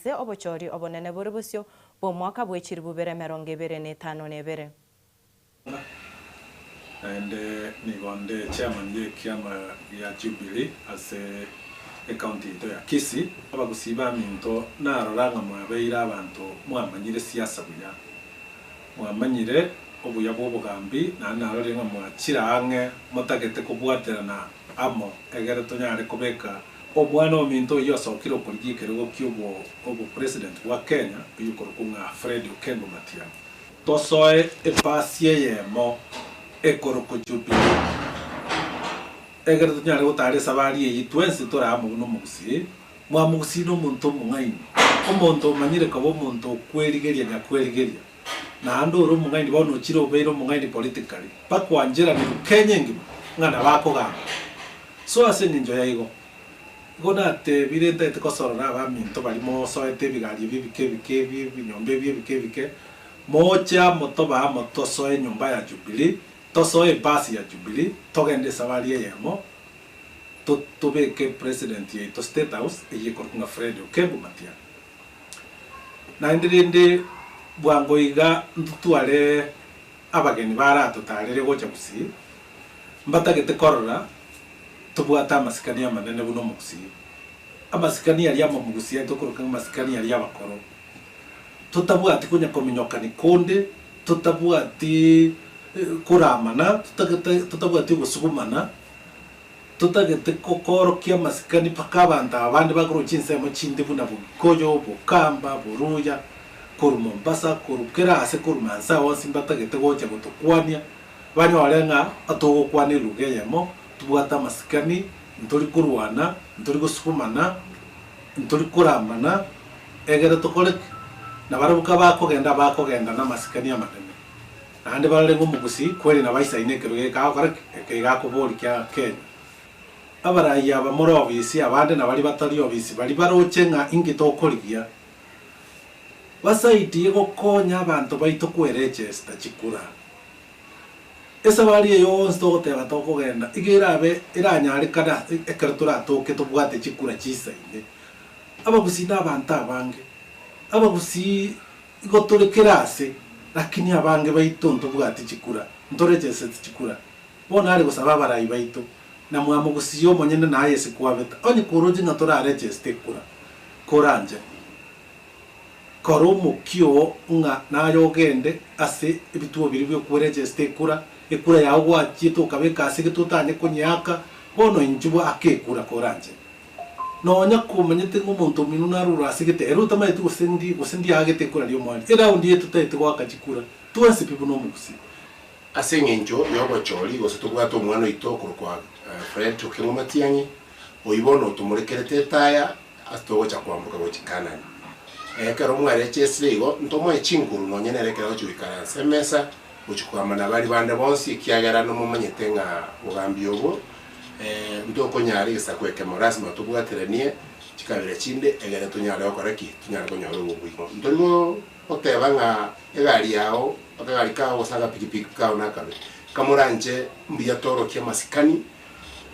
Ase obochori obonene bore bosio bw'omwaka bwe chilifu bibere emerongo ebere na etano na ebere. Naende nigo nde chairman y'ekiama gia Jubilee ase ecounty yaito ya Kisii. Abagusii baminto narora ng'a mwabeire abanto mwamanyire siasa buya, mwamanyire obuya bw'obogambi naende narorire ng'a mwachire ang'e motagete kobwaterana amo egere tonyare kobeka Omwana ominto oyio osokire okorigia ekerogo ki'obopresident bwa Kenya oyio okorokwa ng'a Fred Okengo Matiang'i. Tosoe epasi eyemo ekorokwa Jubilee egere tonyare gotara esabari eyio twensi tore amo buna omogusii. Mwamogusii nomonto omong'aini, omonto omanyire koba omonto okwerigeria nyakwerigeria, naende ore omong'aini bono ochire obeire omong'aini politically, bakwancheranirwe Kenya engima ng'a nabo akogamba. So ase engencho ya igo, igo natebire ntaete kosorora abaminto baria mosoete ebigari ebi ebike ebike ebi ebinyomba ebi ebike ebike, moche amo tobe amo tosoe enyomba ya Jubilee, tosoe ebasi ya Jubilee, togende esabari eyemo, to tobeke president yaito State House eyio ekorokwa ng'a Fred Okengo Matiang'i. Naende rende bwango iga ntotware abageni baratotarere gocha Gusii, mbatagete korora tobwate amasikani amanene buna omogusii. Amasikani aria amomogusii aye tokoroka ng'a amasikani aria abakoro. Totabwati konya kominyokani konde, totabwati koramana, totagete totabwati ogosugumana, totagete kokoorokia amasikani mpaka abanto aba bande bakorwa chinsemo chinde buna Bogikoyo, Bokamba, Boruya, korwa Mombasa, korwa kera ase korwa Mansa onsi mbatagete gocha gotokwania, banyore ng'a togokwana eluga eyemo, tobwate amasikani, ntori korwana, ntori gosugumana, ntori koramana, egere tokore ki? Nabarabwo kabakogenda bakogenda namasikani amanene. Naende barore ng'a omogusii kweri nabaisaine ekerogo eke agokora ki? Eke iga akoboria kia Kenya. Abarai aba more obisi abande na baria batari obisi baria baroche ng'a inki tokorigia, basaidie gokonya abanto baito kweregesta chikura. Esabari eye yonsi togoteba tokogenda iga erabe eranyarekane ase ekero toratoke tobwate chikura chisaine. Abagusii na abanto abange, abagusii Igo tore kera ase, lakini abange baito ntobwati chikura, ntoregeseti chikura. Bono are gosaba abarai baito, na mwamogusirie omonyene na aye ase kwabeta, onye koroche ng'a toraregeste ekura, koranche kora omokia oo ng'a naye ogende ase ebituo biria bi'okoregesta ekura, ekura yao gwachiete okabeka ase gete otanye konyeaka, bono inchuo aka ekura koranche. Nonya komanyete ng'a omonto omino narure ase gete, ere otamanyeti gose ndi gose ndiagete ekura ri'omoerio, eraundi eye totaete goaka chikura, twensi pi buna omogusii. Ase engencho y'obochori gose tobwate omwana oito okorokwa Fred Okeng'o Matiang'i, oyio bono otomorekerete etaya ase togocha kwamboka gochia Kanani. Ekero mwarechesire igo, ntomoe chinguru nonya nere ekero agochia goikaransa emesa, gochia kogamba nabaria bande bonsi, ekiagera nomomanyete ng'a bogambi obo Ntokonyara egesaku ekemo, lasima tobwateranie chikabira chinde egere tonyare gokora ki? Tonyare konyora obobui. Ntori goteba ng'a egari yao, akagari kao gose agapikipiki kao nakabe. Kamoranche mbuya torokie amasikani,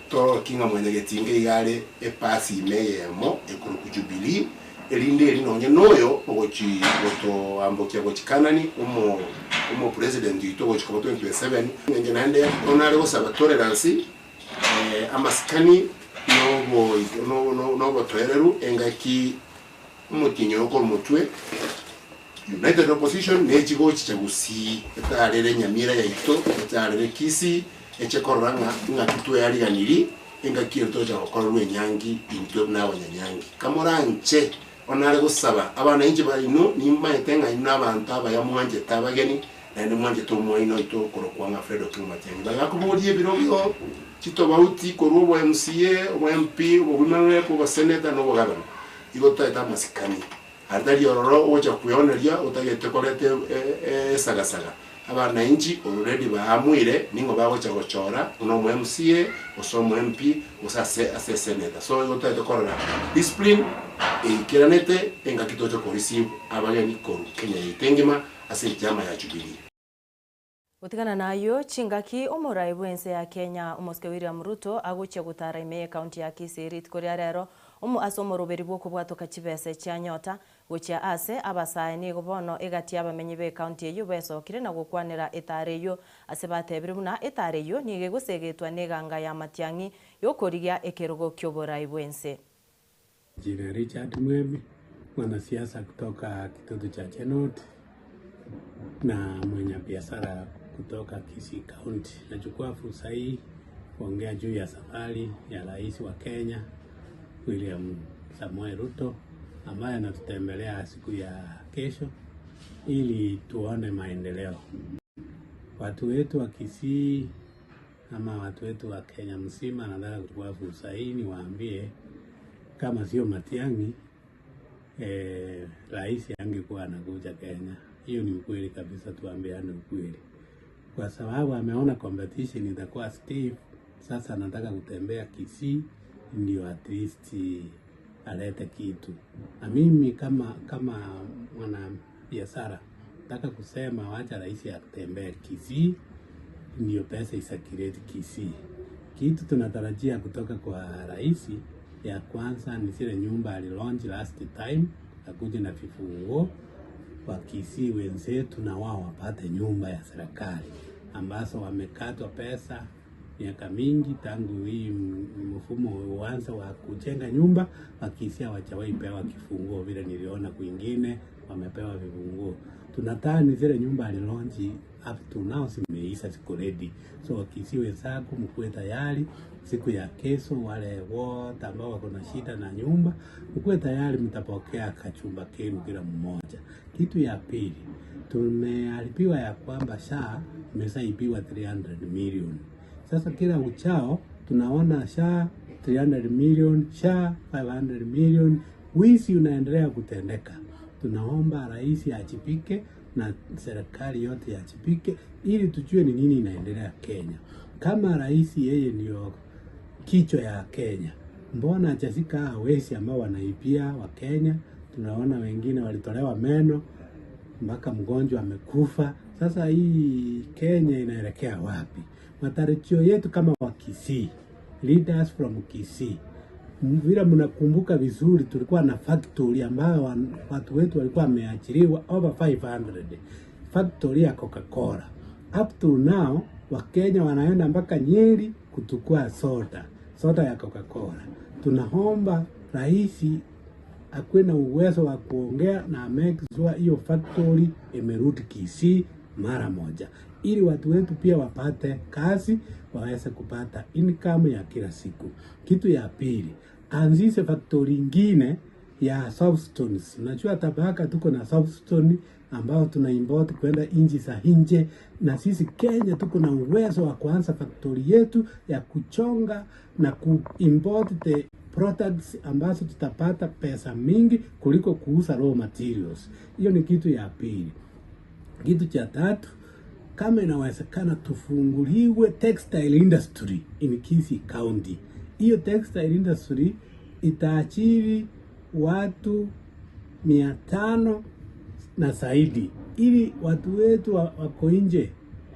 torokie ng'a mwanyagetinga iga are epasi ime eyemo ekorokwa Jubilee, erinde eri nonye noyo ogochi gotoambokia gochia Kanani, omo omopresident oito ogochi koba 2027, Inche naende bono nare gosaba tolerance, amasikani, na obotoereru engaki omotienyi oyo okore omotwe, United Opposition nechi gochicha gusii etarere Nyamira yaito, etarere Kisii, eche korora ng'a ng'aki tweariganiri engaki ere togocha gokorerwa enyangi intwe buna abanyanyangi. Kamoranche bono nare gosaba abana inche baino nimanyete ng'a inwe nabanto abaya mwanchete abageni, Naende mwanchete omwaina oito okorokwa ng'a Fred Okengo Matiang'i. Baria bakoboria ebirogo chitobauti korwa obo MCA, obo MP, obo Women Rep, obo Senator na obo Governor. Igo totaete amasikani. Aria tari ororo ogocha kweoneria otagete koreta esagasaga. Abanainchi already baamuire ning'o bagocha gochora buna omo MCA gose omo MP gose ase ase esenator. So igo totaete korora discipline eikeranete engaki toche ko receive abageni korwa Kenya yaito engima. Ase ekiama ya Jubilii. Gotigana nayio, chingaki omorai bw'ense ya Kenya omosike William Ruto agochia gotara ime y'ecounty ya Kisii rituko ria rero omo ase omoroberi bw'okobwatoka chibese chia Nyota. Gochia ase abasae nigo bono egati y'abamenyi b'ecounty eyio besokire na gokwanera etaara eyio ase batebire buna etaara eyio nigo egosegetwa neganga ya Matiang'i y'okorigia ekerogo ki'oborai bw'ense. Jina Richard Mwembi, mwanasiasa kutoka Kitutu Chache North na mwenye biashara kutoka Kisii County. Nachukua fursa hii kuongea juu ya safari ya rais wa Kenya William Samoei Ruto ambaye anatutembelea siku ya kesho ili tuone maendeleo. Watu wetu wa Kisii ama watu wetu wa Kenya mzima, nataka kuchukua fursa hii niwaambie kama sio Matiang'i rais angekuwa anakuja Kenya. Hiyo ni ukweli kabisa, tuambiane ukweli, kwa sababu ameona competition itakuwa stiff. Sasa anataka kutembea Kisii ndio at least alete kitu, na mimi kama mwana biashara nataka kusema wacha rais atembee Kisii ndio pesa isirculate Kisii. Kitu tunatarajia kutoka kwa rais ya kwanza ni zile nyumba alilaunch last time, akuje na vifunguo wa Kisii wenzetu na wao wapate nyumba ya serikali ambazo wamekatwa pesa miaka mingi tangu hii mfumo uanze wa kujenga nyumba. Wakisii hawajawahi pewa kifunguo vile niliona kwingine wamepewa vifunguo. Tunataka ni zile nyumba alilaunch up to now zimeisha, ziko ready. So Wakisii wenzangu, mkuwe tayari siku ya kesho, wale wote ambao wako na shida na nyumba, mkuwe tayari, mtapokea kachumba kenu kila mmoja. Kitu ya pili, tumearifiwa ya kwamba SHA imeshaibiwa 300 million. Sasa kila uchao tunaona SHA 300 million, SHA 500 million, wizi unaendelea kutendeka. Tunaomba rais ajibike na serikali yote iwajibike ili tujue ni nini inaendelea Kenya. Kama rais yeye ndio kichwa ya Kenya, mbona hajashika wezi ambao wanaibia wa Kenya? Tunaona wengine walitolewa meno mpaka mgonjwa amekufa. Sasa hii Kenya inaelekea wapi? Matarajio yetu kama wa Kisii, leaders from Kisii, vile mnakumbuka vizuri, tulikuwa na factory ambayo watu wetu walikuwa wameajiriwa over 500 factory ya Coca-Cola. Up to now Wakenya wanaenda mpaka Nyeri kuchukua soda ya Coca-Cola. Tunaomba rais akuwe na uwezo wa kuongea na make sure hiyo factory imerudi Kisii mara moja, ili watu wetu pia wapate kazi, waweze kupata income ya kila siku. Kitu ya pili, anzishe factory ingine ya soapstones. Unajua Tabaka tuko na soapstone ambao tuna import kwenda nchi za nje, na sisi Kenya tuko na uwezo wa kuanza factory yetu ya kuchonga na kuimport the products ambazo tutapata pesa mingi kuliko kuuza raw materials. Hiyo ni kitu ya pili. Kitu cha tatu, kama inawezekana tufunguliwe textile industry in Kisii County. Hiyo textile industry itaajiri watu 500 na zaidi, ili watu wetu wako nje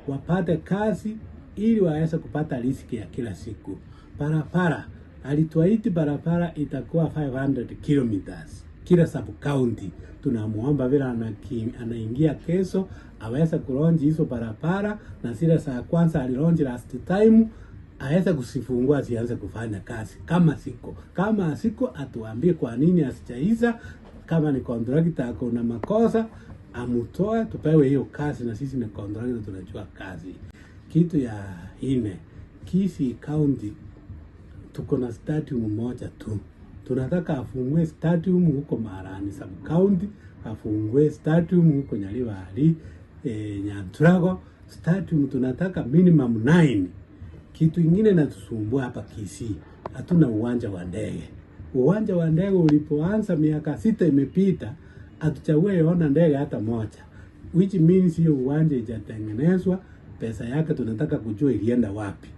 wapate kazi, ili waweze kupata riziki ya kila siku. Barabara alituahidi barabara itakuwa 500 kilometers kila sub county. Tunamuomba vile anaingia kesho aweze kulaunch hizo barabara, na zile za kwanza alilaunch last time aweze kuzifungua zianze kufanya kazi. Kama siko atuambie kwa nini asijaisha. Kama ni contractor ako na makosa amutoe, tupewe hiyo kazi, na sisi ni contractor tunajua kazi. Kitu ya nne, Kisii County tuko na stadium moja tu. Tunataka afungue stadium huko Marani sub county, afungue stadium huko Nyaribari, Nyanturago stadium tunataka minimum 9. Kitu ingine natusumbua hapa Kisii, hatuna uwanja wa ndege. Uwanja wa ndege ulipoanza miaka 6 imepita, hatujawahi ona ndege hata moja, which means hiyo uwanja haijatengenezwa. Pesa yake tunataka kujua ilienda wapi.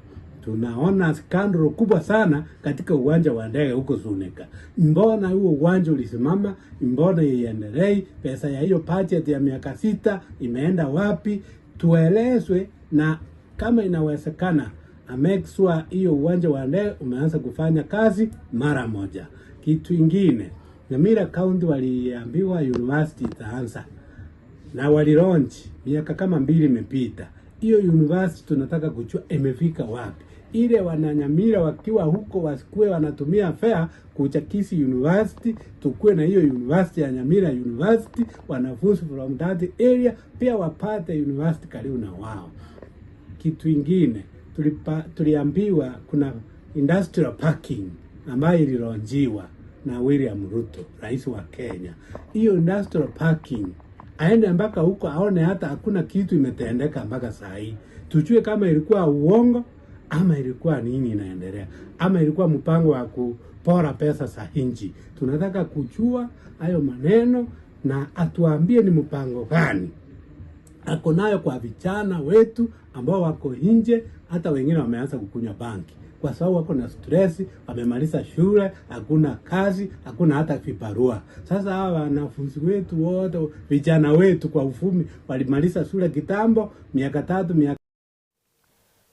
Tunaona scandal kubwa sana katika uwanja wa ndege huko Suneka. Mbona huo uwanja ulisimama? Mbona iendelei? Pesa ya hiyo budget ya miaka 6 imeenda wapi? Tuelezwe, na kama inawezekana make sure hiyo uwanja wa ndege umeanza kufanya kazi mara moja. Kitu ingine, Nyamira County waliambiwa university itaanza na walilaunch miaka kama mbili imepita. Hiyo university tunataka kujua imefika wapi, ile wananyamira wakiwa huko wasikuwe wanatumia fare kuja Kisii University, tukuwe na hiyo university ya Nyamira University, wanafunzi from that area pia wapate university karibu na wao. Kitu ingine tuliambiwa kuna industrial parking ambayo ililaunchiwa na William Ruto, rais wa Kenya. Hiyo industrial parking aende mpaka huko aone hata hakuna kitu imetendeka mpaka saa hii, tujue kama ilikuwa uongo ama ilikuwa nini inaendelea, ama ilikuwa mpango wa kupora pesa za nchi. Tunataka kujua hayo maneno na atuambie ni mpango gani ako nayo kwa vijana wetu ambao wako nje, hata wengine wameanza kukunywa bangi kwa sababu wako na stress, wamemaliza shule, hakuna kazi, hakuna hata vibarua. Sasa hawa wanafunzi wetu wote, vijana wetu kwa ufumi, walimaliza shule kitambo, miaka tatu, miaka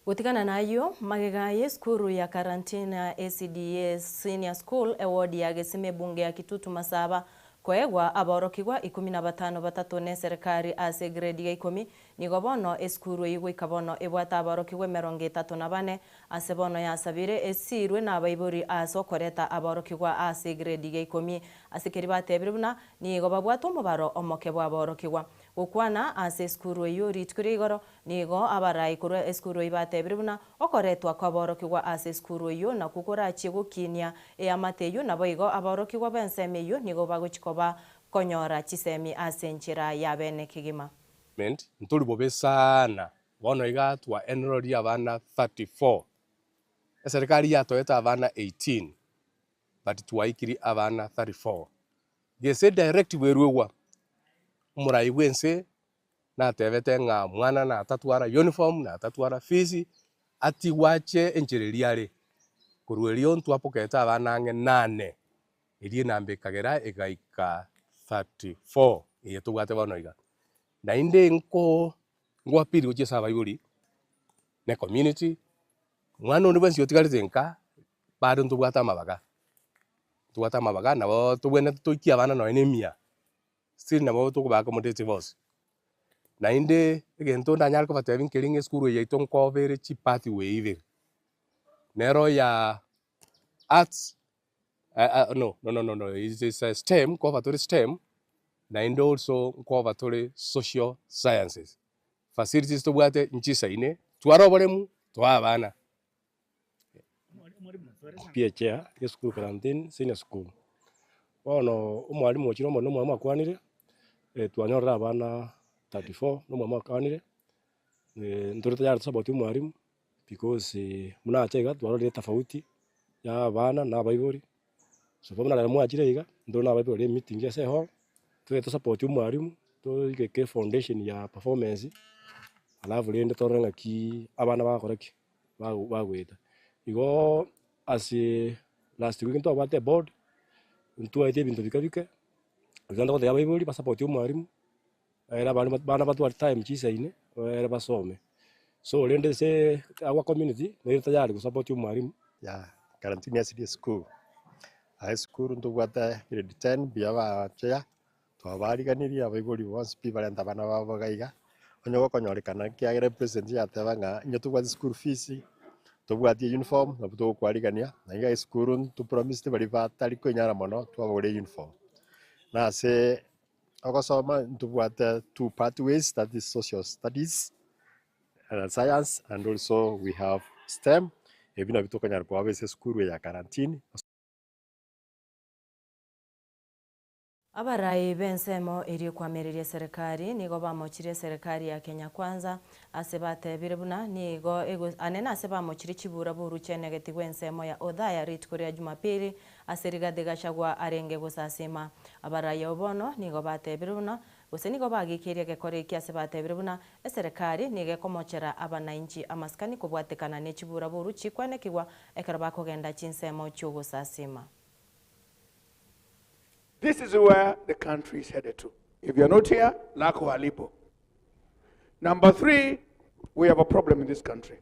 Gotigana nayo magega y'esukuru ya Karantina SDA Senior School eward ya Gesime bunge ya Kitutu Masaba koegwa aborokigwa 15 batato ne serikali ase grade ya 10 nigo bono esukuru eywo goika bono ebwate aborokigwa 34 ase bono yasabire esirwe na abaibori ase okoreta aborokigwa ase grade ya 10 ase keri batebire buna nigo babwate omobaro omoke bwa aborokigwa gokwana ase esukuru eywo rituko ria igoro nigo abarai korwa esukuru eywo batebire buna okoretwa kwa aborokigwa ase esukuru eywo nakwo korachie gokinia eamate eywo nabo igo aborokigwa ba ensemo eywo nigo bagochikoba konyora chisemi ase enchera ya bene kegima. Ntori bobe sana, bono iga twa enrolled abana 34, eserikali yatoete abana 18 but twaikiri abana 34. Gese directive erwegwa, omorai bwa ense natebete ng'a mwana natatwara uniform, natatwara fees, atigwe ache enchera eria are. Korwa erio ntwapokete abana ang'e nane, eria enamba ekagera egaika 34 eye tobwate bono iga. Naende nko ngoappeal gochia ase abaibori, na ecommunity, mwana onde bwensi otigarete nka, bado ntobwate amabaga, ntobwate amabaga nabo tobwenerete toikie abana nonye na emia, still nabo tokoba accommodate bonsi. Naende egento ndanyare kobatebia nkeri ng'a esukuru eye yaito nkobere chipathway ibere, nero ya arts no no no no is is a STEM nkoba tore STEM, naende also nkoba tore social sciences. Facilities tobwate nchisaine, twara oboremu, toa abana. Pia chair esukuru Quarantine Senior School. Bono omwalimu ochire omonene omwalimu akwanire, twanyorire abana 34 na omwalimu akwanire, ntore tayari tosupport omwalimu because buna acha iga twarorire etofauti ya abana na abaibori, so buna rero mwachire iga, ntore na abaibori emeeting ase ehall, tobe tosupport omwalimu, toigeke efoundation ya performance, alafu rende torore ng'aki abana bagokora ki, bago bagoeta. Igooo ase last week ntwabwate eboard, ntwaetie ebinto bike bike, ekero togotebia abaibori basupport omwalimu, ere abana bana batware time chisaine, ere basome. So rende ase our community, nere tayari gosupport omwalimu. Ya Karantini SDA School. Aye esukuru ntobwate grade 10 mbuya baachia, twabariganirie abaibori bonsi pi barente abana babo iga iga, onye gokonyorekana ekiagera epresident yateba ng'a onye tobwati school fees, tobwati uniform, nabo togokwarigania, na iga esukuru ntopromisete baria batari koinyara mono twabagorera uniform. Na ase ogosoma ntobwate two pathways that is social studies and science and also we have STEM, ebi nabio tokonyara koba ase esukuru eye ya Karantini. Abarai b'ensemo eria ekwamereria eserekari nigo bamochirie eserekari ya Kenya Kwanza ase batebire buna nigo ego anene ase bamochirie chibura boruche enegeti bw'ensemo ya Othaya rituko ria Jumapili ase Rigathi Gachagua arenge gosasima. Abarai abwo bono nigo batebire buna gose nigo bagikeirie egekora eki ase batebire buna eserekari nigo ekomochera abanainchi amasikani kobwatekana ne chibura boruchi kwenekigwa ekero bakogenda chinsemo chi'ogosasima. This is where the country is headed to. If you're not here, lako halipo. Number three, we have a problem in this country.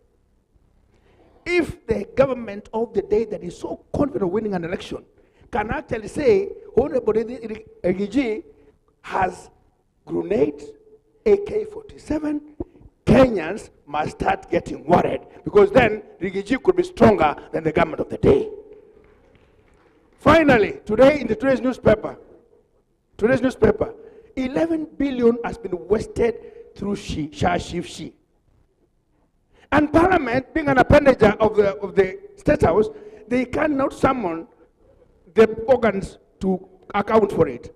If the government of the day that is so confident of winning an election can actually say Honorable Riggy G has grenades, AK-47, Kenyans must start getting worried because then Riggy G could be stronger than the government of the day. Finally, today in the today's newspaper, today's newspaper, 11 billion has been wasted through she, Sha Shif Shi. And Parliament, being an appendage of the, of the State House, they cannot summon the organs to account for it.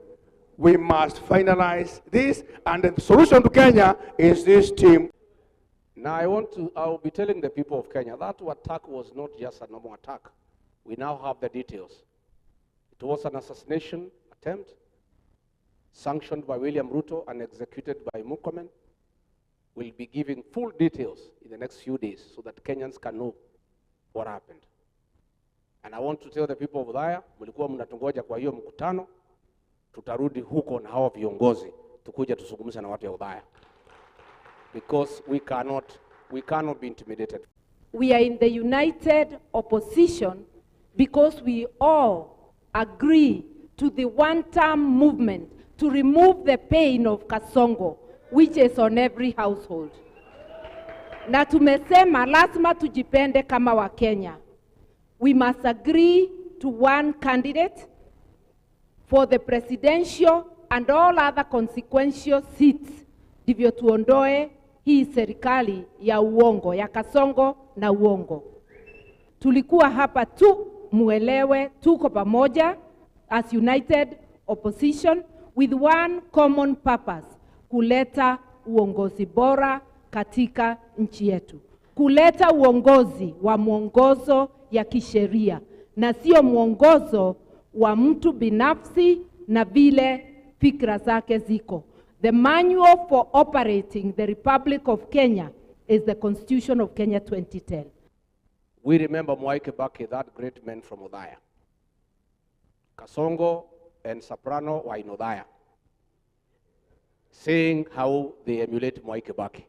We must finalize this, and the solution to Kenya is this team. Now I want to, I will be telling the people of Kenya that attack was not just a normal attack. We now have the details. It was an assassination attempt sanctioned by William Ruto and executed by Murkomen. We'll be giving full details in the next few days so that Kenyans can know what happened. And I want to tell the people of Othaya, mlikuwa mnatungoja kwa hiyo mkutano, tutarudi huko na hawa viongozi tukuja tuzungumze na watu ya Othaya because we cannot, we cannot be intimidated. We are in the united opposition because we all agree to the one-term movement to remove the pain of Kasongo, which is on every household. Na tumesema lazima tujipende kama Wakenya. We must agree to one candidate for the presidential and all other consequential seats, ndivyo tuondoe hii serikali ya uongo ya Kasongo na uongo. Tulikuwa hapa tu muelewe, tuko pamoja as united opposition with one common purpose, kuleta uongozi bora katika nchi yetu, kuleta uongozi wa mwongozo ya kisheria na sio mwongozo wa mtu binafsi na vile fikra zake ziko. The manual for operating the Republic of Kenya is the Constitution of Kenya 2010. We remember Mwai Kibaki, that great man from Othaya. Kasongo and Soprano were in Othaya, saying how they emulate Mwai Kibaki.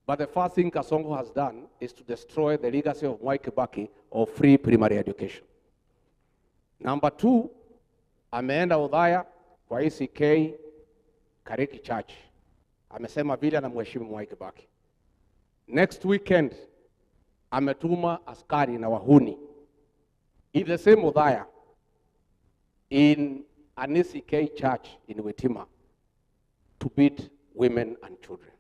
But the first thing Kasongo has done is to destroy the legacy of Mwai Kibaki of free primary education. Number two, ameenda Othaya kwa ACK Kariki Church. Amesema vile anamheshimu Mwai Kibaki. Next weekend ametuma askari na wahuni in the same Othaya in an ACK church in Witima to beat women and children.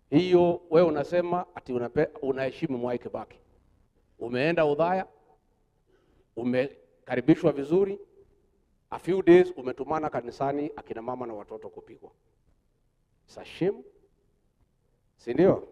Hiyo wewe unasema ati unaheshimu Mwai Kibaki. Umeenda Othaya, umekaribishwa vizuri, a few days umetumana kanisani akina mama na watoto kupigwa. It's a shame. Si ndio?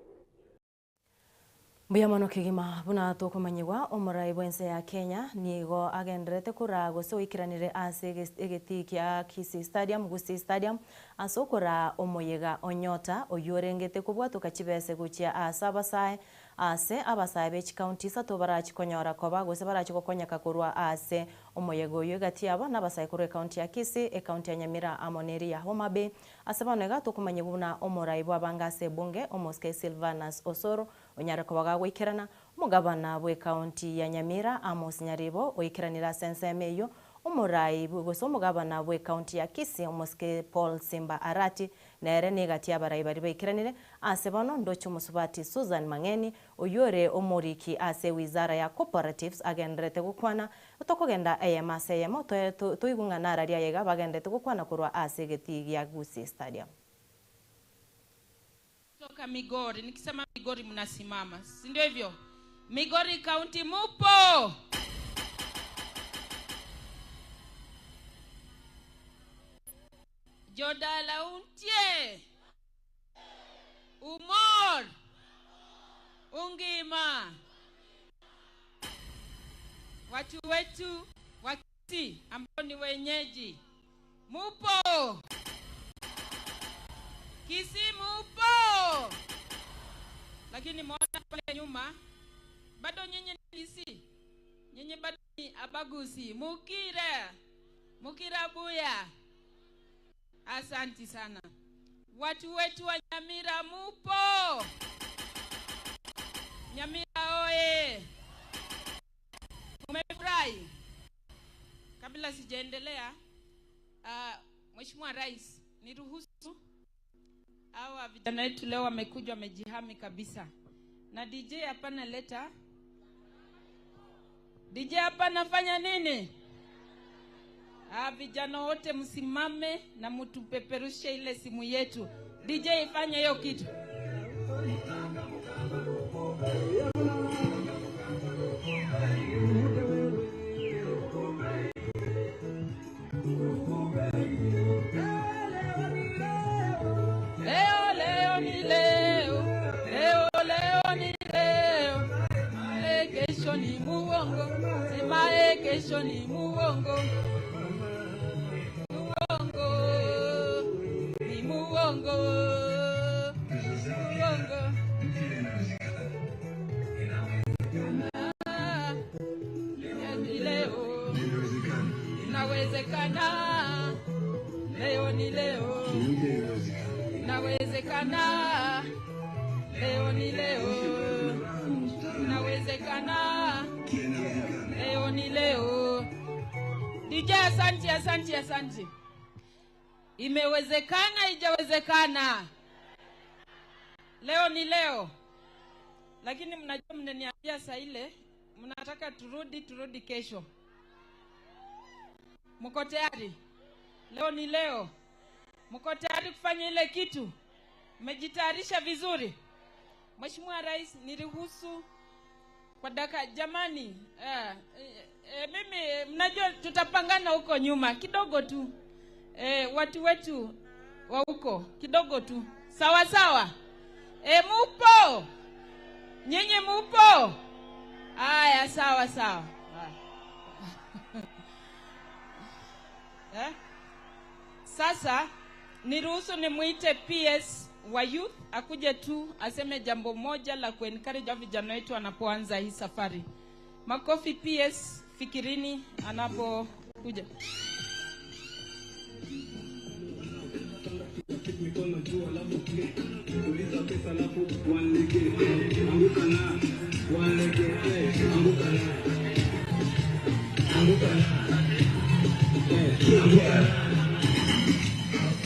Mbuya mono kegima buna tokomanyiwa omorai bwense ya Kenya nigo agenderete kora gose oikiranire ase egeti kia Kisii Stadium Gusii Stadium ase okora omoyega onyota oywo orengete kobwatoka chibese gochia ase abasae ase abasae be chikaunti isato barachikonyora koba gose barachigokonyeka korwa ase omoyega oyo egati yabo na abasae korwa ekaunti ya Kisii, ekaunti ya Nyamira amo na eri ya Homa Bay ase bono iga tokomanyigwa buna omorai bwa abange ase ebunge omosike Silvanus Osoro onyare koba gagoikerana omogabana bwa ekaunti ya Nyamira Amos Nyaribo oikeranire ase ensemo eywo omorai gose omogabana bwa ekaunti ya Kisii omosike Paul Simba Arati nere niga abarai bari baikeranire ase bono ndoche omosubati Susan Mang'eni oywo ore omoriki ase wizara ya cooperatives agenderete gokwana tokogenda eyemo ase eyemo toigung'ana araria iga bagenderete gokwana korwa ase egeti gia Gusii Stadium. Toka Migori, nikisema Migori mnasimama, si ndio hivyo? Migori County mupo? Jodala untie Umor Ungima, watu wetu wa Kisii ambao ni wenyeji mupo? Kisii mupo? Lakini muona pale nyuma bado nyinyi ni Kisii, nyinyi bado ni abaguzi. Mukira Mukira buya, asanti sana. Watu wetu wa Nyamira mupo? Nyamira oye! Umefurahi? Kabla sijaendelea, Mheshimiwa Rais, niruhusu hawa vijana wetu leo wamekuja wamejihami kabisa. Na DJ hapana leta. DJ hapa nafanya nini? Ah, vijana wote msimame na mtupeperushe ile simu yetu. DJ ifanye hiyo kitu. Leo leo ni leo, leo leo ni leo. E, kesho ni muongo, sema e, kesho ni muongo. Muongo, ni muongo, muongo. Ah, ni leo, inawezekana. Leo ni leo, inawezekana. Leo ni leo, inawezekana. Leo ni leo. DJ, asante, asante, asante. Imewezekana, ijawezekana. Leo ni leo, lakini mnajua, mnaniambia saa ile mnataka turudi, turudi kesho. Mko tayari? Leo ni leo. Mko tayari kufanya ile kitu? Mmejitayarisha vizuri? Mheshimiwa Rais, niruhusu kwa dakika jamani, mimi mnajua tutapangana huko nyuma kidogo tu, watu wetu wa huko kidogo tu, sawa sawa. Mupo nyinyi, mupo? Aya, sawa sawa. Sasa niruhusu nimuite PS wa youth akuje tu aseme jambo moja la kuencourage vijana wetu wanapoanza hii safari. Makofi PS Fikirini anapokuja.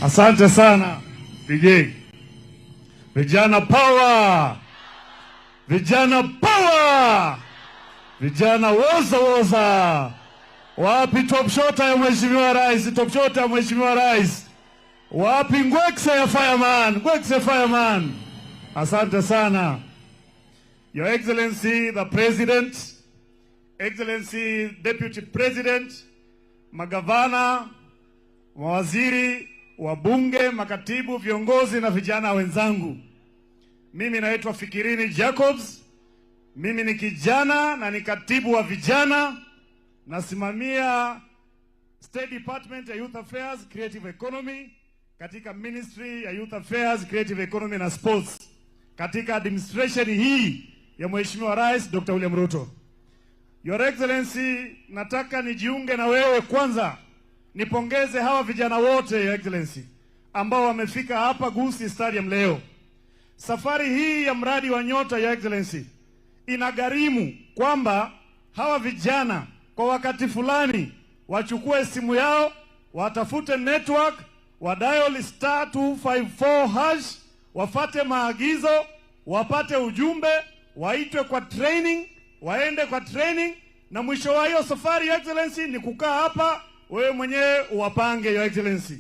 Asante sana DJ. Vijana power! Vijana power! Vijana woza woza! Wapi top shota ya Mheshimiwa Rais? Top shota ya Mheshimiwa Rais. Wapi ngwekse ya fireman? Ngwekse fireman. Asante sana. Your Excellency the President, Excellency Deputy President, magavana, mawaziri, wabunge, makatibu, viongozi na vijana wenzangu. Mimi naitwa Fikirini Jacobs. Mimi ni kijana na ni katibu wa vijana, nasimamia State Department ya Youth Affairs, Creative Economy katika Ministry ya Youth Affairs, Creative Economy na Sports katika administration hii ya Mheshimiwa Rais Dr. William Ruto. Your Excellency, nataka nijiunge na wewe kwanza nipongeze hawa vijana wote, Your Excellency, ambao wamefika hapa Gusii Stadium leo. Safari hii ya mradi wa Nyota, Your Excellency, inagharimu kwamba hawa vijana kwa wakati fulani wachukue simu yao, watafute network, wa dial star 254 hash, wafate maagizo, wapate ujumbe, waitwe kwa training, waende kwa training, na mwisho wa hiyo safari, Your Excellency, ni kukaa hapa wewe mwenyewe uwapange, Your Excellency.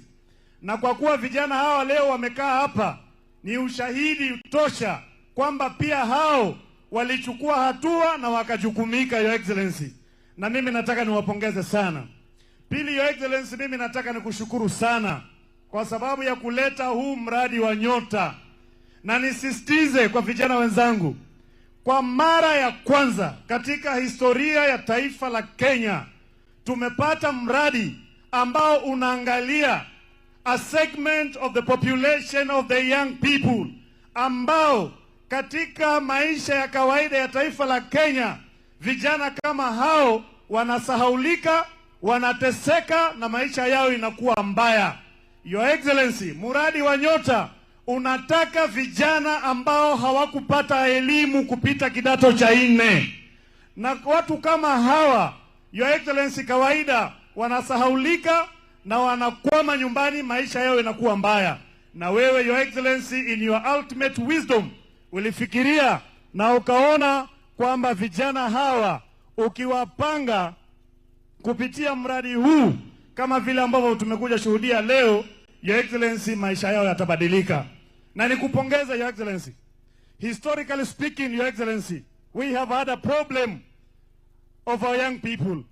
Na kwa kuwa vijana hawa leo wamekaa hapa, ni ushahidi tosha kwamba pia hao walichukua hatua na wakajukumika, Your Excellency, na mimi nataka niwapongeze sana. Pili, Your Excellency, mimi nataka nikushukuru sana kwa sababu ya kuleta huu mradi wa Nyota, na nisisitize kwa vijana wenzangu, kwa mara ya kwanza katika historia ya taifa la Kenya tumepata mradi ambao unaangalia a segment of the population of the young people ambao katika maisha ya kawaida ya taifa la Kenya vijana kama hao wanasahaulika, wanateseka na maisha yao inakuwa mbaya. Your Excellency, mradi wa Nyota unataka vijana ambao hawakupata elimu kupita kidato cha nne, na watu kama hawa, Your Excellency, kawaida wanasahaulika na wanakwama nyumbani, maisha yao inakuwa mbaya. Na wewe Your Excellency, in your ultimate wisdom, ulifikiria na ukaona kwamba vijana hawa ukiwapanga kupitia mradi huu kama vile ambavyo tumekuja shuhudia leo, Your Excellency, maisha yao yatabadilika. Na nikupongeza Your Excellency. Historically speaking, Your Excellency, we have had a problem of our young people.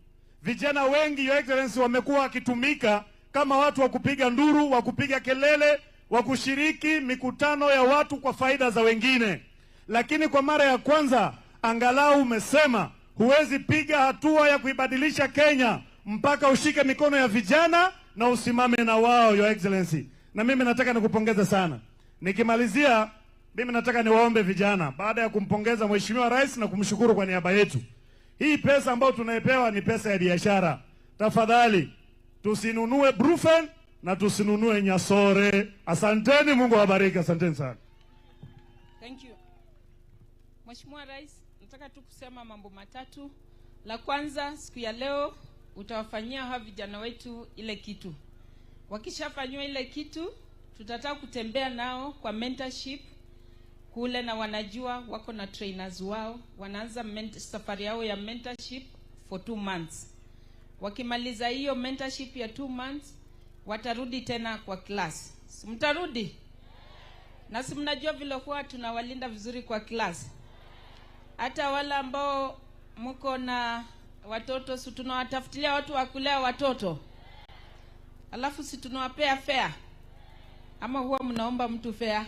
Vijana wengi Your Excellency wamekuwa wakitumika kama watu wa kupiga nduru, wa kupiga kelele, wa kushiriki mikutano ya watu kwa faida za wengine. Lakini kwa mara ya kwanza angalau umesema huwezi piga hatua ya kuibadilisha Kenya mpaka ushike mikono ya vijana na usimame na wao, Your Excellency. Na mimi nataka nikupongeze sana. Nikimalizia, mimi nataka niwaombe vijana, baada ya kumpongeza Mheshimiwa Rais na kumshukuru kwa niaba yetu, hii pesa ambayo tunaipewa ni pesa ya biashara. Tafadhali tusinunue Brufen na tusinunue Nyasore. Asanteni, Mungu awabariki. Asanteni sana. Thank you. Mheshimiwa Rais, nataka tu kusema mambo matatu. La kwanza, siku ya leo utawafanyia hawa vijana wetu ile kitu. Wakishafanyiwa ile kitu, tutataka kutembea nao kwa mentorship kule, na wanajua wako na trainers wao, wanaanza safari yao ya mentorship for 2 months. Wakimaliza hiyo mentorship ya 2 months, watarudi tena kwa class. Si mtarudi? Na si mnajua vile huwa tunawalinda vizuri kwa class. Hata wale ambao mko na watoto, si tunawatafutilia watu wa kulea watoto, alafu si tunawapea fare, ama huwa mnaomba mtu fare?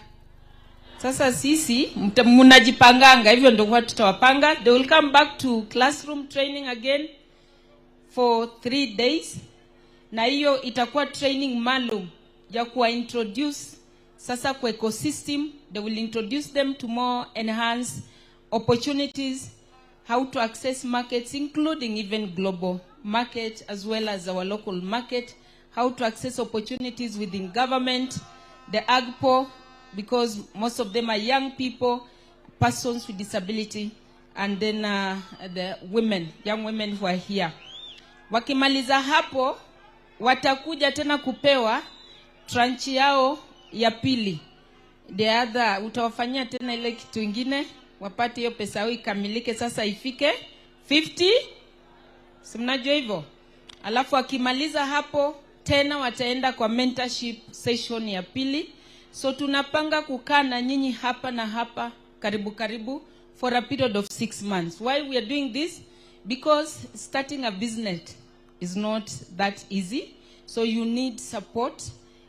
Sasa sisi mnajipanganga, hivyo ndio huwa tutawapanga. They will come back to classroom training again for 3 days, na hiyo itakuwa training maalum ya kuwa introduce sasa kwa ecosystem. They will introduce them to more enhanced opportunities, how to access markets, including even global market as well as our local market, how to access opportunities within government, the AGPO, because most of them are young people, persons with disability, and then the women, young women who are here. Wakimaliza hapo, watakuja tena kupewa tranche yao ya pili. The other, utawafanyia tena ile kitu ingine, wapate hiyo pesa yao ikamilike, sasa ifike 50, si mnajua hivyo? Alafu wakimaliza hapo tena wataenda kwa mentorship session ya pili. So tunapanga kukaa na nyinyi hapa na hapa karibu karibu for a period of 6 months. Why we are doing this? Because starting a business is not that easy. So you need support.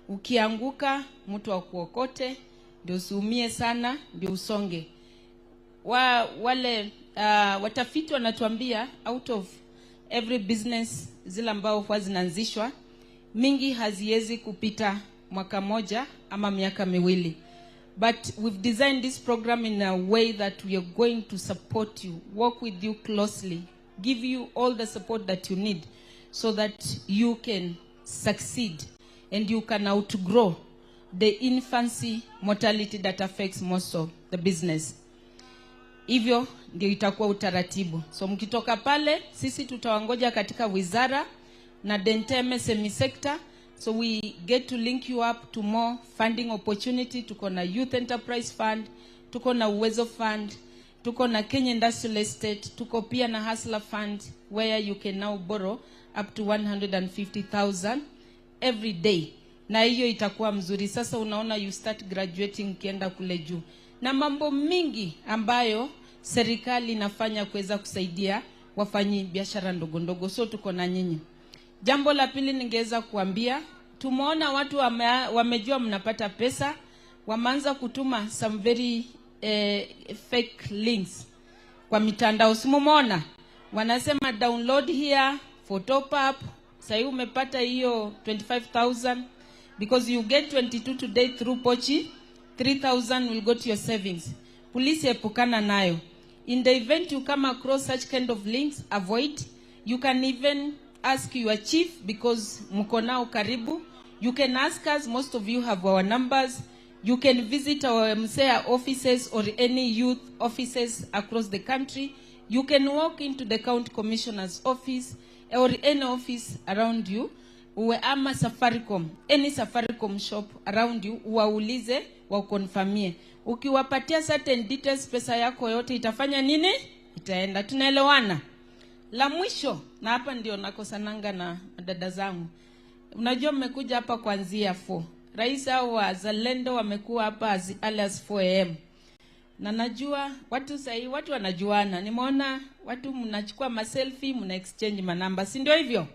Ukianguka mtu akuokote, ndio usiumie sana, ndio usonge. Wale watafiti wanatuambia out of every business zile ambao huwa zinaanzishwa, mingi haziwezi kupita mwaka moja ama miaka 2. But we've designed this program in a way that we are going to support you, work with you closely, give you all the support that you need so that you can succeed and you can outgrow the infancy mortality that affects most of the business. Hivyo ndio itakuwa utaratibu. So mkitoka pale, sisi tutawangoja katika wizara na Denteme semi sector, so we get to link you up to more funding opportunity. Tuko na Youth Enterprise Fund, tuko na Uwezo Fund, tuko na Kenya Industrial Estate, tuko pia na Hustler Fund where you can now borrow up to 150,000 every day, na hiyo itakuwa mzuri. Sasa unaona you start graduating ukienda kule juu, na mambo mingi ambayo serikali inafanya kuweza kusaidia wafanyi biashara ndogo ndogo, so tuko na nyinyi. Jambo la pili ningeweza kuambia, tumeona watu wamejua mnapata pesa, wameanza kutuma some very fake links kwa mitandao, si mumeona? Wanasema download here for top up. Sahii umepata hiyo 25,000 because you get 22 today through Pochi, 3000 will go to your savings. Please epukana nayo. In the event you come across such kind of links, avoid. You can even ask your chief because mko nao karibu. You can ask us, most of you have our numbers. You can visit our MSEA offices or any youth offices across the country. You can walk into the county commissioner's office. or any office around you uwe ama Safaricom, any Safaricom shop around you uwaulize wakonfamie. Ukiwapatia certain details, pesa yako yote itafanya nini? Itaenda. Tunaelewana? La mwisho, na hapa ndio nakosananga na dada zangu. Unajua mmekuja hapa kuanzia 4. Rais hao wazalendo wamekuwa hapa as early as 4 am. Na najua watu sahii watu wanajuana. Nimeona watu mnachukua maselfie, mna exchange manamba, si ndio hivyo?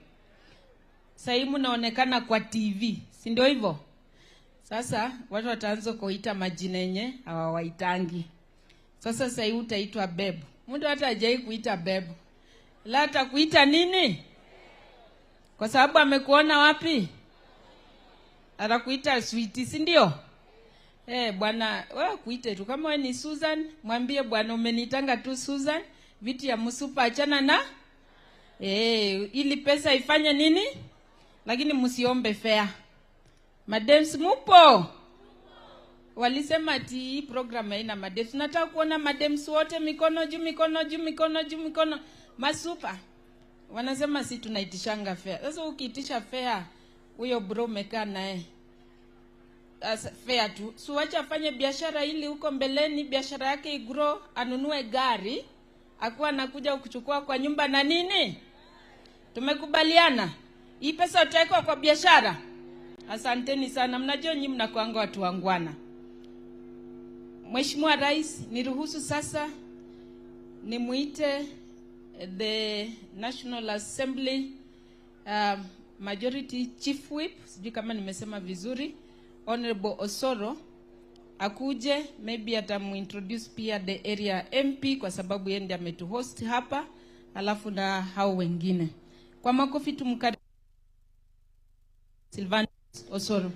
Sahii mnaonekana kwa TV, si ndio hivyo? Sasa watu wataanza kuita majina yenye hawawaitangi. Sasa sahii utaitwa bebu. Mtu hata hajai kuita bebu, la atakuita nini? Kwa sababu amekuona wapi? Atakuita sweetie, si ndio? Eh, bwana wewe kuite tu kama wewe ni Susan, mwambie bwana umenitanga tu Susan, vitu ya msupa achana na eh, ili pesa ifanye nini? Lakini msiombe fare. Madems mupo? Walisema ati hii program haina madems. Nataka kuona madems wote mikono juu, mikono juu, mikono juu, mikono masupa. Wanasema si tunaitishanga fare. Sasa ukiitisha fare, huyo bro umekaa naye as fair tu, si wacha afanye biashara ili huko mbeleni biashara yake igrow, anunue gari, akuwa anakuja kuchukua kwa nyumba na nini. Tumekubaliana hii pesa utawekwa kwa biashara. Asanteni sana, mnajua nyinyi mnakuanga watu wangwana. Mheshimiwa Rais, niruhusu sasa nimuite the National Assembly Majority Chief Whip, sijui kama nimesema vizuri, Honorable Osoro akuje, maybe atamuintroduce pia the area MP kwa sababu yeye ndiye ametuhost hapa, alafu na hao wengine. Kwa makofi tumkaribishe Silvanus Osoro.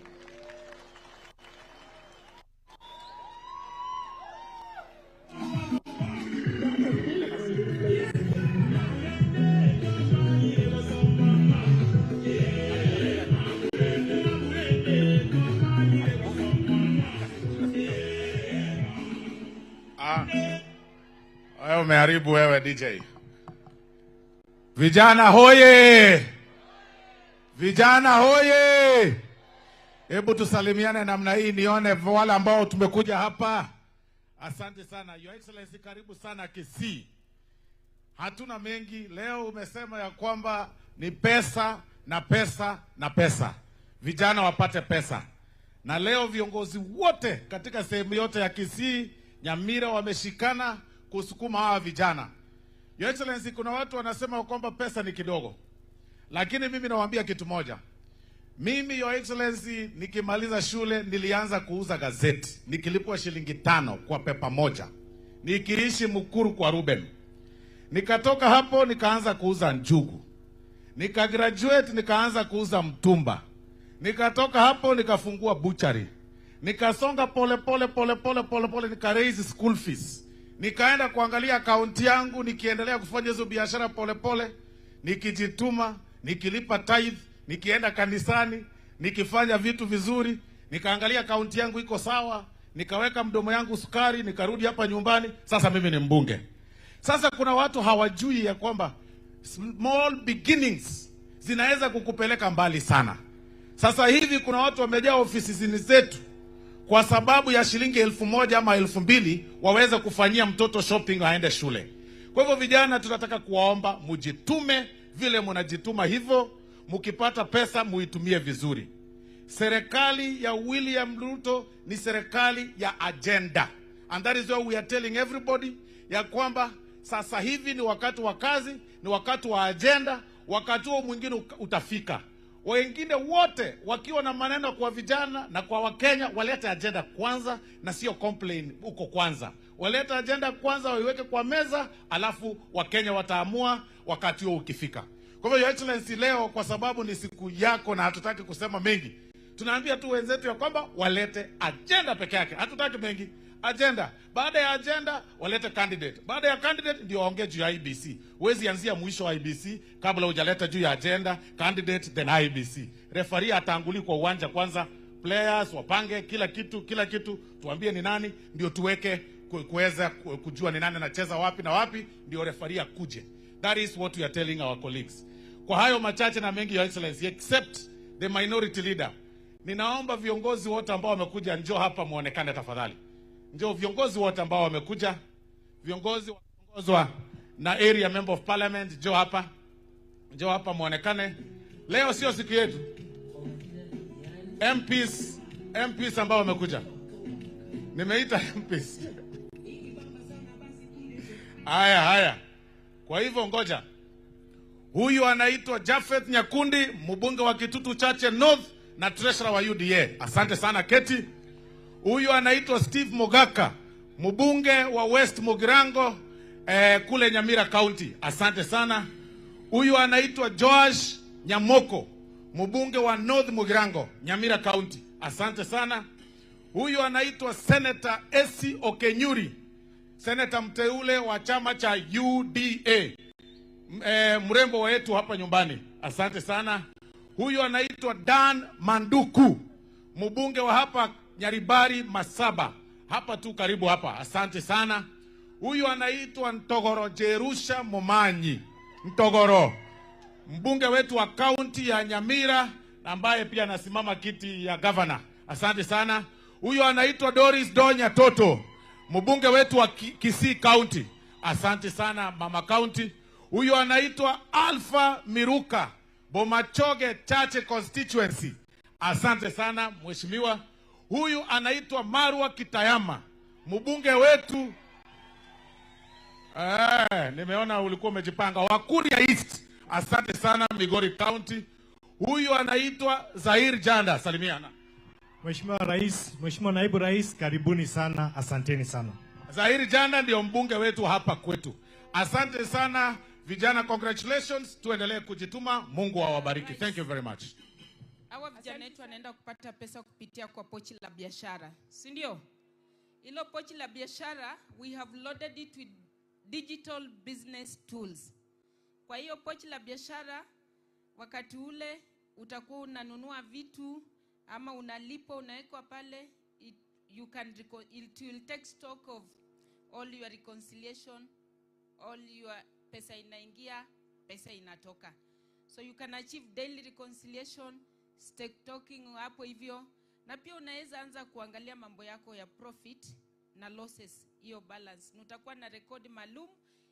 Ah, wewe umeharibu wewe DJ. Vijana hoye! Vijana hoye! Hebu tusalimiane namna hii nione wale ambao tumekuja hapa. Asante sana. Your Excellency, karibu sana Kisii. Hatuna mengi leo. Umesema ya kwamba ni pesa na pesa na pesa, vijana wapate pesa. Na leo viongozi wote katika sehemu yote ya Kisii, Nyamira wameshikana kusukuma hawa vijana. Your Excellency, kuna watu wanasema kwamba pesa ni kidogo, lakini mimi nawaambia kitu moja. Mimi Your Excellency, nikimaliza shule nilianza kuuza gazeti nikilipwa shilingi 5 kwa pepa moja, nikiishi Mukuru kwa Ruben. Nikatoka hapo nikaanza kuuza njugu, nikagraduate nikaanza kuuza mtumba, nikatoka hapo nikafungua butchery, nikasonga pole pole pole pole pole pole, nika raise school fees, nikaenda kuangalia akaunti yangu, nikiendelea kufanya hizo biashara pole pole, nikijituma, nikilipa tithe, nikienda kanisani, nikifanya vitu vizuri, nikaangalia akaunti yangu iko sawa, nikaweka mdomo yangu sukari, nikarudi hapa nyumbani. Sasa mimi ni mbunge. Sasa kuna watu hawajui ya kwamba small beginnings zinaweza kukupeleka mbali sana. Sasa hivi kuna watu wamejaa ofisini zetu kwa sababu ya shilingi 1000 ama 2000 waweze kufanyia mtoto shopping aende shule. Kwa hivyo vijana, tunataka kuwaomba mujitume vile mnajituma hivyo, mkipata pesa muitumie vizuri. Serikali ya William Ruto ni serikali ya agenda, and that is why we are telling everybody ya kwamba sasa hivi ni wakati wa kazi, ni wakati wa agenda. Wakati huo mwingine utafika. Wengine wote wakiwa na maneno kwa vijana na kwa Wakenya, walete agenda kwanza na sio complain huko kwanza. Walete agenda kwanza, waiweke kwa meza, alafu Wakenya wataamua wakati huo ukifika. Kwa hivyo Your Excellency, leo kwa sababu ni siku yako na hatutaki kusema mengi, tunaambia tu wenzetu ya kwamba walete agenda peke yake, hatutaki mengi. Agenda. Baada ya agenda walete candidate. Baada ya candidate ndio waongee juu ya IBC. Huwezi anzia mwisho wa IBC kabla hujaleta juu ya agenda, candidate then IBC. Referee atanguli kwa uwanja kwanza, players wapange kila kitu, kila kitu, tuambie ni nani ndio tuweke kuweza kujua ni nani anacheza wapi na wapi, ndio referee akuje. That is what we are telling our colleagues. Kwa Kwa hayo machache na mengi, Your Excellency, except the minority leader, ninaomba viongozi wote ambao wamekuja, njoo hapa muonekane tafadhali. Njoo viongozi wote ambao wamekuja, viongozi wakiongozwa na area member of parliament, njoo hapa, njoo hapa muonekane. Leo sio siku yetu. MPs, MPs ambao wamekuja, nimeita MPs. Haya, haya. Kwa hivyo ngoja, huyu anaitwa Jafeth Nyakundi, mbunge wa Kitutu Chache North na treasurer wa UDA. Asante sana Keti. Huyu anaitwa Steve Mogaka, mbunge wa West Mugirango eh, kule Nyamira County. Asante sana. Huyu anaitwa Joash Nyamoko, mbunge wa North Mugirango, Nyamira County. Asante sana. Huyu anaitwa Senator Esi Okenyuri, seneta mteule wa chama cha UDA, e, mrembo wetu hapa nyumbani. Asante sana. Huyu anaitwa Dan Manduku, mbunge wa hapa Nyaribari Masaba, hapa tu karibu hapa. Asante sana. Huyu anaitwa Ntogoro Jerusha Momanyi Ntogoro, mbunge wetu wa kaunti ya Nyamira ambaye pia anasimama kiti ya gavana. Asante sana. Huyu anaitwa Doris Donya Toto, mbunge wetu wa Kisii County. Asante sana mama county. Huyu anaitwa Alpha Miruka, Bomachoge Chache constituency. Asante sana mheshimiwa. Huyu anaitwa Marwa Kitayama, mbunge wetu. Eh, nimeona ulikuwa umejipanga. Wa Kuria East. Asante sana Migori County. Huyu anaitwa Zair Janda, salimiana. Mheshimiwa Rais, Mheshimiwa Naibu Rais, karibuni sana, asanteni sana. Zahiri Janda ndio mbunge wetu hapa kwetu. Asante sana vijana, congratulations. Tuendelee kujituma. Mungu awabariki. Thank you very much. Hawa vijana wetu wanaenda kupata pesa kupitia kwa pochi la biashara, si ndio? Hilo pochi la biashara we have loaded it with digital business tools. Kwa hiyo pochi la biashara, wakati ule utakuwa unanunua vitu ama unalipwa, unawekwa pale, it, you can it will take stock of all your reconciliation, all your pesa inaingia, pesa inatoka. So you can achieve daily reconciliation, stake talking hapo hivyo, na pia unaweza anza kuangalia mambo yako ya profit na losses, hiyo balance, na utakuwa na rekodi maalum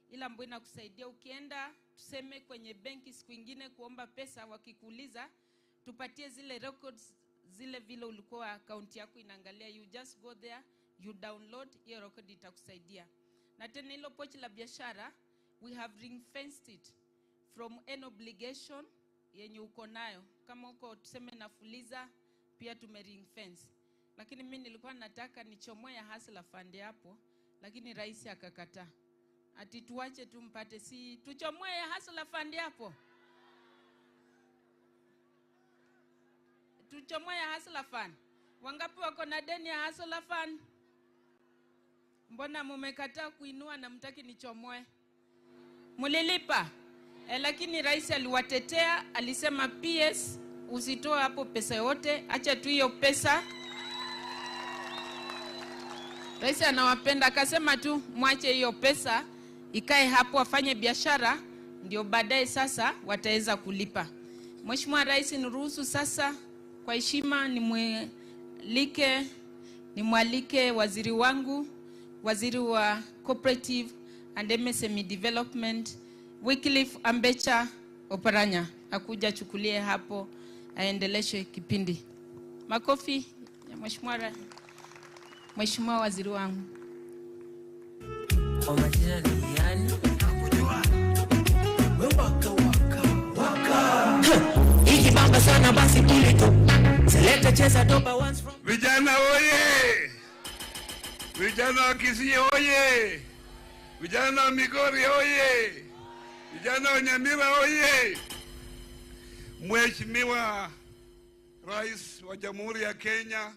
ila ambayo inakusaidia ukienda tuseme kwenye benki siku ingine kuomba pesa, wakikuuliza tupatie zile records zile vile ulikuwa akaunti yako inaangalia, you just go there you download hiyo record itakusaidia. Na tena hilo pochi la biashara we have ring fenced it from any obligation yenye uko nayo, kama uko tuseme na Fuliza pia tume ring fence, lakini mimi nilikuwa nataka nichomoe ya Hustler Fund hapo, lakini rais akakataa, ati tuache tu mpate, si tuchomoe ya Hustler Fund hapo, tuchomoe ya Hustler Fund. Wangapi wako na deni ya Hustler Fund? Mbona mumekataa kuinua na mtaki nichomoe? Mulilipa? E, lakini rais aliwatetea, alisema PS usitoe hapo pesa yote, acha tu hiyo pesa. Rais anawapenda, akasema tu mwache hiyo pesa ikae hapo, afanye biashara, ndio baadaye sasa wataweza kulipa. Mheshimiwa Rais, niruhusu sasa kwa heshima nimwalike nimwalike waziri wangu, waziri wa Cooperative and MSME Development Wycliffe Ambecha Oparanya akuja achukulie hapo aendeleshe kipindi. Makofi ya Mheshimiwa Mheshimiwa waziri wangu. Kwa majina ni yani Ikibamba sana basi kile tu Seleta cheza doba once from Vijana oye! Vijana wa Kisii oye! Vijana wa Migori oye! Vijana wa Nyamira oye! Mheshimiwa Rais wa Jamhuri ya Kenya,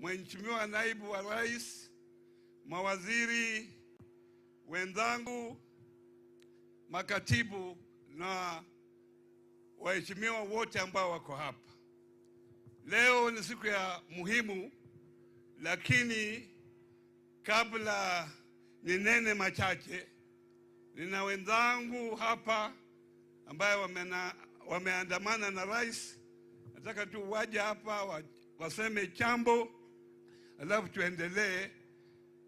Mheshimiwa Naibu wa Rais, mawaziri wenzangu, makatibu na waheshimiwa wote ambao wako hapa. Leo ni siku ya muhimu, lakini kabla ninene machache, nina wenzangu hapa ambayo wameandamana na rais. Nataka tu waje hapa waseme jambo, alafu tuendelee,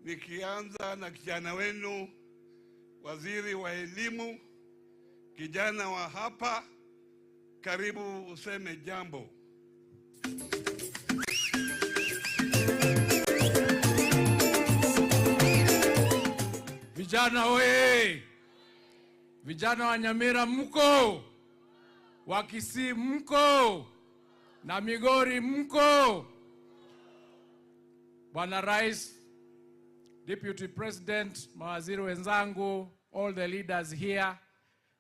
nikianza na kijana wenu waziri wa elimu, kijana wa hapa, karibu useme jambo. Vijana oye! Vijana wa Nyamira mko, wa Kisii mko, na Migori mko. Bwana Rais, Deputy President, mawaziri wenzangu, all the leaders here,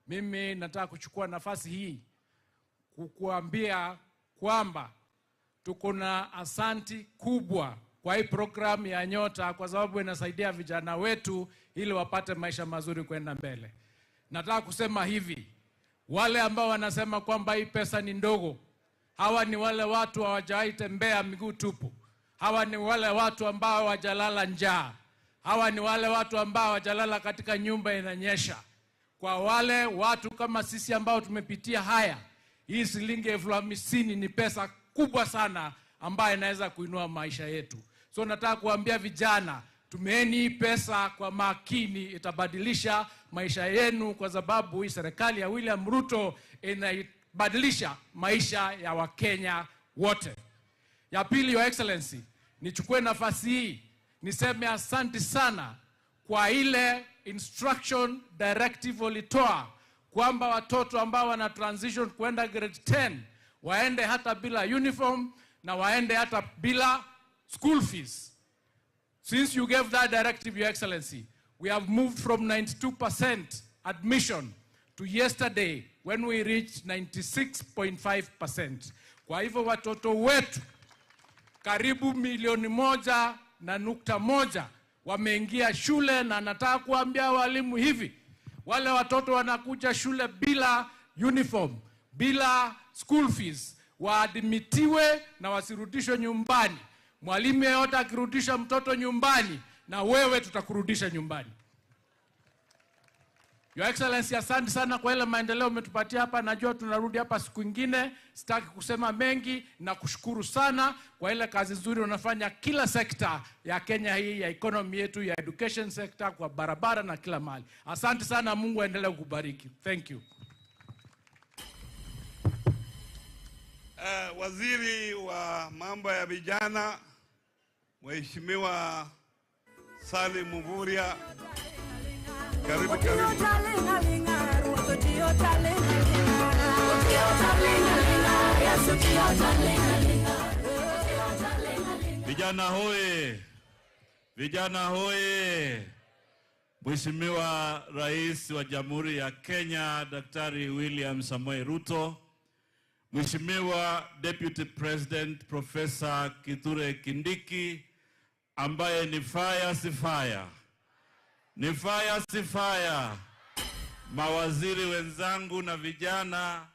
mimi nataka kuchukua nafasi hii kukuambia kwamba tuko na asanti kubwa kwa hii program ya Nyota kwa sababu inasaidia vijana wetu ili wapate maisha mazuri kwenda mbele. Nataka kusema hivi, wale ambao wanasema kwamba hii pesa ni ndogo, hawa ni wale watu hawajawahi tembea miguu tupu. Hawa ni wale watu ambao hawajalala njaa. Hawa ni wale watu ambao hawajalala katika nyumba inanyesha. Kwa wale watu kama sisi ambao tumepitia haya, hii shilingi 50,000 ni pesa kubwa sana ambayo inaweza kuinua maisha yetu. So nataka kuambia vijana, tumieni hii pesa kwa makini, itabadilisha maisha yenu, kwa sababu hii serikali ya William Ruto inaibadilisha maisha ya Wakenya wote. Ya pili, Your Excellency, nichukue nafasi hii niseme asante sana kwa ile instruction directive ulitoa kwamba watoto ambao wana transition kwenda grade 10 waende hata bila uniform na waende hata bila school fees. Since you gave that directive, Your Excellency, we have moved from 92% admission to yesterday when we reached 96.5%. Kwa hivyo watoto wetu karibu milioni 1.1 wameingia shule, na nataka kuambia walimu hivi, wale watoto wanakuja shule bila uniform, bila school fees, waadmitiwe na wasirudishwe nyumbani. Mwalimu yeyote akirudisha mtoto nyumbani, na wewe tutakurudisha nyumbani. Your Excellency, asante sana kwa ile maendeleo umetupatia hapa. Najua tunarudi hapa siku ingine, sitaki kusema mengi, na kushukuru sana kwa ile kazi nzuri unafanya kila sekta ya Kenya hii, ya economy yetu, ya education sector, kwa barabara na kila mahali. Asante sana, Mungu aendelee kukubariki. Thank you. Waziri wa mambo ya vijana Mheshimiwa Salim Mvurya, karibu, karibu. Vijana hoye! Vijana hoye! Mheshimiwa Rais wa Jamhuri ya Kenya Daktari William Samoei Ruto, Mheshimiwa Deputy President Professor Kithure Kindiki ambaye ni fire si fire, ni fire si fire, mawaziri wenzangu na vijana,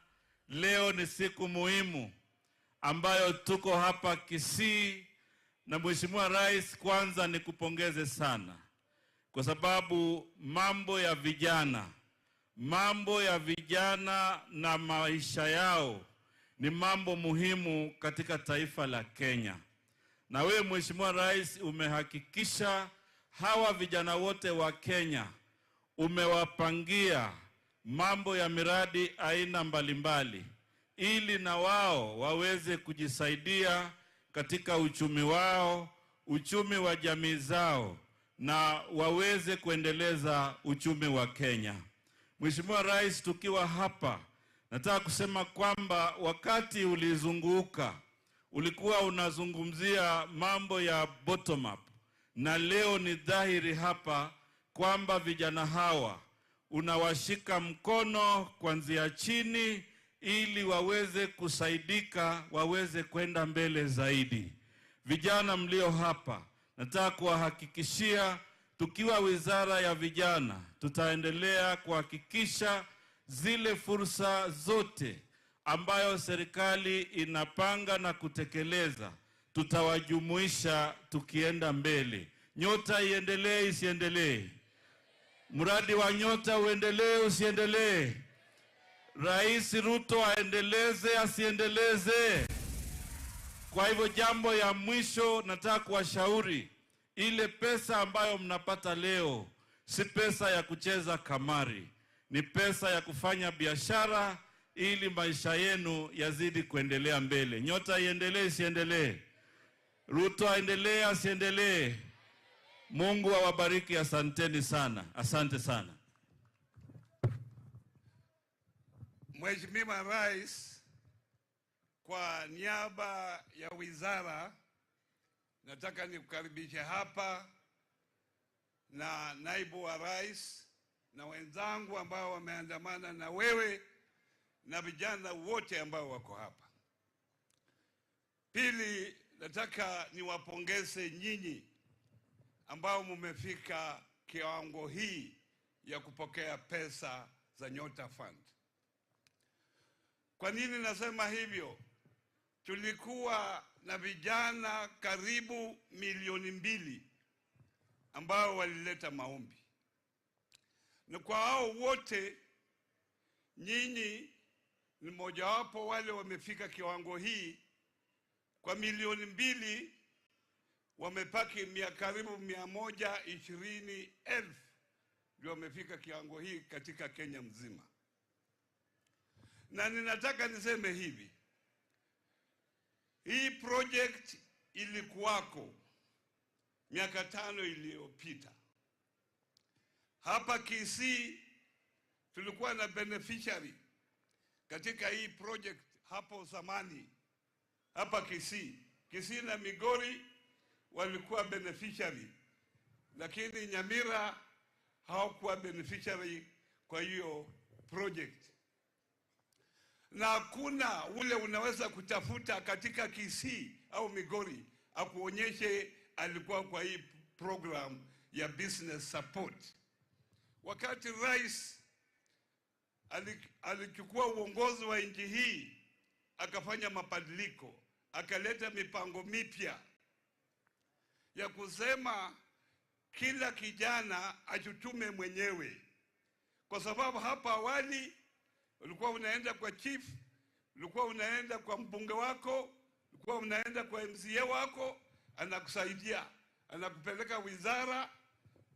leo ni siku muhimu ambayo tuko hapa Kisii, na Mheshimiwa Rais, kwanza nikupongeze sana kwa sababu mambo ya vijana, mambo ya vijana na maisha yao ni mambo muhimu katika taifa la Kenya. Na wewe Mheshimiwa Rais umehakikisha hawa vijana wote wa Kenya umewapangia mambo ya miradi aina mbalimbali ili na wao waweze kujisaidia katika uchumi wao, uchumi wa jamii zao na waweze kuendeleza uchumi wa Kenya. Mheshimiwa Rais, tukiwa hapa nataka kusema kwamba wakati ulizunguka ulikuwa unazungumzia mambo ya bottom up, na leo ni dhahiri hapa kwamba vijana hawa unawashika mkono kuanzia chini ili waweze kusaidika, waweze kwenda mbele zaidi. Vijana mlio hapa, nataka kuwahakikishia tukiwa Wizara ya Vijana tutaendelea kuhakikisha zile fursa zote ambayo serikali inapanga na kutekeleza tutawajumuisha tukienda mbele. Nyota iendelee isiendelee? Mradi wa Nyota uendelee usiendelee? Rais Ruto aendeleze asiendeleze? Kwa hivyo jambo ya mwisho nataka kuwashauri, ile pesa ambayo mnapata leo si pesa ya kucheza kamari, ni pesa ya kufanya biashara ili maisha yenu yazidi kuendelea mbele. Nyota iendelee isiendelee? Ruto aendelee asiendelee? Mungu awabariki, asanteni sana, asante sana. Mheshimiwa Rais, kwa niaba ya wizara nataka nikukaribishe hapa na naibu wa rais na wenzangu ambao wameandamana na wewe na vijana wote ambao wako hapa. Pili, nataka niwapongeze nyinyi ambao mmefika kiwango hii ya kupokea pesa za Nyota Fund. Kwa nini nasema hivyo? Tulikuwa na vijana karibu milioni 2 ambao walileta maombi, na kwa hao wote nyinyi ni mmojawapo wale wamefika kiwango hii. Kwa milioni 2 wamepaki karibu 120,000 ndio wamefika kiwango hii katika Kenya mzima. Na ninataka niseme hivi, hii project ilikuwako miaka 5 iliyopita. Hapa Kisii tulikuwa na beneficiary katika hii project hapo zamani. Hapa Kisii, Kisii na Migori walikuwa beneficiary, lakini Nyamira hawakuwa beneficiary kwa hiyo project. Na hakuna ule unaweza kutafuta katika Kisii au Migori akuonyeshe alikuwa kwa hii program ya business support. Wakati rais alichukua uongozi wa nchi hii, akafanya mabadiliko, akaleta mipango mipya ya kusema kila kijana achutume mwenyewe, kwa sababu hapa awali ulikuwa unaenda kwa chief, ulikuwa unaenda kwa mbunge wako, ulikuwa unaenda kwa MCA wako, anakusaidia, anakupeleka wizara,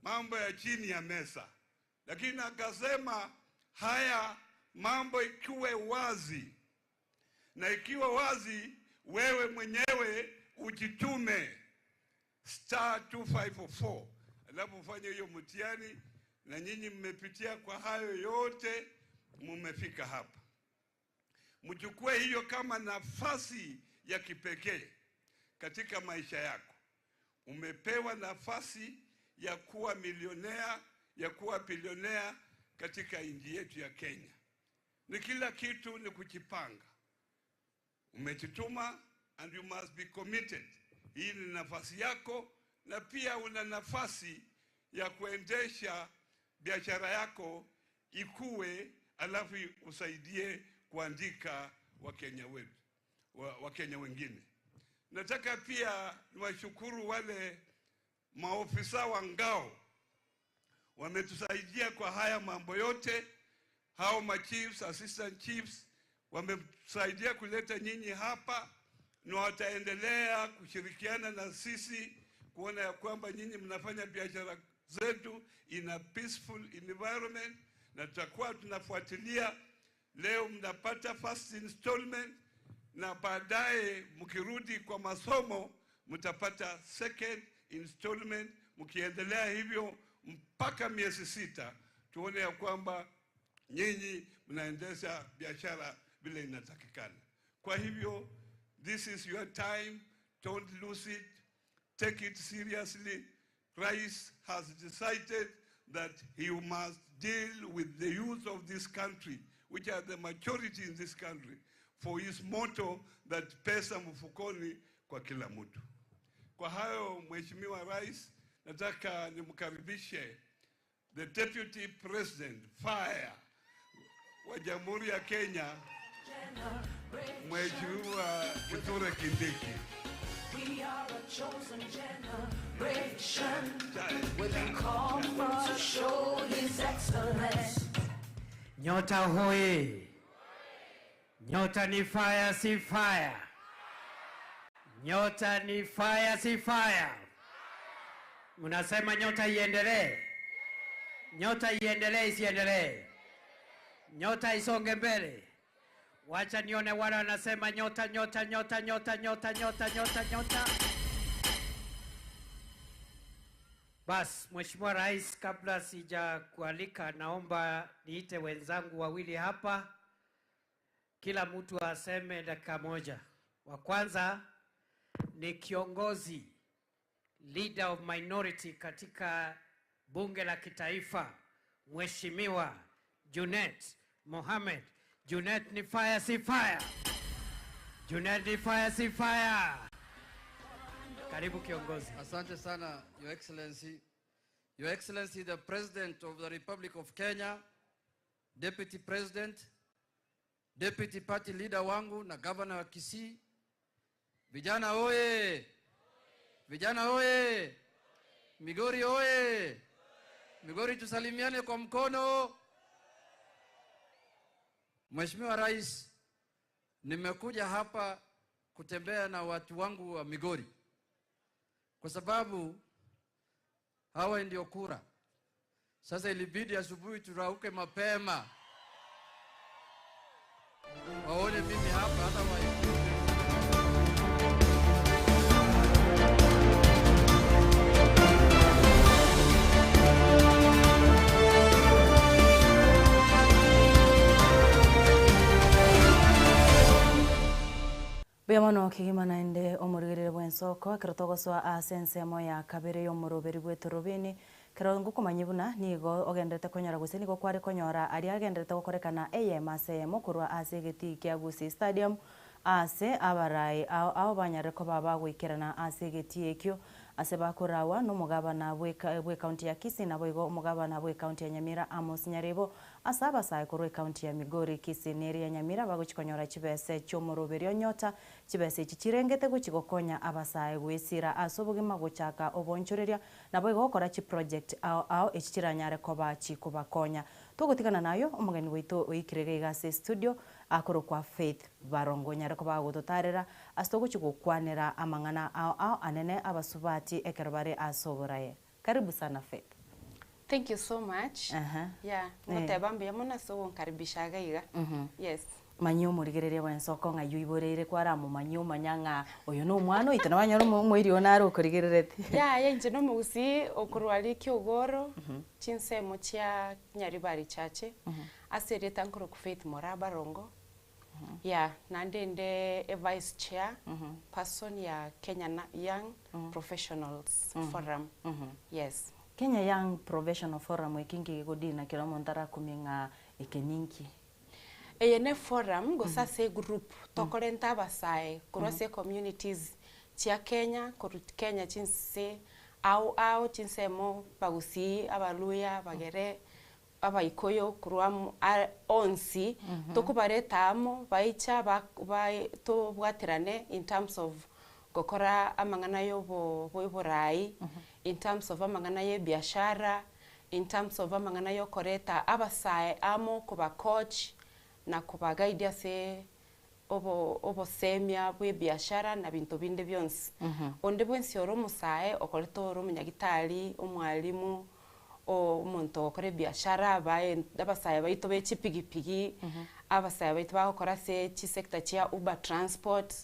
mambo ya chini ya meza. Lakini akasema haya mambo ikiwe wazi, na ikiwa wazi, wewe mwenyewe ujitume star 2544 alafu ufanye hiyo mtihani, na nyinyi mmepitia kwa hayo yote, mmefika hapa. Mchukue hiyo kama nafasi ya kipekee katika maisha yako. Umepewa nafasi ya kuwa milionea, ya kuwa bilionea katika nchi yetu ya Kenya. Ni kila kitu ni kujipanga. Umejituma and you must be committed. Hii ni nafasi yako, na pia una nafasi ya kuendesha biashara yako ikue, alafu usaidie kuandika Wakenya wetu, Wakenya wengine. Nataka pia niwashukuru wale maofisa wa ngao wametusaidia kwa haya mambo yote. Hao ma chiefs, assistant chiefs wametusaidia kuleta nyinyi hapa, na wataendelea kushirikiana na sisi kuona ya kwamba nyinyi mnafanya biashara zetu in a peaceful environment, na tutakuwa tunafuatilia. Leo mnapata first installment, na baadaye mkirudi kwa masomo mtapata second installment, mkiendelea hivyo mpaka miezi 6, tuone ya kwamba nyinyi mnaendesha biashara vile inatakikana. Kwa hivyo this is your time, don't lose it, take it seriously. Rais has decided that he must deal with the youth of this country, which are the majority in this country, for his motto that pesa mfukoni kwa kila mtu. Kwa hayo, Mheshimiwa Rais, nataka nimkaribishe the Deputy President Fire wa Jamhuri ya Kenya, Mheshimiwa Kithure Kindiki. We are a chosen generation. We've been called to show His excellence. Nyota hoye! Nyota ni fire si fire. Nyota ni fire si fire. Mnasema nyota iendelee. Nyota iendelee isiendelee? Nyota isonge mbele. Wacha nione wale wanasema nyota nyota nyota nyota nyota nyota nyota nyota. Bas, Mheshimiwa Rais, kabla sijakualika, naomba niite wenzangu wawili hapa, kila mtu aseme dakika moja. Wa kwanza ni kiongozi leader of minority katika bunge la kitaifa, Mheshimiwa Junet Mohamed. Junet ni fire si fire? Junet ni fire si fire? Karibu kiongozi. Asante sana, Your Excellency. Your Excellency, the President of the Republic of Kenya, Deputy President, Deputy Party Leader wangu na Governor wa Kisii. Vijana oye! Vijana oye! Migori oye! Migori tusalimiane kwa mkono. Mheshimiwa Rais, nimekuja hapa kutembea na watu wangu wa Migori kwa sababu hawa ndio kura. Sasa ilibidi asubuhi turauke mapema waone mimi hapa hata wa Mbuya mono kegima naende omorigereri bw'ensoko ekero togosoa ase ensemo ya kabere y'omoroberi bw'etorobini ekero ngokomanyia buna nigo ogenderete konyora gose nigo kware konyora aria agenderete gokorekana eyemo ase eyemo korwa ase egetii kia Gusii Stadium ase abarai ao ao banyarire koba bagoikerana ase egetii ekio ase bakorawa nomogabana bw'ecounty ya Kisii naboigo omogabana bw'ecounty ya Nyamira Amos Nyaribo Ase abasae korwa ecounty ya Migori, Kisii na eria ya Nyamira bagochia konyora chibese chi'omoroberio onyota, chibese echi chirengete gochia gokonya abasae goesira ase obogima gochaka oboonchoreria naboigo gokora chiproject ao ao echi chiranyare koba chikobakonya. Togotigana nayo omogeni gwaito oikire iga iga ase estudio akorokwa Faith Barongo onyare koba agototarera ase togochia gokwanera amang'ana ao ao anene abasubati ekero bare ase oboraye. Karibu sana Faith. Thank you so much. Aha. Yeah, Eh. ngoteba mbuya mono ase ogonkaribisha iga iga. Yes. Manyia omorigereria bw'ensoko ng'a ayio oiboreire kwaramomanyia omanya ng'a oyo na omwana oito nabo anyore omoiri oo nare okorigereretie. Yaya inche na omogusii okorwa aria Kiogoro, chinsemo chia Nyaribari Chache, ase erieta nkorokwa Faith Moraa Barongo. Yeah, naende inde e vice chair person ya Kenya na Young Professionals Forum. Yes. Kenya Young Professional Forum eki nki gegodina kera omonto arakumie ng'a eke ninki? Eye ne forum gose ase egroup tokorenta abasae korwa ase ecommunities chia Kenya korwa Kenya chinse ao ao chinsemo bagusii, abaluhya, abagere, Abaikoyo korwa amo a onsi, tokobareta amo, baicha ba ba tobwaterane in terms of gokora amang'ana ya obo oborai, in terms of amang'ana ya ebiashara, in terms of amang'ana ya okoreta abasae amo koba coach na koba guide ase obo obosemia bwa ebiashara na binto binde bionsi. Onde bwensi ore omosae okorete ore omonyagitari, omwalimu, omonto ogokora ebiashara, abae abasae baito be chipigipigi, abasae baito bagokora ase chisector chia Uber transport,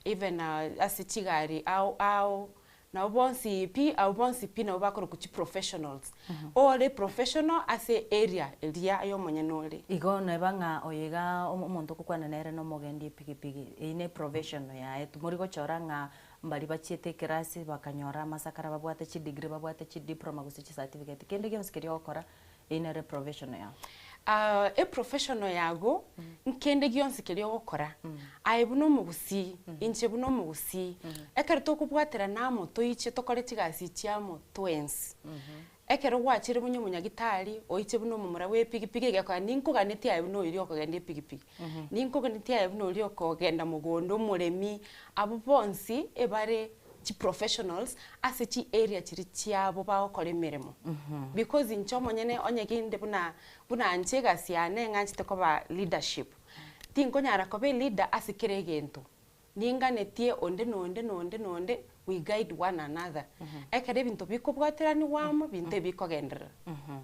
even ase chigari ao ao, Nabo bonsi pi, abwo bonsi pi nabo bakorokwa chiprofessionals. Ore professional ase area eria aye omonyene ore. Igo neba ng'a oyo iga omonto okokwana nere nomogendi epigipigi, eyio ne professional yaye, timori gochora ng'a mbari bachiete ekerasi bakanyora amasakara babwate chidegree babwate chidiploma gose chicertificate, kende gionsi keria ogokora Eyio nere professional yao. Ah, eprofessional yago, nkende gionsi keria ogokora, aye buna omogusii, inche buna omogusii, ekero tokobwaterana amo toiche tokore chigasi echi amo twensi, ekero gwachire buna omonyagitari, oiche buna omomura bwa epigipigi egekora ninkoganetie aye buna oria okogenda epigipigi, ninkoganetie aye buna oria okogenda mogondo omoremi, abwo bonsi ebare chiprofessionals ase chiarea chiria chiabo bagokora emeremo. Because inche omonyene onye kinde buna buna inche egasi yane ng'anchete koba leadership. Tinkonyara koba eleader ase kera egento, ninganetie onde na onde na onde na onde, we guide one another. Ekero ebinto bikobwateranigwa amo, binto ebikogenderera.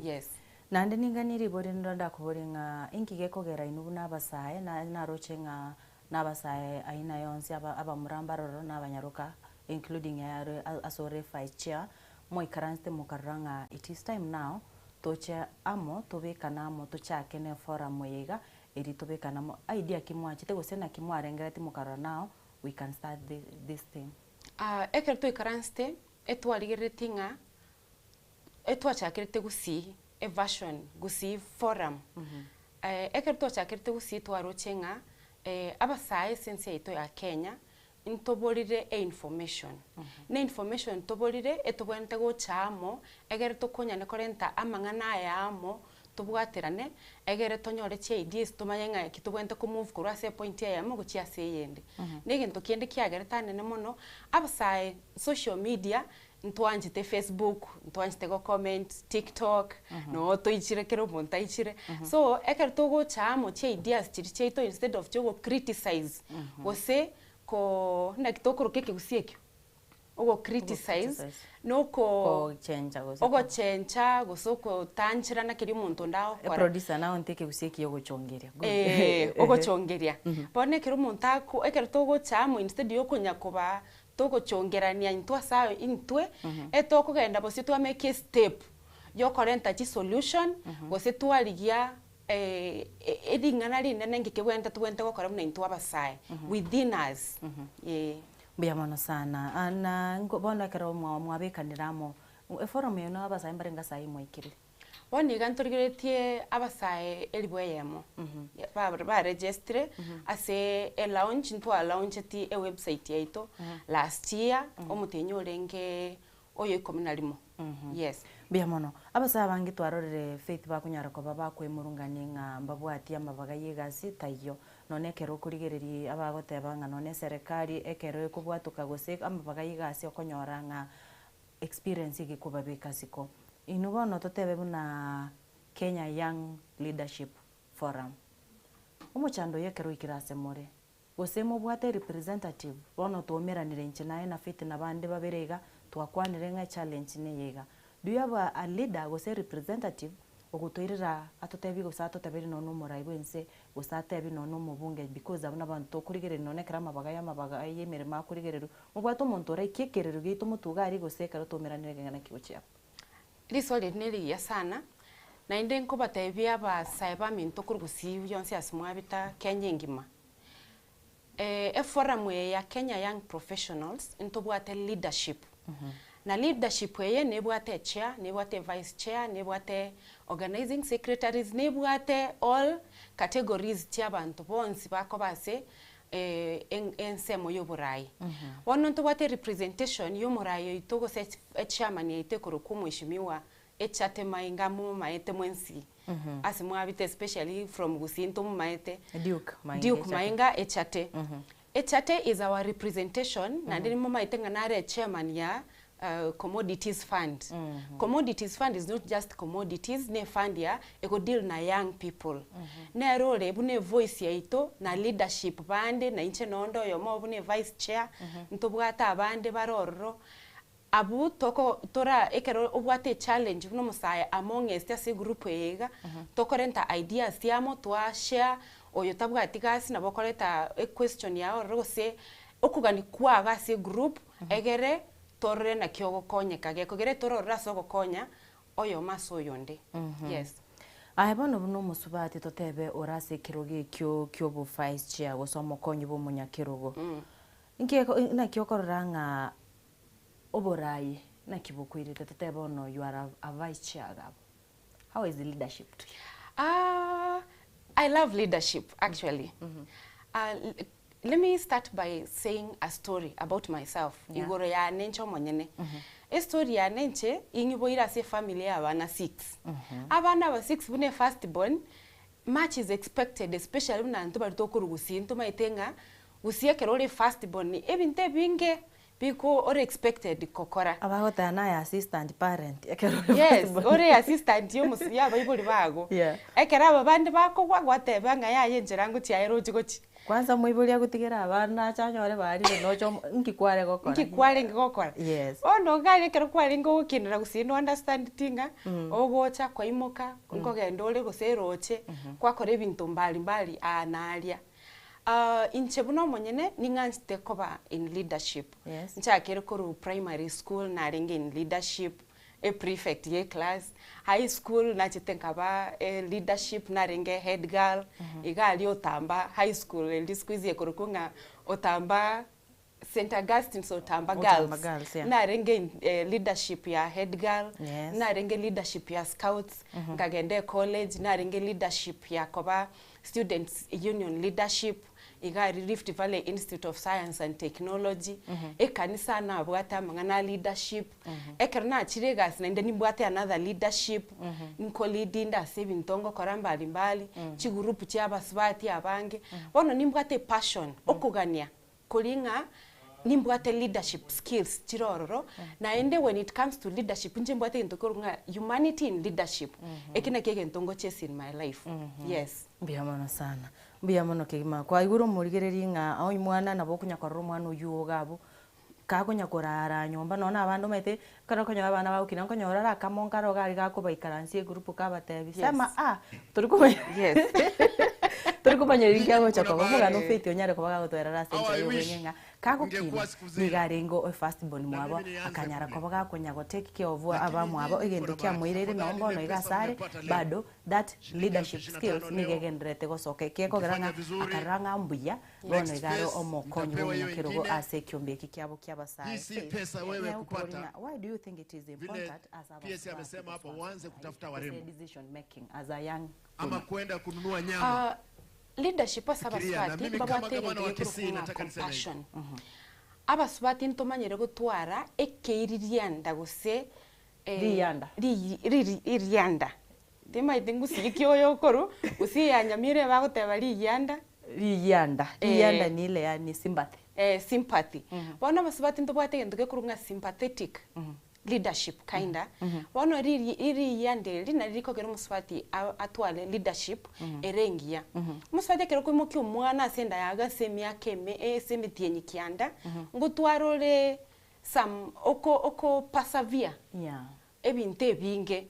Yes. Naende ninganie ribori rinde ndakoborie ng'a inki gekogera inwe buna abasae, na naroche ng'a na abasae aina yonsi aba abamura mbaroro na abanyaroka including ere ase ore vice chair, moikaransete mokarora ng'a it is time now toche amo tobekane amo tochake ne forum eye iga eri tobekane amo, idea ki mwachete gose naki mwarengereti mokarora now we can start this thing? Ah, ekero twaikaransete, etwarigereretie ng'a etwachakerete gusii eversion, gusii forum, ekero twachakerete gusii twaroche ng'a abasae ase ense yaito ya Kenya, ntoborire einformation, na information toborire etobwenerete gocha amo, egere tokonyane korenta amang'ana aya amo, tobwaterane, egere tonyore chiideas tomanye ng'a eki tobwenerete komove korwa ase epoint eyemo gochia ase eyende. Na egento kende kiagerete anene mono, abasae social media, ntwanchete Facebook, ntwanchete go comment, tiktok, noo toichire kera omonto aichire. So, ekero togocha amo chiideas chiria chiaito instead of chiogo criticize, gose ko naki tokoroka ekegusii ekio? Ogo criticize, na oko Ogochencha gose ogochencha gose ogotancherana keria omonto onde agokora. Eproducer naye onte ekegusii ekiya ogochongeria. Good. Eeh, ogochongeria. Bono ekero omonto ako ekero togocha amo instead ya okonya koba togochongerania intwe ase aye intwe, etokogenda bosio twamake estep ya okorenta chisolution, gose twarigia ring'ana rinene ng'iki kebwenerete tobwenerete gokora buna intwe abasae within us, eh. Mbuya mono sana. Ah, na bono ekero mwabekanire amo, eforum eye na abasae mbarenge ase ayio mwaikire? Bono iga ntorigeretie abasae elifu eyemo baregestire ase elaunch, ntwalauncheti ewebsite yaito last year, omotienyi orenge oyo ikomi na rimo, yes. Mbuya mono. Abasae abange twarorire Faith bakonyara koba bakwemurungania ng'a mbabwati amabaga ya egasi taiyo. Nonya ekero okorigereria abagoteba ng'a nonya eserekari ekero ekobwatoka gose amabaga ya egasi okonyora ng'a experience egekobabeka isiko. Inwe bono totebe buna Kenya Young Leadership Forum, omochando oyo ekero oikire ase more, gose mobwate representative, bono twaumeranire inche naye na Faith na bande babere iga, twakwanire ng'a echallenge neye iga. Do you have a leader gose representative ogotoirera atotebie gose atoteberie nonya omorai bwense gose atebie nonya omobunge because abwo nabanto tokorigereria nonya ekero amabaga ya amabaga ya emeremo akorigererwa, mobwate omonto oraikie ekerero giaito motuga aria gose ekero twaumeranire ekeng'ana naki gochia abwo. Riswali eri nerigiya sana, naende nkobatebia abasae baminto korwa gusii yonsi ase mwabita Kenya engima, eforum eye ya Kenya Young Professionals ntobwate leadership, na leadership eye nebwate echair, nebwate evice chair, nebwate organizing secretaries, nebwate all categories chia abanto bonsi bakoba ase ensemo ya oborai. Bono ntobwate representation ya omorai oito gose echairman yaito ekorokwa omweshimiwa Echate Mainga momaete mwensi ase mwabete especially from Gusii ntomomaete Duke Mainga Duke Echate. Mainga Echate. Echate is our representation naende nimomaete ng'a nare echairman ya commodities fund. Commodities fund is not just commodities, ne efund ya ego deal na young people. Nere ore buna evoice yaito na leadership bande na inche nonde oyomo buna evice chair, ntobwate abande bare ororo. Abwo toko tora ekero obwate echallenge buna omosae among'est ase egroup eye iga, tokorenta ideas amo twa share, oyo tabwati gasi nabo okoreta equestion yago ororo gose okogania kwago ase egroup, egere torore naki ogokonyeka gekogera tororore ase ogokonya oyomo ase oyonde, yes. Aye bono buna omosubati totebe ore ase ekerogo ekio kia obo vice chair gose omokonyi bwa omonyakerogo, nki naki okorora ng'a oborayi naki bokoirete totebe bono you are a vice chair iga abwo, how is the leadership to you? Ah, I love leadership actually. Let me start by saying a story about myself, igoro yane inche omonyene. Estory yane inche, ing'iboire ase efamily ya abana six. Abana aba six buna efirst born, much is expected especially buna intwe baria tokorwa gusii ntomaete ng'a gusii ekero ore first born ebinto ebinge. Biko ore expected gokora. Abagoteba naye assistant parent ekero ore Yes, first born. ore assistant yomosi ya abaibori bago. Yeah. Ekero aba bande bakogwa gwateba ng'a yaya enchera ngochia aye roche gochia. Kwanza omoibori agotigera abana ache anyore barire noche omo nki kware gokora? Nki kwarenge gokora? Yes. Bono iga aria ekero kwarenge gokinera gose no understand ti ng'a, ogocha kwaimoka, nkogenda ore gose eroche, kwakora ebinto mbali mbali aa na aria. Inche buna omonyene ning'anchete koba in leadership. Yes. Nchakere korwa primary school narenge in leadership, e prefect ye class, high school nachete nkaba e leadership narenge head girl, iga aria Otamba high school eria siku hizi ekorokwa ng'a Otamba St Augustine's Otamba Otamba Girls, Girls, yeah. narenge in leadership ya head girl, Yes. narenge leadership ya scouts, nkagenda ecollege narenge leadership ya koba students union leadership, iga aria Rift Valley Institute of Science and Technology, ekanisa nabwate amang'ana a leadership, ekero nachire egasi naende nimbwate another leadership, nko lead inde ase ebinto ngokora mbali mbali, chigroup chia abasubati abange, bono nimbwate epassion, okogania Koria ng'a nimbwate leadership skills chire ororo, naende when it comes to leadership inche mbwate egento korwa ng'a humanity in leadership, eki nakio egento ngo chase in my life, yes. Mbuya mono sana, mbuya mono kegima. Kwaigure omorigereria ng'a onye mwana nabo okonya korora omwana oywo iga abwo, kakonya korara nyomba nonye na abande omanyete, ekero okonyora abana bagokina nkonyora ore akamo nkare iga aria gakobaikaransia egroup kabatebia, sema a, tori komanya tori komanya rinki agocha koba. Omogano Faith onyare koba gagotwerera ase enchera ya obweng'e ng'a kagokina nigo arenge o first born mwabo, akanyara koba gakonya go take care of abamwabo egento kiamoireire nonye bono iga asare bado that leadership skills nigo egendererete gosoka ekiekogera ng'a akarora ng'a mbuya Bono iga are omokonyi bw'omonyakerogo ase ekiombe eki kiabo ki'abasae. Hii si Faith, pesa wewe niaye okobori kupata. ng'a why do you think it is Vile important as PS abasubati amesema hapo, gosoa uanze ase kutafuta gose warembo decision making as a young ama woman? kwenda kununua nyama. Leadership ase Fikiria, na abasubati mimi kama mbabwate gavana egento wa gekorokwa Kisii ng'a nataka niseme hivi. compassion. Abasubati ntomanyire gotwara ekeiririanda gose Riyianda. riyi riri irianda. Timaeti ngusii ki oyo okorwa, gusii ya Nyamira ebagoteba riyianda. Riyianda, riyianda ni ile yaani sympathy. Eh, sympathy. Bono abasubati ntobwate egento gekorwa ng'a sympathetic leadership kinda. Bono riri riyianda eri nari rikogera omosubati atware leadership ere engiya. Omosubati ekero okoimokia omwana ase enda yago ase emiaka eme ase emetienyi kianda, ngotwara ore some oko oko persevere Yeah. ebinto ebinge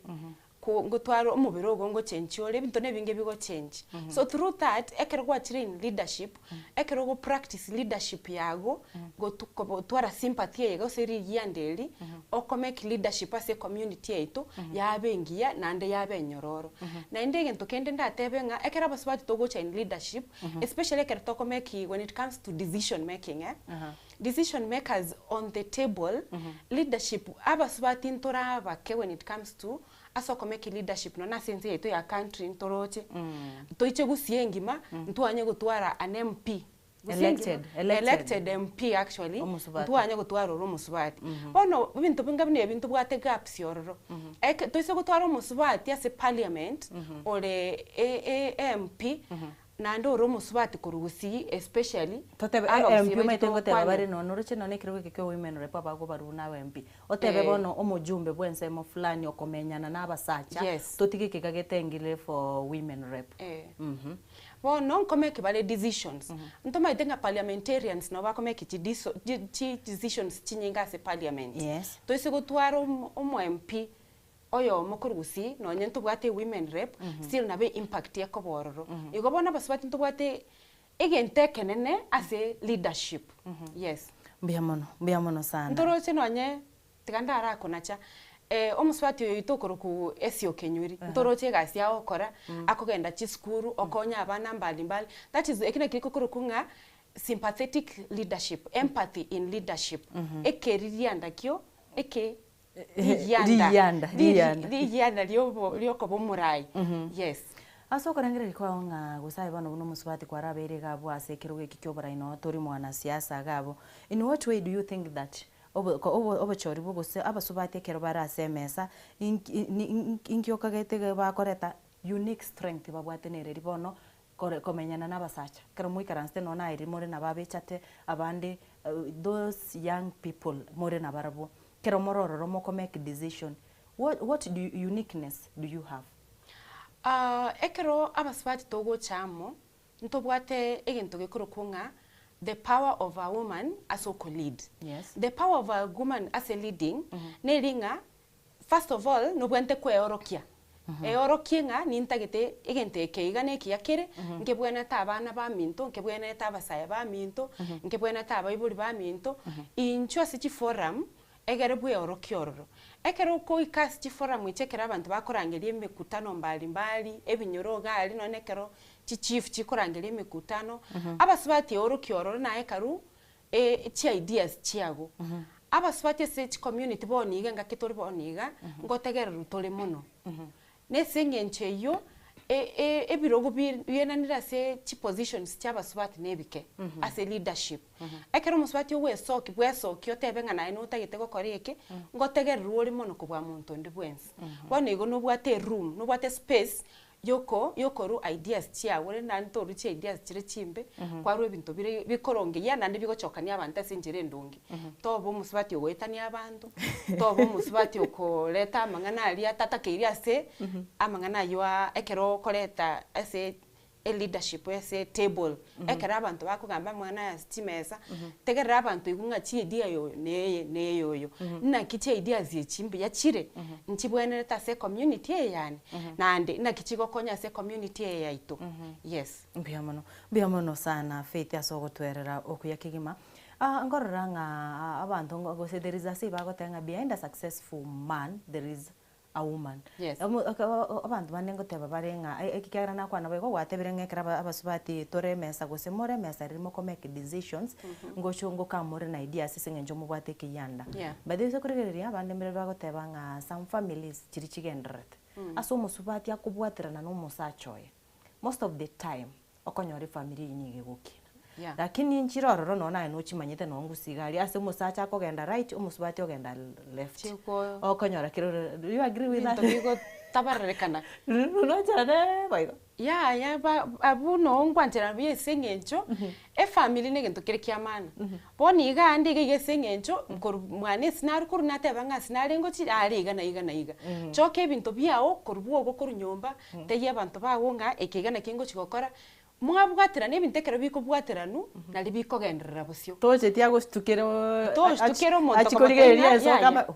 ko ngotwara omobere ogo ngochenchia ore ebinto na ebinge bigochenji. So through that ekero gwachire in leadership, ekero ogo practice leadership yago, gotu gotwara sympathy eye gose rigianda eri, oko make leadership ase ecommunity yaito yabe engiya naende yabe enyororo. Naende egento kende ndatebe ng'a ekero abasubati togocha in leadership, especially ekero toko make when it comes to decision making eh, Decision makers on the table, leadership, abasubati ntore abake when it comes to ase okomake leadership nonya ase ense yaito ya country ntoroche, toiche gusii engima, ntwanye gotwara an MP. Gusii engima, Elected, elected. elected MP actually, Omosubati. ntwanye gotwara ore omosubati. Bono ebinto binga buna ebi ntobwate gaps ororo. Eke toise gotwara omosubati ase parliament, ore e- e MP, Naende ore omosubati korwa gusii especially Totebe abagusii MP baito omanyete ngoteba togokwanera. bare nonya oroche nonya ekerogo eke kia women rep abagobarwa buna aba MP. Otebe Eh. bono omojumbe bwa ensemo fulani okomenyana na abasacha Yes. totige ekega getengire for women rep. Eh. Bono nkomake bare decisions. Ntomaete ng'a parliamentarians nabo bakomake chi diso chi chi decisions chinyinge ase parliament. Yes. Toise gotwara omo omo MP oyomo korwa gusii nonye ntobwate women rep still nabo impact ekoba ororo. Igo bono abasubati ntobwate egento ekenene ase leadership, yes. Mbuya mono, mbuya mono sana. Ntoroche nonye tiga ndarakonacha omosubati oyo oito okorokwa Essie Okenyuri, ntoroche egasi agokora, akogenda chisukuru, okonya abana mbali mbali, that is ekio nakio gekorokwa ng'a sympathetic leadership, empathy in leadership, ekeririanda kio eke Rigianda. Rigianda, rigianda. Rigianda riobo riokoba omorai. Yes. Ase okorengereria kwao ng'a gose aye bono buna omosubati kwarabeire iga abwo ase ekerogo eki ki'oborai noo tori mwanasiasa iga abwo, in what way do you think that obo obo obochori bwo gose abasubati ekero bare ase emesa inki inki okagete iga bakoreta unique strength babwate nereri bono kore komenyana na abasacha? Ekero moikaransete nonye naye riria more nabo abechate abande. Those young people more nabarabwo, ekero more ororo moko make decision, what what do you uniqueness do you have? Ekero abasubati togocha amo, ntobwate egento gekorokwa ng'a the power of a woman ase oko lead. Yes. The power of a woman ase leading, neri ng'a first of all nobwenerete kweorokia, eorokie ng'a nintagete egento eke iga na ekiya kere, nkebwenerete abana baminto, nkebwenerete abasae baminto, nkebwenerete abaibori baminto, inchuo ase chiforum egere bweorokie ororo. Ekero okoika ase chiforum echi ekero abanto bakorangeria emekutano mbali mbali, ebinyoro iga aria nonye na ekero chichief chikorangeria emekutano, abasubati eorokie ororo naye karwu chi ideas chiago. Abasubati ase chicommunity bono iga engaki tore bono iga, ngotegererwa tore mono. Na ase eng'encho eyio, ebirogo bienanire ase chipositions chia abasubati na ebike, ase leadership. Ekero omosubati ogwesokia bwesokia otebe ng'a naye notagete gokora eke, ngotegererwa ore mono kobua monto onde bwensi. Bono igo nobwate eroom, nobwate espace yoko yokorwa ideas chiago rende naende torwa chi ideas chire chimbe, kwarwa ebinto bire bikorongeia naende bigochokania abanto ase enchera endonge. Toba omosubati ogoetania abanto, toba omosubati okoreta amang'ana aria atatakeiri ase amang'ana aywo aa ekero okoreta ase eleadership ase etable, ekero abanto bakogamba amang'ana aya ase chimesa, tegerera abanto igwe ng'a chiidea ya oyo neye neye oyo. Naki chiideas echi mbuya chire, nchibwenerete ase ecommunity eye yane, naende naki chigokonya ase ecommunity eye yaito, yes. Mbuya mono, mbuya mono sana Faith ase ogotwerera okuya kegima. Nkorora ng'a abanto gose there is a say bagoteba ng'a behind a successful man there is a woman. Yes. Abanto bande ngoteba bare ng'a ekiagera nakwana boigo gwatebire ng'a ekero abasubati tore emesa gose more emesa riria moko make decisions, ngocha ngoka more na ideas ase eng'encho mobwate ekeyianda. Yeah. By the way ase okorigereria abande mbare bagoteba ng'a some families chiria chigendererete, ase omosubati akobwaterana na omosacha oye, most of the time okonyora efamiri eyio nigo egokina. Yeah. Lakini nchire ororo nonye naye nochimanyete nonye ngusi iga aria ase omosacha akogenda right omosubati ogenda left. Chiko Okonyora kere ore do you agree with that? Ebinto bigotabarerekana. Nochanee boigo. Yaya ba abwo noo nkwancherana buya ase eng'encho, efamiri na egento kere kia maana. Bono iga ande iga iga ase eng'encho, korwa mwane ase nare korwa nateba ng'a ase nare ngochi are iga na iga na iga. Choka ebinto biago korwa bwogo korwa nyomba, tebia abanto bago ng'a eke iga naki ngochi gokora, mwabwaterana ebinto ekero bikobwateranwa, naria bikogenderera bosio. Tocheti agostukera Toshtukera omonto achi korigereria okobatebia ense yaya. ogamba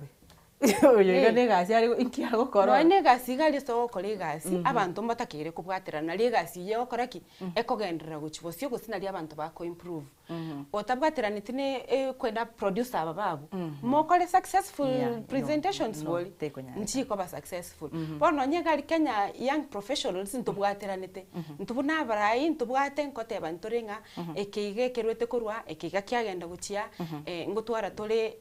oyo iga na egasi are inki agokora Nonya na egasi iga aria ase ogokora egasi, abanto mbatakeire kobwaterana naria egasi eyio egokora ki? Ekogenderera gochia bosio gose naria abanto bako improve. Otabwateraneti na kwenda producer aba bago, mokore successful Yeah, no, presentations no, bori? tekonyarekana. Nchikoba successful. Bono nonye iga aria Kenya young professionals ntobwateranete, intwe buna abarai ntobwate nkoteba ntore ng'a eke iga ekerwete korwa eke iga kiagenda gochia ngotwara tore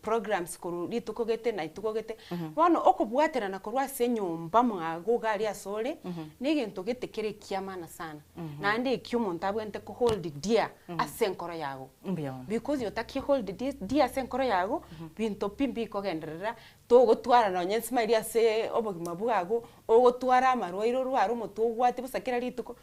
programs korwa rituko gete na rituko gete. Bono okobwaterana korwa ase enyomba mwago iga aria ase ore, na egento gete kere ekia maana sana. Naende ekio omonto abwenerete ko hold dear ase enkoro yago. Mbuya mono. Because otaki hold dear ase enkoro yago, binto pi mbikogenderera, togotwara nonye ensima eria ase obogima bwago, ogotwara amarwaire orware omotwe ogwate bosa kera rituko.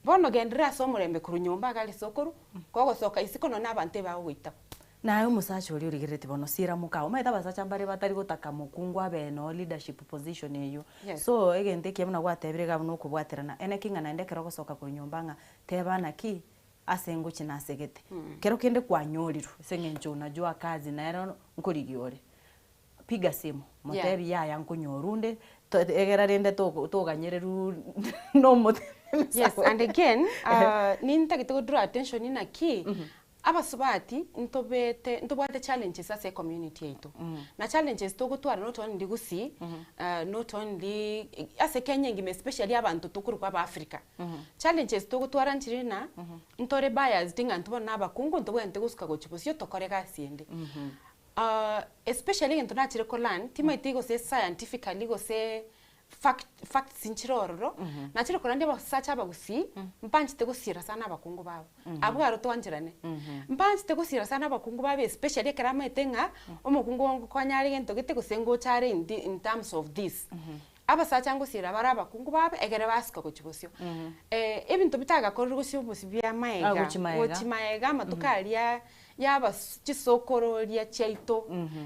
Bono genderera ase omorembe korwa nyomba iga aria ase okorwa, kogosoka isiko nonye na abanto ebagogoitaba. Naye omosacha oria origereretie bono sira mokao. Omanyete abasacha mbare batari gotaka mokungu abe noo leadership position eyio. Yes. So egento ekiya buna gwatebire iga buna okobwaterana, eneki ng'a naende ekero ogosoka korwa nyomba ng'a teba naki ase ngochia nasegete. Kero kende kwanyorirwe ase eng'encho unajua kazi nero nkorigia ore. Piga simu, Yeah. motebi yaya nkonyorwa onde, to egera rende togo toganyererwu nomote Yes, and again, nintagete go draw attention naki, abasubati ntobete ntobwate challenges ase ecommunity yaito. Na challenges togotwara not only gusii, not only ase Kenya engima especially abanto tokorokwa aba Africa. Challenges togotwara nchire ng'a, ntore biased ng'a intwe bono na abakungu ntobwenerete gosuka gochia bosio tokore egasi ende. Especially egento nachire ko learn, timaeti gose scientifically gose fact facts nchire ororo, nachire korandia abasacha abagusii, mbanchete gosiera sana abakungu babo, abwo aro twancherane. Mbanchete gosiera sana abakungu babo especially ekero amaete ng'a, omokungu ogo ngokonya are gento gete gose ngocha are in thi in terms of this. Abasacha ngosiera bare abakungu babo egere basuka gochia bosio. Ebinto bitagakorire gose obosio bia Ah, maega, gochia maega. gochia maega amatuko aria. ya abas chisokororia chiaito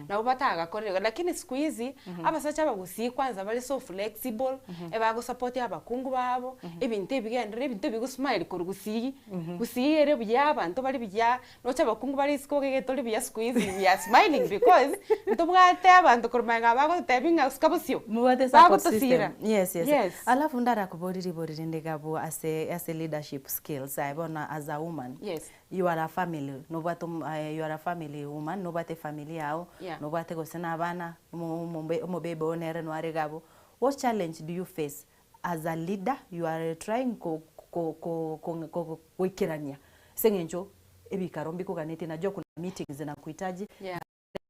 nabo batagakorire lakini siku hizi abasacha abagusii kwanza bare so flexible ebagosupport abakungu babo ebinto ebigenderere ebinto ebigosmile korwa gusii gusii ere buya abanto bare buya noche abakungu bare isiko ogegete tori buya siku hizi we are smiling because ntobwate abanto korwa magega bagototebia ng'a suka bosio Mobwate support bagotosira system. Yes, yes. Yes. Alafu ndarakoborie ribori rinde iga abwo ase ase leadership skills aye bono as a woman. Yes. You are a family, nobwate omo you are a family woman, nobwate efamiri yago, Yeah. nobwate gose na abana, omo omobe omobebe oo nere noare iga abwo. What challenge do you face as a leader you are trying ko ko ko ko goikerania ase eng'encho ebikaro mbikoganetie najua kuna meetings zinakuhitaji Yeah.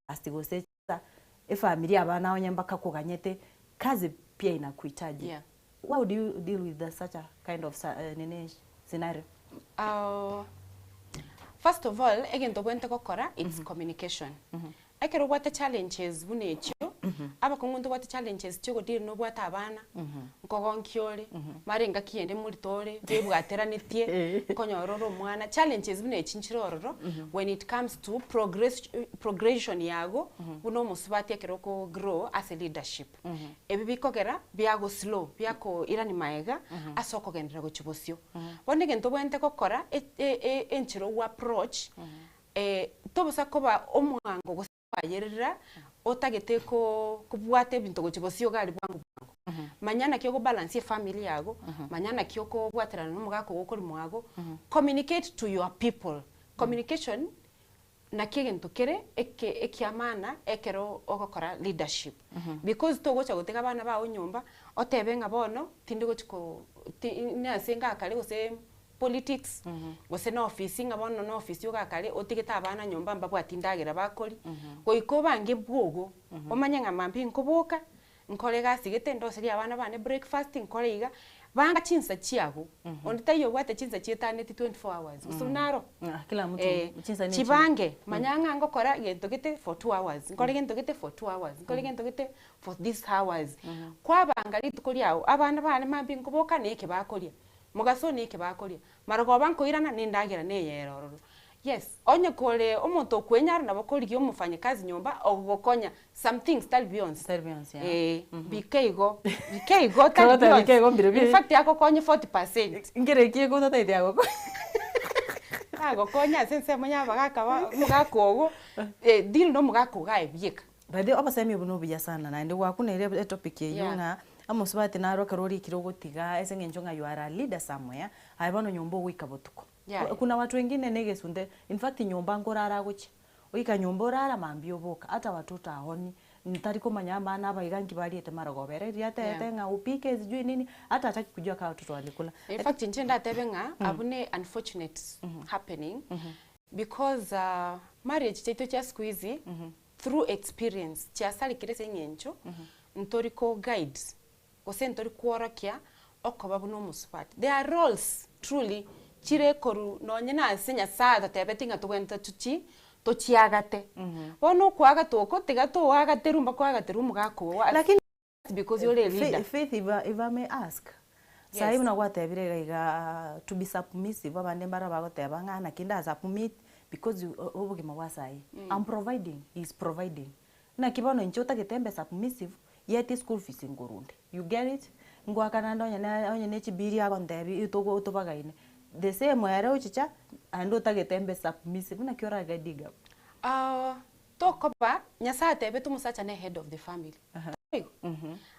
ase gose efamiri abana onye mbakakoganyete kazi pia inakuhitaji. Yeah. How do you deal with the, such a kind of nini scenario? First of all, egento obwenerete gokora it's communication. Ekero obwate challenges buna echio, abakong'u ntobwate challenges chia ogodeal na obwate abana, nkogonkia ore, mara engaki ende morito ore, bwebwateranetie, nkonyora ore omwana, challenges buna echi nchire ororo, when it comes to progress progression yago, buna omosubati ekero oko grow ase leadership. Ebi bikogera biago slow, biakoirani maega, ase okogenderera gochia bosio. Bono egento obwenerete gokora, e- e- e- enchera ogo approach, tobosa koba omwango gose kwayerera, otagete ko kobwata ebinto gochia bosio iga aria bwango bwango. Manya naki ogobalance efamiri yago, manya naki okobwaterana na omogaka ogo okori mwago, communicate to your people. Communication, naki egento kere eke ekia maana ekero ogokora leadership. Because togocha gotiga abana bago nyomba, otebe ng'a bono, tindi gochi ko ti nase ngakare gose politics, gose na ofisi ng'a bono na ofisi ogakare otigete abana nyomba mbabwati ndagera bakoria, goika obange bwogo, omanye ng'a mambia nkoboka, nkore egasi gete ndoserie abana bane breakfast, nkore iga, banga chinsa chiago, onde taiyo obwate chinsa chietaneti 24 hours, gose buna aro? Ah, kila mtu chinsa ne chibange, manya ng'a ngokora gento gete for 2 hours, nkore gento gete for 2 hours, nkore gento gete for this hours. Kwabanga rituko riago, abana bane mambia nkoboka na eke bakoria, mogaso na eke bakoria, marogoba nkoirana na endagera na eyere ororo. Yes, onye kore omonto okwenyara nabo okorigia omofanyakazi nyomba ogogokonya some things tari bionsi. Tari bionsi, yeah. Eh, bike igo, bike igo tari Kogoteba bike igo bionsi. mbire In bire. fact agokonye 40%. Nkere ki egotataete agokonye? Agokonye ase ensemo ya abagaka ba omogaka ogo, deal na omogaka ogo aye bieka. By the way, obosemi obo nobuya sana naende gwakunire etopic eywo Yeah. ng'a omosubati naro ekero orikire ogotiga ase eng'encho ng'a you are a leader somewhere, aye bono nyomba ogoika botuko. Yeah. Kuna watu wengine na egesunte, in fact nyomba nkorara agochia, oika nyomba orara mambia oboka, hata watoto haoni, ntari komanya abana aba iga nki bariete marogoba ere riria atebete Yeah. ng'a upike sijui nini, hata hataki kujua kama watoto walikula. In fact inche ndatebe ng'a abwo ne unfortunate happening because marriage chiaito chia siku hizi through experience chiasarekire ase eng'encho ntori ko guide gose ntori kworokia okoba buna omosubati. There are roles truly chire korwa nonye na ase Nyasaye atotebeti ng'a tobwenerete tochi tochiagate. Bono okoagata oko tiga toagaterwe mpaka oagaterwe omogaka oo Lakini because ore a leader. Faith, if I, if I may ask, Yes. sahi buna gwatebire iga iga to be submissive abande mbaro bagoteba ng'a naki nda submit because you- o- obogima bwa sahi I'm providing, he is providing. Naki bono inche otagete mbe submissive yet school fees nkorunde. You get it? Ngoakana nde onye na onye na echibiri agontebi togo tobagaine. The same ere ochicha naende otagete mbe submissive naki oragaidiga. Tokoba, Nyasaye atebete omosacha ne head of the family. Tari boigo?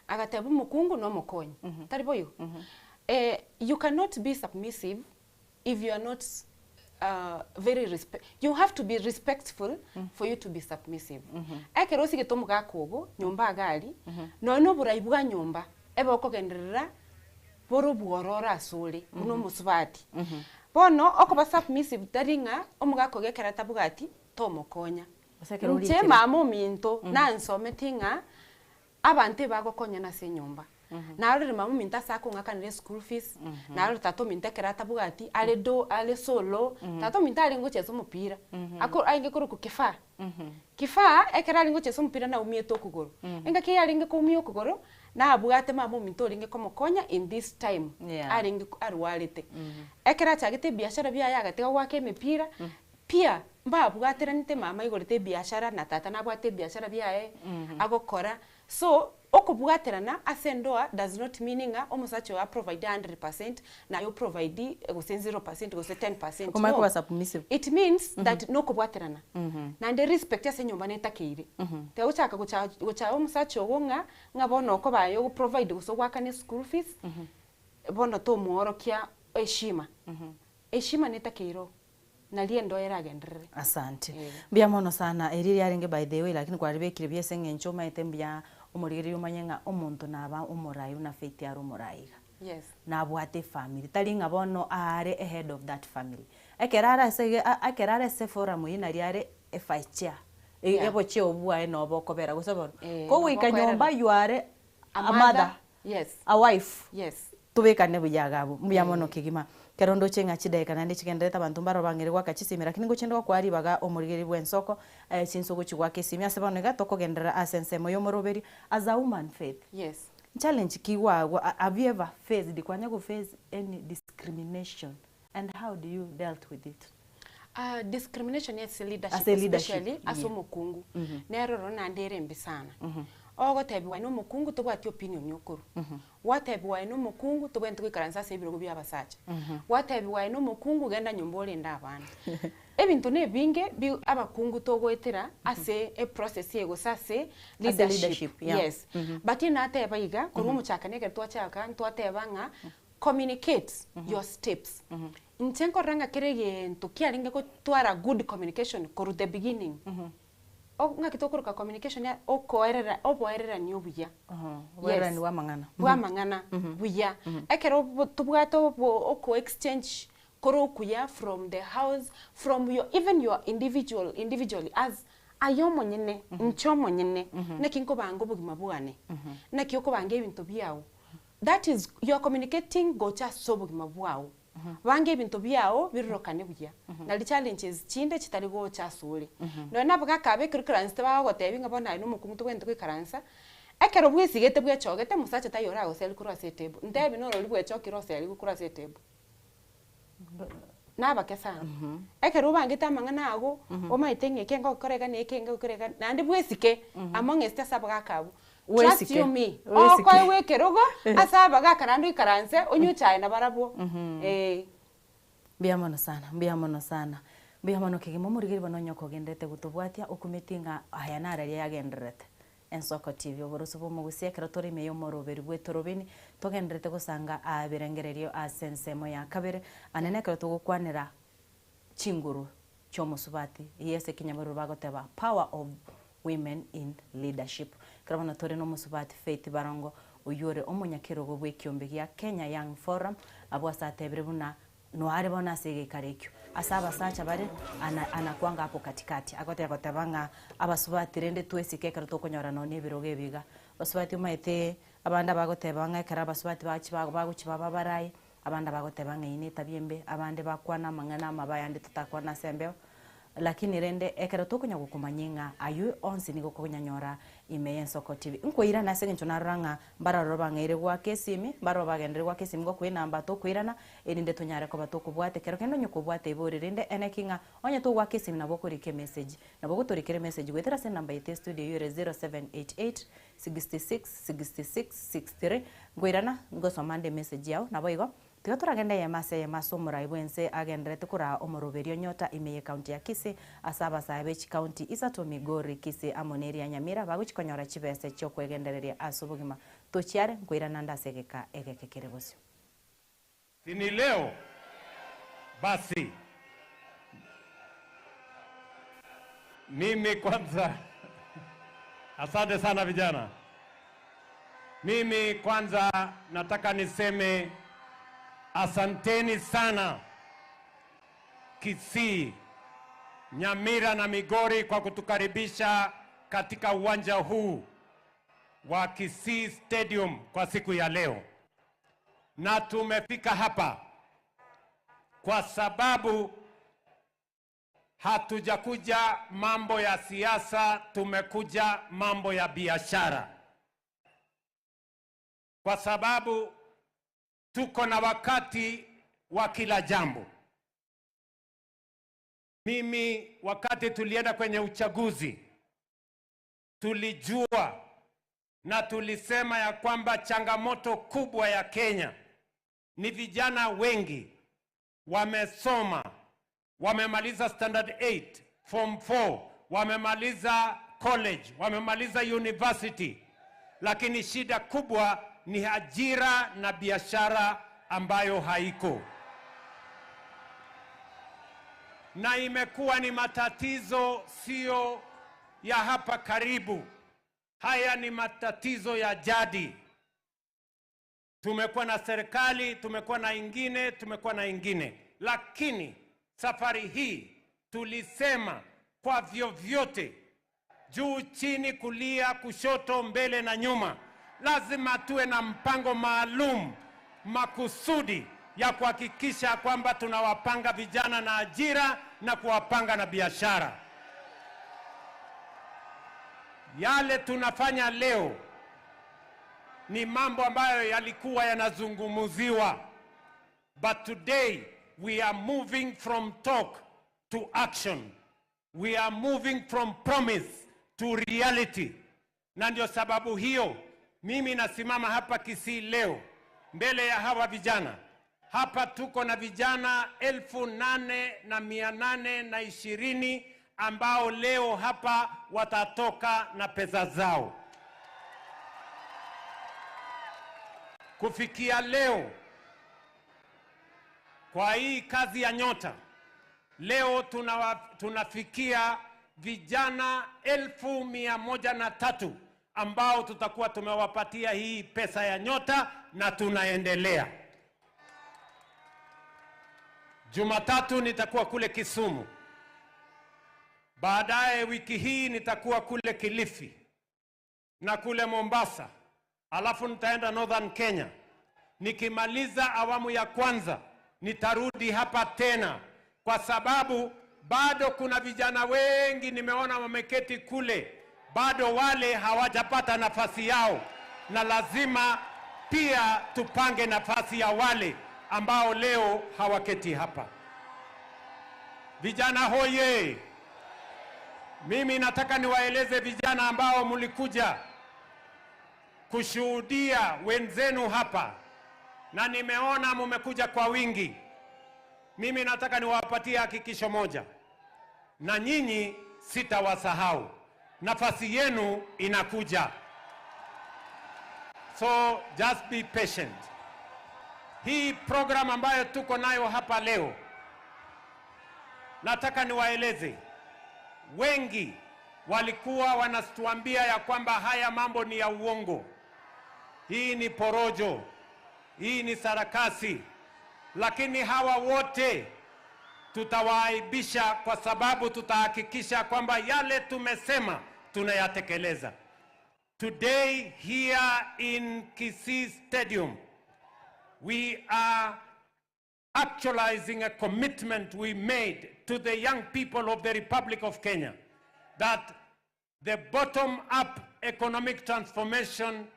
Agateba omokungu na omokonyi. Tari boigo? You cannot be submissive if you are not very respe you have to be respectful for you to be submissive. Ekero osigete omogaka ogo, nyomba iga aria, nonya na oborai bwa nyomba, ebe okogenderera bore obwororo ase ore, buna omosubati. Bono, okoba submissive tari ng'a omogaka ogo ekero atabwati, tomokonya. Gose ekero Inche orikire. mama ominto, nansometi ng'a, abanto ebagokonyana ase enyomba. Narorire mama ominto ase akong'akanera eschool fees, narorire tata ominto ekero atabwati, are do are so low, tata ominto arenge gochesa omopira, ako arenge korokwa Kifaa. Kifaa, ekero arenge gochesa omopira naumiete okogoro. Engaki eyio arenge koumia okogoro, nabwate mama ominto orenge komokonya in this time, Yeah. arenge arwarete. Ekero achagete ebiashara biaye agatiga goaka emepira, pia. Mbabwateranete mama aigorete ebiashara na tata nabwate ebiashara biaye agokora, so okobwaterana ase endoa does not mean ng'a omosacha oyo a provide 100% naye o provide gose 0% gose 10%, Omanye no. koba submissive. It means that nokobwaterana naende respect ase enyomba netakeire. Tiga gochaka gocha gochaya omosacha ogo ng'a ng'a bono okoba aye ogo provide gose ogoakana eschool fees, bono tomoorokia heshima. Heshima netakeire oo. Nari endoa eragenderere. Asante. Mbuya mono sana, eri riarenge by the way lakini kwaribekire buya ase eng'encho omaete mbuya omorigereria omanye ng'a omonto naba omorai buna Faith are omorai iga. Yes. Nabwate efamiri, tari ng'a bono are ehead of that family. Ekero are ase iga ekero are ase eforum eywo nari are evice chair, Yeah. obocheo obwo bwaye nabo bokobera gose bono. Eh, Kogoika nabo nyomba okoerera. you are A a mother, mother, yes. a wife. Yes. Tobekane buya iga abwo. Mbuya mono kegima. Ekero ndoche ng'a chidakika naende chigendererete abanto mbaro bang'eire goaka chisimi lakini ngochia nde gokoa ribaga omorigereria bw'ensoko chinsa ogochia goaka esimi ase bono iga tokogenderera ase ensemo y'omoroberi as a woman faith. Yes. Challenge ki gwagwa have you ever faced kwanya go face any discrimination and how do you dealt with it? Ah, discrimination ase leadership Ase leadership, especially ase yeah. omokungu nero ororo naende ere embe sana. Ogotebiwa aye na omokungu tobwati opinion okorwa, gwatebiwa aye na omokungu tobwenereti goikaransa ase ebirogo bia abasacha, gwatebiwa aye na omokungu genda nyomba orende abana. Ebinto na ebinge bi abakungu togoetera ase eprocess eye gose ase Ase leadership, leadership, yeah. yes. But nateba iga, korwa omochakano ekero twachaka ntwateba ng'a communicate your steps. Inche nkorora ng'a kera egento kiarenge gotwara good communication korwa the beginning, ng'aki tokoroka communication ya okoerera oboererani obuya. Oboererani bwa amang'ana. Bwa amang'ana buya. Ekero tobwate obo oko exchange kore okuya from the house, from your even your individual individually as aye omonyene, inche omonyene, naki nkobanga obogima bwane, naki okobanga ebinto biago. That is you are communicating gocha ase obogima bwao. Banga ebinto biao birorokane buya, nari challenges chinde chitari gocha asore. Nonya na abagaka aba ekero oikaransete bagogotebia ng'a bono aye nomokungu tobwenerete goikaransa, ekero bwesigete bwechogete mosacha taiyo oragoserie korwa ase etable. Ntebi norori bwechokire oserigwe korwa ase etable. Nabake sana. Ekero obangete amang'ana ago, omanyete ng'a eke ngokora iga na eke ngokora iga, naende bwesike among'est ase abagaka abwo. Trust Bwesike. you me, Bwesike. okoegwa ekerogo ase abagaka naende oikaranse onywe echae nabarabwo, eh. Mbuya mono sana, mbuya mono sana. Mbuya mono kegima omorigeri bono onye okogenderete gotobwatia okumeti ng'a aya nararia yagendererete. Ensoko TV, oboroso bw'omogusia ekero tore ime y'omoroberi bw'etorobini, togendererete gosanga aa ebirengererio ase ensemo ya kabere, anene ekero togokwanera chinguru chi'omosubati, eyio ase ekenyamaruro bagoteba power of women in leadership. Ekero bono tore nomosubati Faith Barongo, oyio ore omonyakerogo bw'ekiombe gia Kenya Young Forum, abwo ase atebire buna Noare bono ase egeikaro ekio, ase abasacha bare ana anakwanga hapo katikati, agoteba goteba ng'a abasubati rende twesike ekero tokonyora nonya ebirogo ebi iga. Abasubati omanyete abande abagoteba ng'a ekero abasubati bachi bagochi baba abarai, abande abagoteba ng'a eyio ne etabia embe, abande bakwana amang'ana amabe ayande totakwana ase embeo. Lakini rende ekero tokonya gokomanyia ng'a ayio onsi nigo okonyanyora ime y'Ensoko TV. Nkoirana ase eng'encho narora ng'a mbarororo bang'eire goaka esimi, mbaroro bagenderere goaka esimi ngokoa enamba tokoirana, erinde tonyare koba tokobwata ekero kende onye kobwata ebori rende eneki ng'a onye togoaka esimi nabo okorika emessage. Nabo ogotorikera emessage goetera ase enamba yaito ya studio eyio ere 0788 66 66 63. Nkoirana ngosoma nde emessage yao naboigo Tiga toragende eyemo ase eyemo ase omorai bw'ense agendererete koraa omoroberio nyota ime y'ecounty ya Kisii ase abasae be chicounty isato Migori, Kisii amo neria ya Nyamira bagochi konyora chibese chiokwegendereria ase obogima. Tochiare nkoirana nde ase egeka egeke kere bosio. Si ni leo? Basi mimi kwanza, asante sana vijana. Mimi kwanza nataka niseme asanteni sana Kisii, Nyamira na Migori kwa kutukaribisha katika uwanja huu wa Kisii Stadium kwa siku ya leo. Na tumefika hapa kwa sababu hatujakuja mambo ya siasa, tumekuja mambo ya biashara, kwa sababu tuko na wakati wa kila jambo. Mimi wakati tulienda kwenye uchaguzi tulijua na tulisema ya kwamba changamoto kubwa ya Kenya ni vijana wengi wamesoma, wamemaliza standard 8, form 4, wamemaliza college, wamemaliza university, lakini shida kubwa ni ajira na biashara ambayo haiko, na imekuwa ni matatizo sio ya hapa karibu. Haya ni matatizo ya jadi. Tumekuwa na serikali, tumekuwa na ingine, tumekuwa na ingine, lakini safari hii tulisema kwa vyovyote, juu chini, kulia, kushoto, mbele na nyuma, lazima tuwe na mpango maalum makusudi ya kuhakikisha kwamba tunawapanga vijana na ajira na kuwapanga na biashara. Yale tunafanya leo ni mambo ambayo yalikuwa yanazungumziwa, but today we are moving from talk to action. We are moving from promise to reality, na ndio sababu hiyo mimi nasimama hapa Kisii leo mbele ya hawa vijana. Hapa tuko na vijana 8,820 ambao leo hapa watatoka na pesa zao. Kufikia leo kwa hii kazi ya Nyota, leo tunafikia vijana 103,000 ambao tutakuwa tumewapatia hii pesa ya Nyota na tunaendelea. Jumatatu nitakuwa kule Kisumu. Baadaye wiki hii nitakuwa kule Kilifi na kule Mombasa, alafu nitaenda Northern Kenya. Nikimaliza awamu ya kwanza nitarudi hapa tena, kwa sababu bado kuna vijana wengi nimeona wameketi kule, bado wale hawajapata nafasi yao, na lazima pia tupange nafasi ya wale ambao leo hawaketi hapa. Vijana hoye! Mimi nataka niwaeleze vijana ambao mlikuja kushuhudia wenzenu hapa, na nimeona mumekuja kwa wingi. Mimi nataka niwapatie hakikisho moja, na nyinyi sitawasahau, nafasi yenu inakuja. So just be patient. Hii program ambayo tuko nayo hapa leo, nataka niwaeleze wengi walikuwa wanatuambia ya kwamba haya mambo ni ya uongo, hii ni porojo, hii ni sarakasi, lakini hawa wote tutawaaibisha kwa sababu tutahakikisha kwamba yale tumesema tunayatekeleza. Today here in Kisii Stadium we are actualizing a commitment we made to the young people of the Republic of Kenya that the bottom-up economic transformation,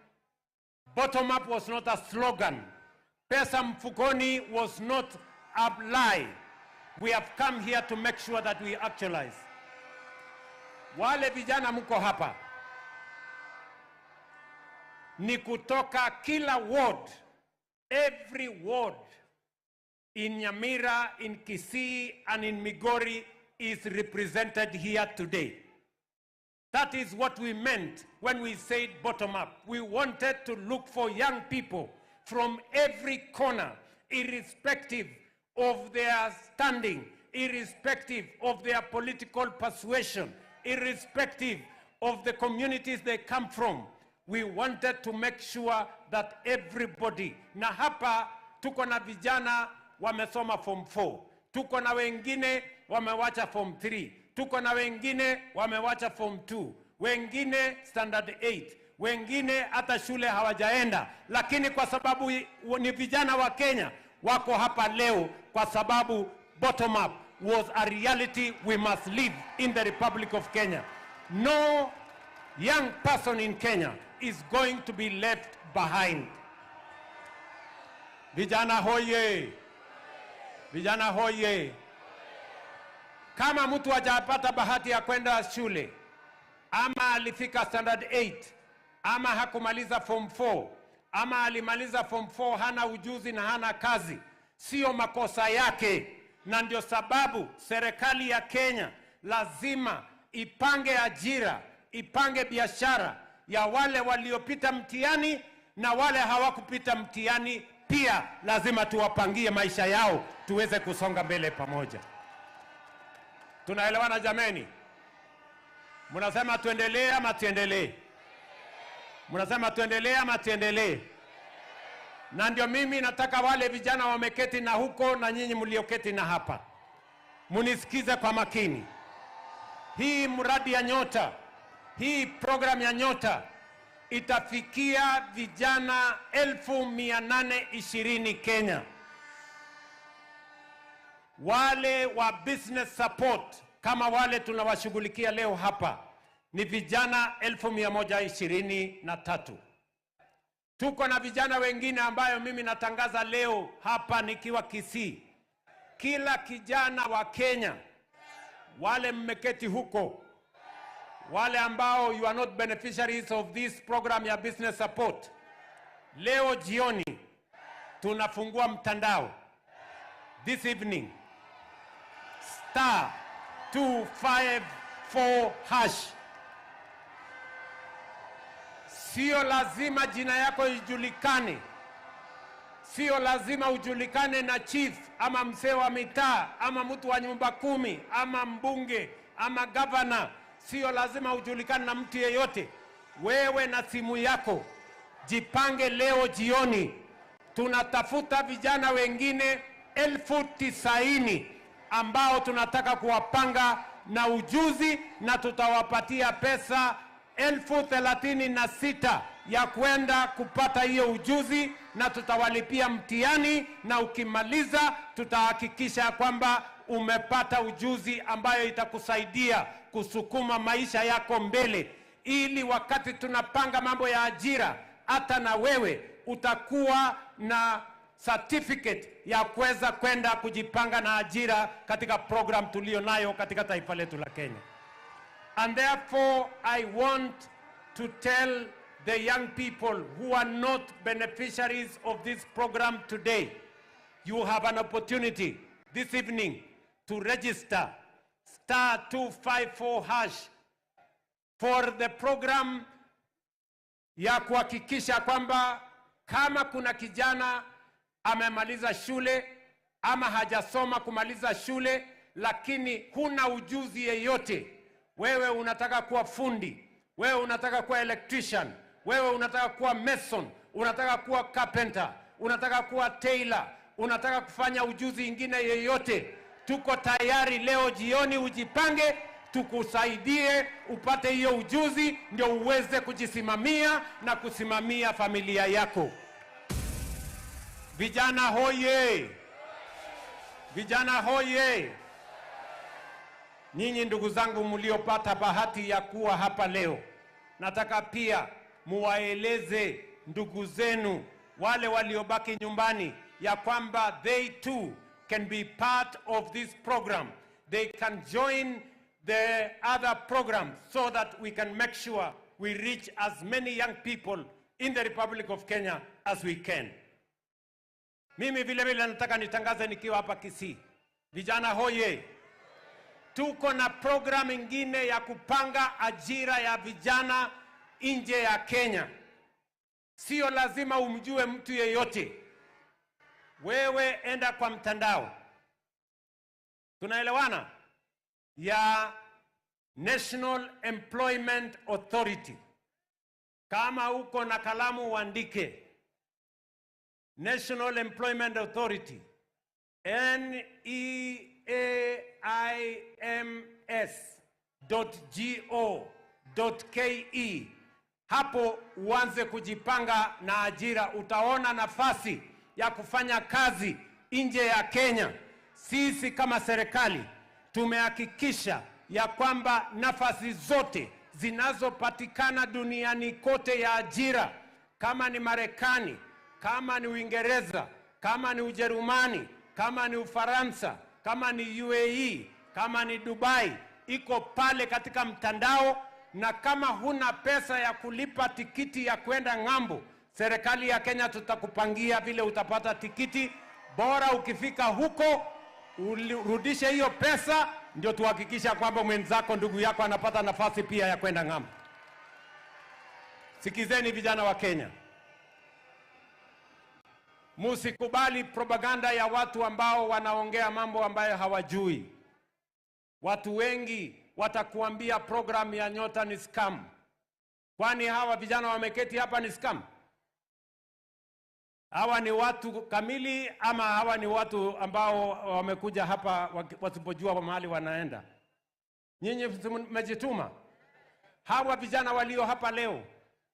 bottom-up was not a slogan. Pesa mfukoni was not a lie. We have come here to make sure that we actualize. Wale vijana mko hapa ni kutoka kila ward, every ward in Nyamira, in Kisii, and in Migori is represented here today. That is what we meant when we said bottom up. We wanted to look for young people from every corner, irrespective of their standing, irrespective of their political persuasion, irrespective of the communities they come from. We wanted to make sure that everybody, na hapa tuko na vijana wamesoma form 4, tuko na wengine wamewacha form 3, tuko na wengine wamewacha form 2, wengine standard 8, wengine hata shule hawajaenda, lakini kwa sababu ni vijana wa Kenya wako hapa leo kwa sababu bottom up was a reality we must live in the Republic of Kenya. No young person in Kenya is going to be left behind. Vijana hoye! Vijana hoye! Kama mtu hajapata bahati ya kwenda shule ama alifika standard 8 ama hakumaliza form 4 ama alimaliza form 4 hana ujuzi na hana kazi, sio makosa yake, na ndio sababu serikali ya Kenya lazima ipange ajira, ipange biashara ya wale waliopita mtihani na wale hawakupita mtihani pia lazima tuwapangie maisha yao tuweze kusonga mbele pamoja. Tunaelewana jameni? Mnasema tuendelee ama tuendelee? Mnasema tuendelee ama tuendelee? Na ndio mimi nataka wale vijana wameketi na huko na nyinyi mlioketi na hapa, munisikize kwa makini. Hii mradi ya Nyota, hii program ya Nyota itafikia vijana 820,000 Kenya. Wale wa business support kama wale tunawashughulikia leo hapa ni vijana 123,000. Tuko na vijana wengine ambayo mimi natangaza leo hapa nikiwa Kisii. Kila kijana wa Kenya, wale mmeketi huko, wale ambao you are not beneficiaries of this program ya business support, leo jioni tunafungua mtandao this evening star 254 hash. Sio lazima jina yako ijulikane, sio lazima ujulikane na chief ama mzee wa mitaa ama mtu wa nyumba kumi ama mbunge ama gavana. Sio lazima ujulikane na mtu yeyote. Wewe na simu yako, jipange leo jioni. Tunatafuta vijana wengine 90,000 ambao tunataka kuwapanga na ujuzi na tutawapatia pesa 36,000 ya kwenda kupata hiyo ujuzi na tutawalipia mtihani, na ukimaliza tutahakikisha kwamba umepata ujuzi ambayo itakusaidia kusukuma maisha yako mbele, ili wakati tunapanga mambo ya ajira, hata na wewe utakuwa na certificate ya kuweza kwenda kujipanga na ajira katika program tulio nayo katika taifa letu la Kenya. And therefore I want to tell the young people who are not beneficiaries of this program today, you have an opportunity this evening to register star 254 hash for the program ya kuhakikisha kwamba kama kuna kijana amemaliza shule ama hajasoma kumaliza shule, lakini huna ujuzi yeyote, wewe unataka kuwa fundi, wewe unataka kuwa electrician, wewe unataka kuwa mason, unataka kuwa carpenter, unataka kuwa tailor, unataka kufanya ujuzi ingine yeyote, tuko tayari leo jioni ujipange, tukusaidie upate hiyo ujuzi, ndio uweze kujisimamia na kusimamia familia yako. Vijana hoye! Vijana hoye! Nyinyi ndugu zangu mliopata bahati ya kuwa hapa leo, nataka pia muwaeleze ndugu zenu wale waliobaki nyumbani ya kwamba they too can be part of this program. They can join the other programs so that we can make sure we reach as many young people in the Republic of Kenya as we can. Mimi vile vile nataka nitangaze nikiwa hapa Kisii. Vijana hoye! Tuko na program ingine ya kupanga ajira ya vijana nje ya Kenya. Sio lazima umjue mtu yeyote. Wewe enda kwa mtandao, tunaelewana, ya National Employment Authority. Kama uko na kalamu uandike National Employment Authority neaims.go.ke. Hapo uanze kujipanga na ajira, utaona nafasi ya kufanya kazi nje ya Kenya. Sisi kama serikali tumehakikisha ya kwamba nafasi zote zinazopatikana duniani kote ya ajira, kama ni Marekani, kama ni Uingereza, kama ni Ujerumani, kama ni Ufaransa, kama ni UAE, kama ni Dubai, iko pale katika mtandao. Na kama huna pesa ya kulipa tikiti ya kwenda ng'ambo, serikali ya Kenya tutakupangia vile utapata tikiti. Bora ukifika huko urudishe hiyo pesa, ndio tuhakikisha kwamba mwenzako, ndugu yako anapata nafasi pia ya kwenda ng'ambo. Sikizeni vijana wa Kenya, musikubali propaganda ya watu ambao wanaongea mambo ambayo hawajui. Watu wengi watakuambia program ya Nyota ni scam. Kwani hawa vijana wameketi hapa ni scam? Hawa ni watu kamili ama hawa ni watu ambao wamekuja hapa wasipojua mahali wanaenda? Nyinyi mmejituma. Hawa vijana walio hapa leo,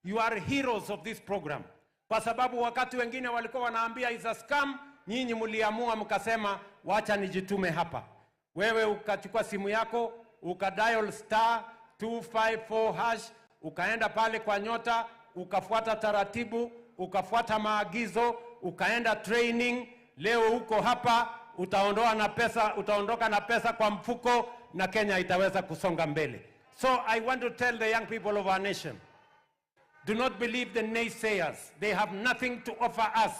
you are heroes of this program, kwa sababu wakati wengine walikuwa wanaambia is a scam, nyinyi mliamua mkasema, wacha nijitume hapa. Wewe ukachukua simu yako ukadial star 254 hash, ukaenda pale kwa Nyota, ukafuata taratibu, ukafuata maagizo, ukaenda training. Leo uko hapa, utaondoa na pesa, utaondoka na pesa kwa mfuko na Kenya itaweza kusonga mbele. So I want to tell the young people of our nation, do not believe the naysayers. They have nothing to offer us.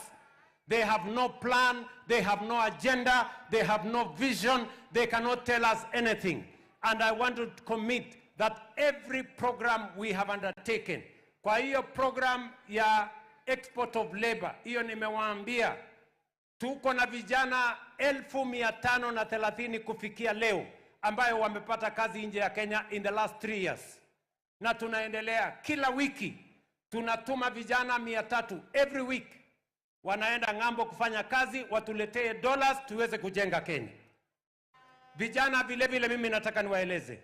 They have no plan, they have no agenda, they have no vision, they cannot tell us anything. And I want to commit that every program we have undertaken, kwa hiyo program ya export of labor, hiyo nimewaambia tuko na vijana 530,000 kufikia leo ambayo wamepata kazi nje ya Kenya in the last 3 years, na tunaendelea kila wiki tunatuma vijana 300 every week wanaenda ng'ambo kufanya kazi, watuletee dollars tuweze kujenga Kenya. Vijana vile vile, mimi nataka niwaeleze,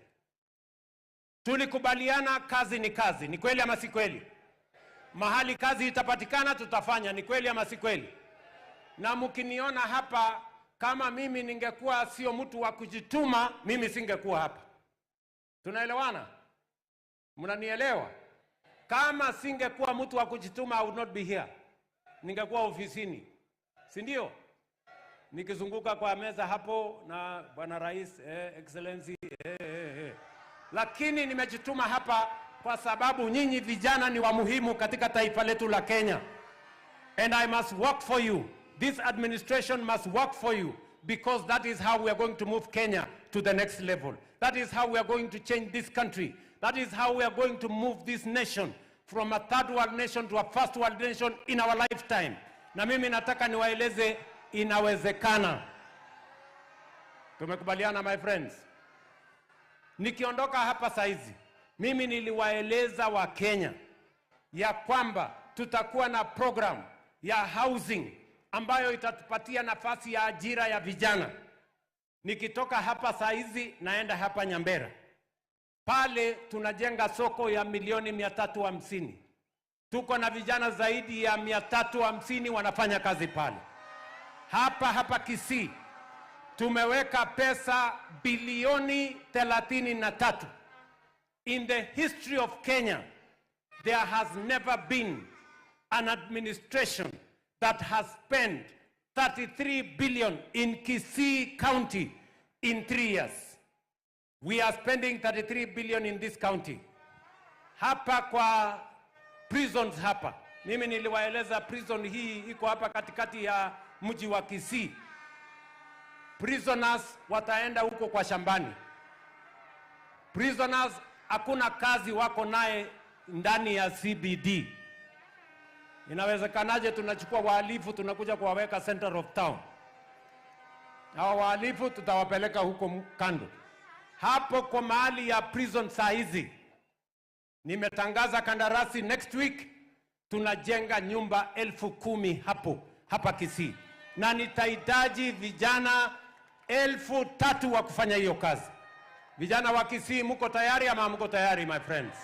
tulikubaliana kazi ni kazi, ni kweli ama si kweli? Mahali kazi itapatikana tutafanya, ni kweli ama si kweli? Na mkiniona hapa, kama mimi ningekuwa sio mtu wa kujituma, mimi singekuwa hapa. Tunaelewana? Mnanielewa? Kama singekuwa mtu wa kujituma, I would not be here. Ningekuwa ofisini, si ndio? Nikizunguka kwa meza hapo na bwana rais, excellency, eh. Lakini nimejituma hapa kwa sababu nyinyi vijana ni wa muhimu katika taifa letu la Kenya. And I must work for you. This administration must work for you because that is how we are going to move Kenya to the next level. That is how we are going to change this country. That is how we are going to move this nation from a third world nation to a first world nation in our lifetime. Na mimi nataka niwaeleze inawezekana. Tumekubaliana, my friends? Nikiondoka hapa saizi, mimi niliwaeleza Wakenya ya kwamba tutakuwa na program ya housing ambayo itatupatia nafasi ya ajira ya vijana. Nikitoka hapa saa hizi naenda hapa Nyambera, pale tunajenga soko ya milioni 350. Tuko na vijana zaidi ya 350 wanafanya kazi pale. Hapa hapa Kisii tumeweka pesa bilioni 33. In the history of Kenya, there has never been an administration that has spent 33 billion in Kisii County in 3 years. We are spending 33 billion in this county. Hapa kwa prisons hapa, mimi niliwaeleza prison hii iko hapa katikati ya mji wa Kisii. Prisoners wataenda huko kwa shambani. Prisoners hakuna kazi wako naye ndani ya CBD. Inawezekanaje tunachukua wahalifu tunakuja kuwaweka center of town? Hawa wahalifu tutawapeleka huko kando. Hapo kwa mahali ya prison saa hizi nimetangaza kandarasi, next week tunajenga nyumba 10,000 hapo hapa Kisii, na nitahitaji vijana 3,000 wa kufanya hiyo kazi. Vijana wa Kisii, mko tayari ama mko tayari, my friends?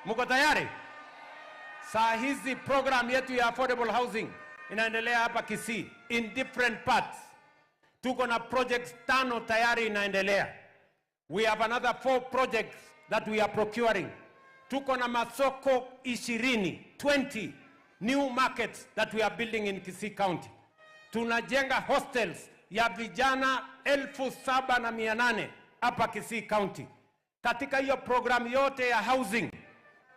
Mko tayari? Saa hizi program yetu ya affordable housing inaendelea hapa Kisii in different parts. Tuko na projects tano tayari inaendelea. We have another four projects that we are procuring. Tuko na masoko 20, 20 new markets that we are building in Kisii County. Tunajenga hostels. ya vijana 7,800 hapa Kisii County. Katika hiyo programu yote ya housing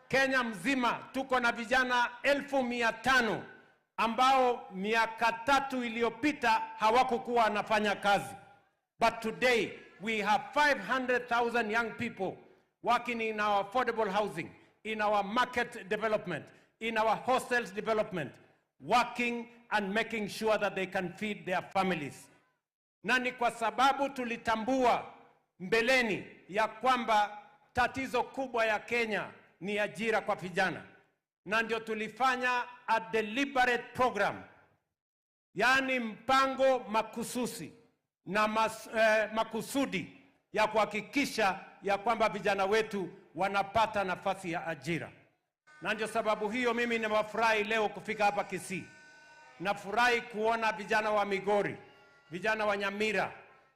Kenya mzima tuko na vijana 500,000 ambao miaka tatu iliyopita hawakukuwa wanafanya kazi. But today we have 500,000 young people working in our affordable housing, in our market development, in our hostels development, working and making sure that they can feed their families. Na ni kwa sababu tulitambua mbeleni ya kwamba tatizo kubwa ya Kenya ni ajira kwa vijana, na ndio tulifanya a deliberate program, yaani mpango makususi na makusudi ya kuhakikisha ya kwamba vijana wetu wanapata nafasi ya ajira. Na ndio sababu hiyo mimi nimewafurahi leo kufika hapa Kisii. Nafurahi kuona vijana wa Migori, vijana wa Nyamira,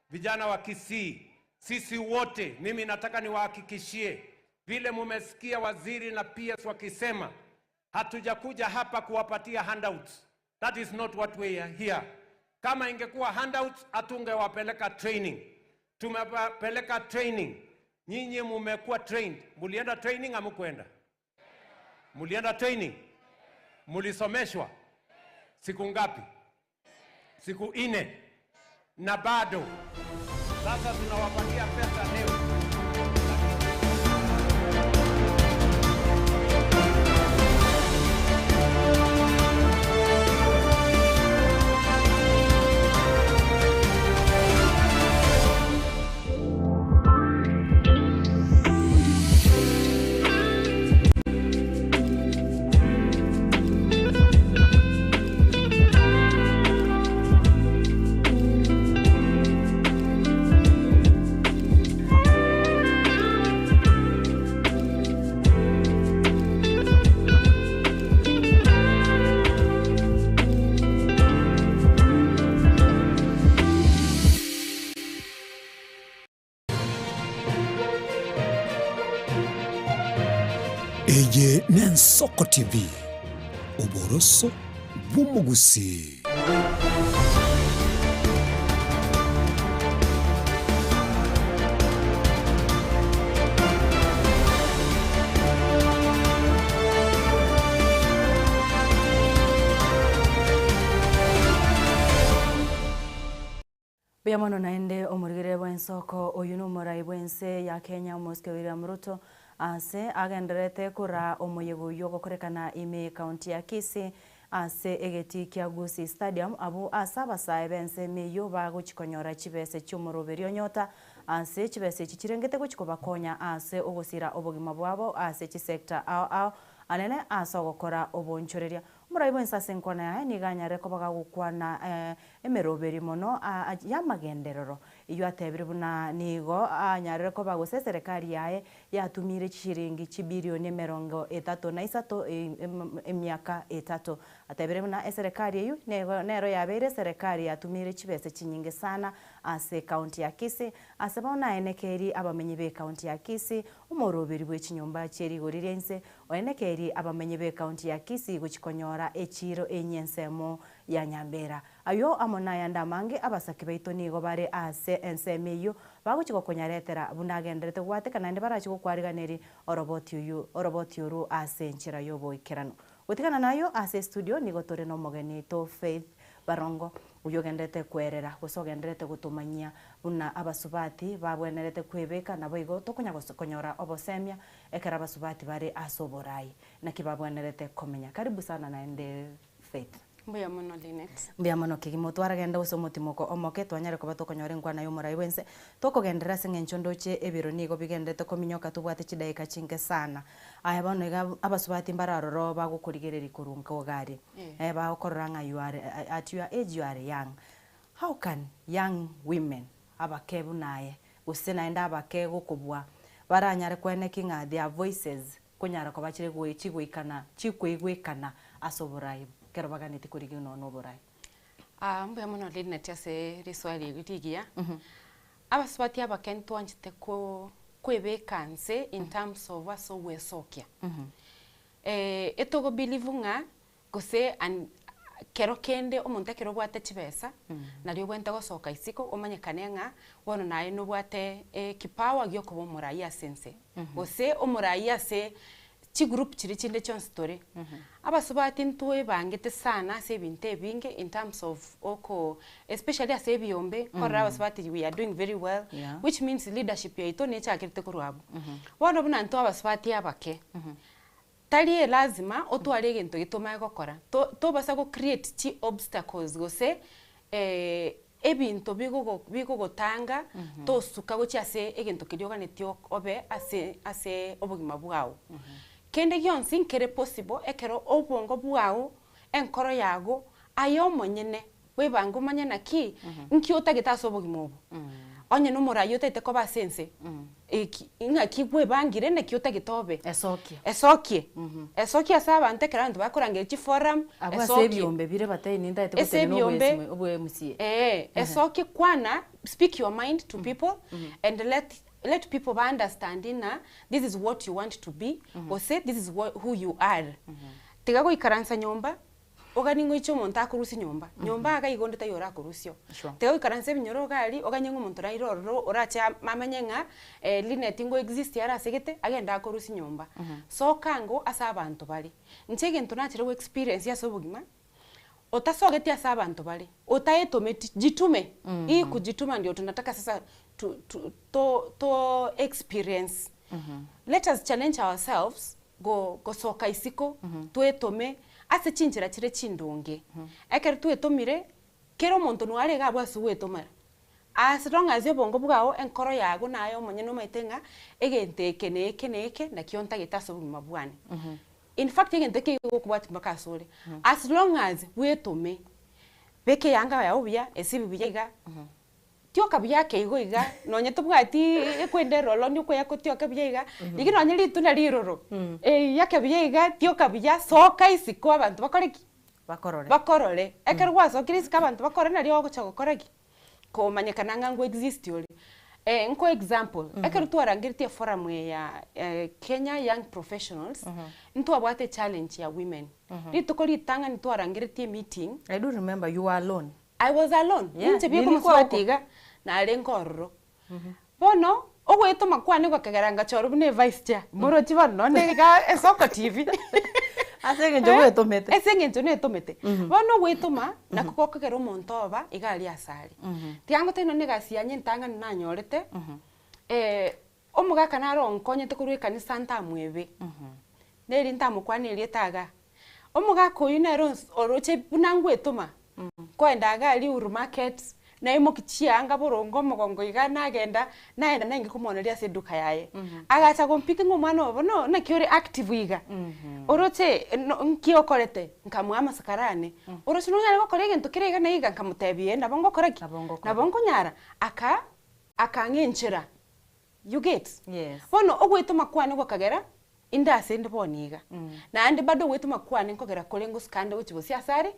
vijana wa Kisii, sisi wote, mimi nataka niwahakikishie vile mumesikia waziri na PS wakisema, hatujakuja hapa kuwapatia handouts. That is not what we are here. Kama ingekuwa handouts, hatungewapeleka training. Tumewapeleka training. Nyinyi mumekuwa trained. Mulienda training hamukwenda? Mulienda training? Mulisomeshwa siku ngapi? Siku nne, na bado sasa tunawapatia pesa leo. Eye n'Ensoko TV, oboroso bw'omogusii. Mbuya mono naende omorigereria bw'ensoko oyio nomorai bw'ense ya Kenya omosike William Ruto ase agendererete koraa omoyega oyio ogokorekana ime y'ekaunti ya Kisii ase egetii kia Gusii Stadium abwo ase abasae b'ensemo eyio bagochi konyora chibese chi'omoroberio onyota ase chibesa echi chirengete gochi kobakonya ase ogosira obogima bwabo ase chisector ao ao anene ase ogokora obonchoreria. Omorai bw'ense ase enkwana yaye nigo anyare koba gagokwana emeroberi mono y'amagenderero, eyio atebire buna nigo anyarire koba gose eserekari yaye yatumire chishiringi chibilioni 33 emiaka etato. Atebire buna eserekari eyio nero yabeire eserekari yatumire chibesa chinyinge sana ase ekaunti ya Kisii, ase bono aenekeri abamenyi b'ekaunti ya Kisii, omoroberi bw'echinyomba chie rigori ria inse, oenekeri abamenyi b'ekaunti ya Kisii gochi konyora echiro enye ensemo ya Nyambera. Aywo amo nayande amange abasaki baito nigo bare ase ensemo eyio bagochi gokonyaretera buna agenderete goateka naende barachi gokwariganeri oroboti oywo oroboti orwo ase enchera y'oboikeranu. Gotigana nayo ase estudio nigo tore na omogeni oito Faith Barongo oywo ogenderete kwerera gose ogenderete gotomanyia buna abasubati babwenerete kwebeka naboigo tokonya konyora obosemia ekero abasubati bare ase oborai naki babwenerete komenya. Karibu sana naende Faith. Mbuya mono Linet. Mbuya mono kegima otwaragenda gose omotimoko omoke twanyare koba tokonyora enkwana ya omorai bwense tokogenderera ase eng'encho ndoche ebiro nigo bigenderete kominyoka tobwate chidaika chinke sana. Aye bono iga abasubati mbare aroro bagokorigereria korwa nka iga aria eh bagokorora ng'a you are at your age you are young. How can young women abake buna aye gose naende abake gokobua baranyare koeneki ng'a their voices konyara koba chire chigoikana chikoigwekana ase oborai ekero baganetie korigia nonya na oborai? Ah, mbuya mono Linet ase riswali erio rigiya. Abasubati abake ntwanchete ko kwebeka nse in terms of ase ogwesokia. Etogo believe ng'a gose and. Kero kende omonto ekero obwate chibesa, nario obwenerete gosoka isiko omanyekane ng'a bono naye nobwate ekipawa gia okoba omorai ase ense, gose omorai ase chigroup chiria chinde chionsi tore. Abasubati ntwebangete sana ase ebinto ebinge in terms of oko especially ase ebiombe, nkorora abasubati we are doing very well, which means leadership yaito nechakerete korwa abwo. Bono buna intwe abasubati abake, Tari elasima otware egento getomanye gokora. To tobasa go create chi obstacles gose ebinto bigogo bigogotanga tosuka gochia ase egento keria oganetie obe ase ase obogima bwao. Kende gionsi nkere possible ekero obongo bwao, enkoro yago, aye omonyene bwebange omanye naki, nki otagete ase obogima obo. Onye na omorai otagete koba ase ense, eki ng'aki bwebangire naki otagete obe. Esokie. Esokie. Esokie ase abanto ekero abanto bakorangeria chiforum, Abwo ase esokie. ebiombe bire batebie nintagete Ase gotenena ebiombe, obwe obwe MCA. Eeh, esokie kwana, speak your mind to people and let let people ba understand ng'a this is what you want to be, gose this is wha who you are. Tiga goikaransa nyomba. Oganie ng'oiche omonto akorusie nyomba, nyomba iga iga onde taiyo orakorusie oo. Sure. Tiga goikaransa ebinyoro iga aria, oganye ng'a omonto naire ororo orache amanye ng'a Linet ngo exist are ase gete, agende akorusie nyomba. Soka ango ase abanto bare. Inche egento nachire go experience ase obogima, otasogeti ase abanto bare, otaetometi, jitume, hii kujituma ndio tunataka sasa tu tu to to experience. Let us challenge ourselves go gosoka isiko, twetome ase chinchera chire chindonge. Ekero twetomire, kera omonto noare iga abwo ase gwetomera. As long as obongo bwao, enkoro yago naye omonyene omanyete ng'a egento eke na eke na eke nakio ntagete ase obogima bwane. In fact egento eke igo gokobwatia mpaka ase ore. As long as bwetome, beka eyanga yao buya, esibi buya iga, Tioka buya ake igo iga, nonye tobwati ekwenda eroro okoya kotioka buya iga, rigia nonye ritunda riroro, eyake buya iga, tioka buya, soka isiko abanto bakore ki? Bakorore. Bakorore. Ekero gwasokire isiko abanto bakorore nario ogocha gokora ki? Komanyekana ng'a ngo exist ore. Nkoe example, ekero twarangeretie eforum eye ya Kenya Young Professionals, ntwabwate echallenge ya women. Rituko ritang'ani twarangeretie emeeting. I do remember you were alone. I was alone, Yeah, inche bieka nilikuwa omosubati huko. iga, narenge ororo. Bono, ogoetoma kwane gokagera ngachorwa buna evice chair, morochi bono nonde iga Esoko TV. Ase eng'encho bwetomete. Ase eng'encho netomete. Bono ogoetoma, nako gokogera omonto oba iga aria ase are. Tiga ngotebie nonye na egasi yane entang'ani nanyorete, omogaka naro onkonyete korwa ekanisa ntamwebe, neri ntamokwana erieta igaa. Omogaka oyio nere onsi oroche buna ngwetoma, nkoenda iga aria Uhuru Market, naimokia chianga boronge omogongo iga nagenda, naenda nainga komooneria ase eduka yaye. Agacha gompika ng'a omwana oyo bono naki ore active iga, oroche no nki okorete? Nkamoa amasakara ane, oroche nonyare gokora egento kere iga na iga? Nkamotebia ee nabo ngokora ki? Nabo nkonyara. Aka akang'a enchera. You get? Yes. Bono ogwetoma kwane gokagera inde ase inde bono iga. Naende bado ogwetoma kwane nkogera kore ngosuka ande gochia bosio ase are,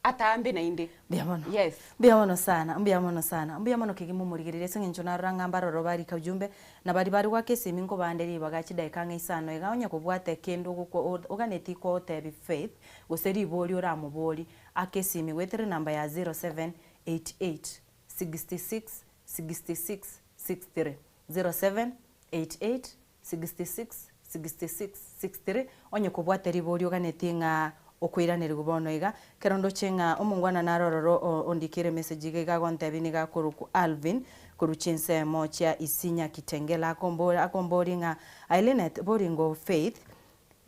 atambe naende. Mbuya mono. Yes. Mbuya mono sana, mbuya mono sana. Mbuya mono kegima omorigereria ase eng'encho narora ng'a mbaroro barika ujumbe, na baria bare goaka esimi nkobande ribaga chidaeka ang'e isano iga onye kobwate kende ogokwa oganetie kotebi Faith, gose ribori oramobori, aka esimi goetera enamba ya 0788 66 66 63 07 88 66 66 63 Onye kobwate riborio oganetie ng'a okoiranerigwa bono iga, ekero ndoche ng'a omongwana nare ororo ondikere emessage iga iga agontebia nigo akorokwa Alvin korwa chinsemo chia Isinya Kitengela akombora akomboria ng'a aye Linet boringo Faith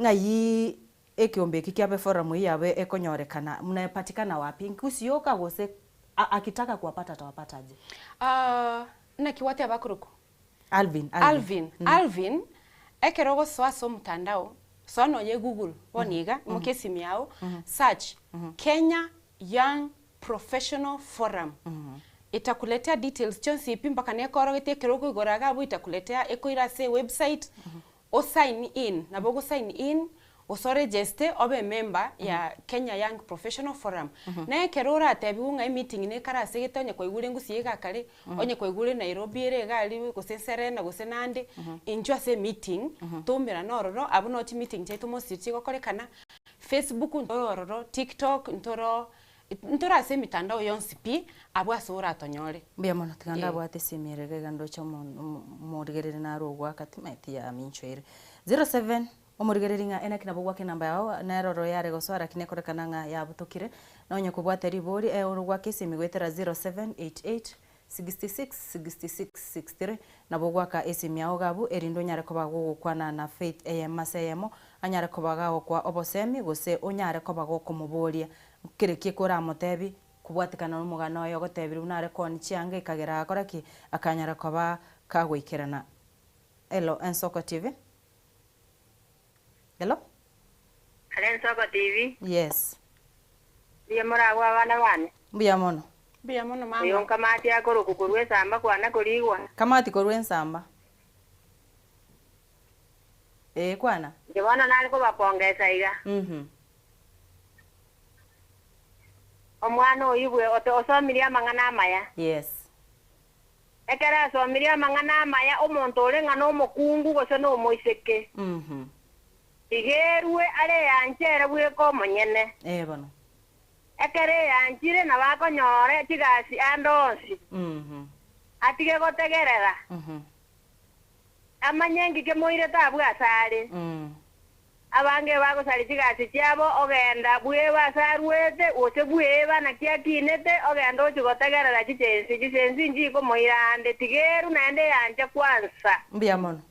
ng'ai ekeombe eki kiabe forum eyio yabe ekonyorekana mnapatikana wapi nkusioka gose akitaka kuwapata atawapata aje? Aah naki gwateba akorokwa? Alvin, Alvin. Alvin, Alvin, ekero ogosoa ase omotandao, soa nonya egoogle bono iga, imokia esimi yao, search Kenya Young Professional Forum. Itakuletea details chionsi pi mpaka nekorogetie ekero okoigora iga abwo itakuletea ekoire ase ewebsite, O sign in, nabo ogo sign in, gose o register obe emember ya Kenya Young Professional Forum. Na ekero oratebiwe ng'a emeeting nekare ase egete onye kwaigure Gusii iga kare, onye kwaigure Nairobi ere iga aria gose Serena gose nande, inchuo ase emeeting, toumerane ororo, abwo noo chimeeting chiaito mostly chigokorekana. Facebook ntoro ororo, TikTok ntoro, ntoro ase emitandao yonsi pi, abwo ase oratonyore. Mbuya mono, tiga Eh. ndabwate esimi ere iga iga ndoche omo omorigereri naro ogoaka timaeti yaminchwa ere. 07 Omorigereri ng'a enaki nabo ogwaka enamba yao, nere oro yare gosoa lakini ekorekana ng'a yabutokire. Nonye kobwate ribori eh ore goaka esimi goetera 0788 66 66 63 nabo ogwaka esimi yao iga abwo erinde onyare koba gogokwana na Faith eyemo ase eyemo anyare koba gagokoa obosemi gose onyare koba gokomoboria kere ki koramotebi kobwatekana nomogano oye ogotebirie buna are koonia chianga ekagera agakora ki? Akanyara koba kagoikerana. Hello Ensoko TV. Hello. Hello Ensoko TV. Yes. Mbuya more abwo abana bane? Mbuya mono. Mbuya mono mama. Oyo nkamati akorokwa korwa esamba kwana korigwa. Kamati korwa ensamba. Ee kwana. Inche bono nare kobapongesa iga. Mhm. Omwana oyio bwe osomirie amang'ana amaya. Yes. Ekero asomirie amang'ana amaya, omonto ore ng'a nomokungu gose nomoiseke, tiga erue are eanche ere bweka omonyene. Ee bono. Ekero eanchire nabo akonyora chigasi ande onsi, atige gotegerera, amanye nki kemoirete abwo asare. Abange bagosaria chigasi chiabo, ogenda bweba ase aruete, gose bweba naki akinete, ogenda ochia gotegerera chichensi, chisensi nchikomoira ande, tiga eru naende eanche kwansa. Mbuya mono.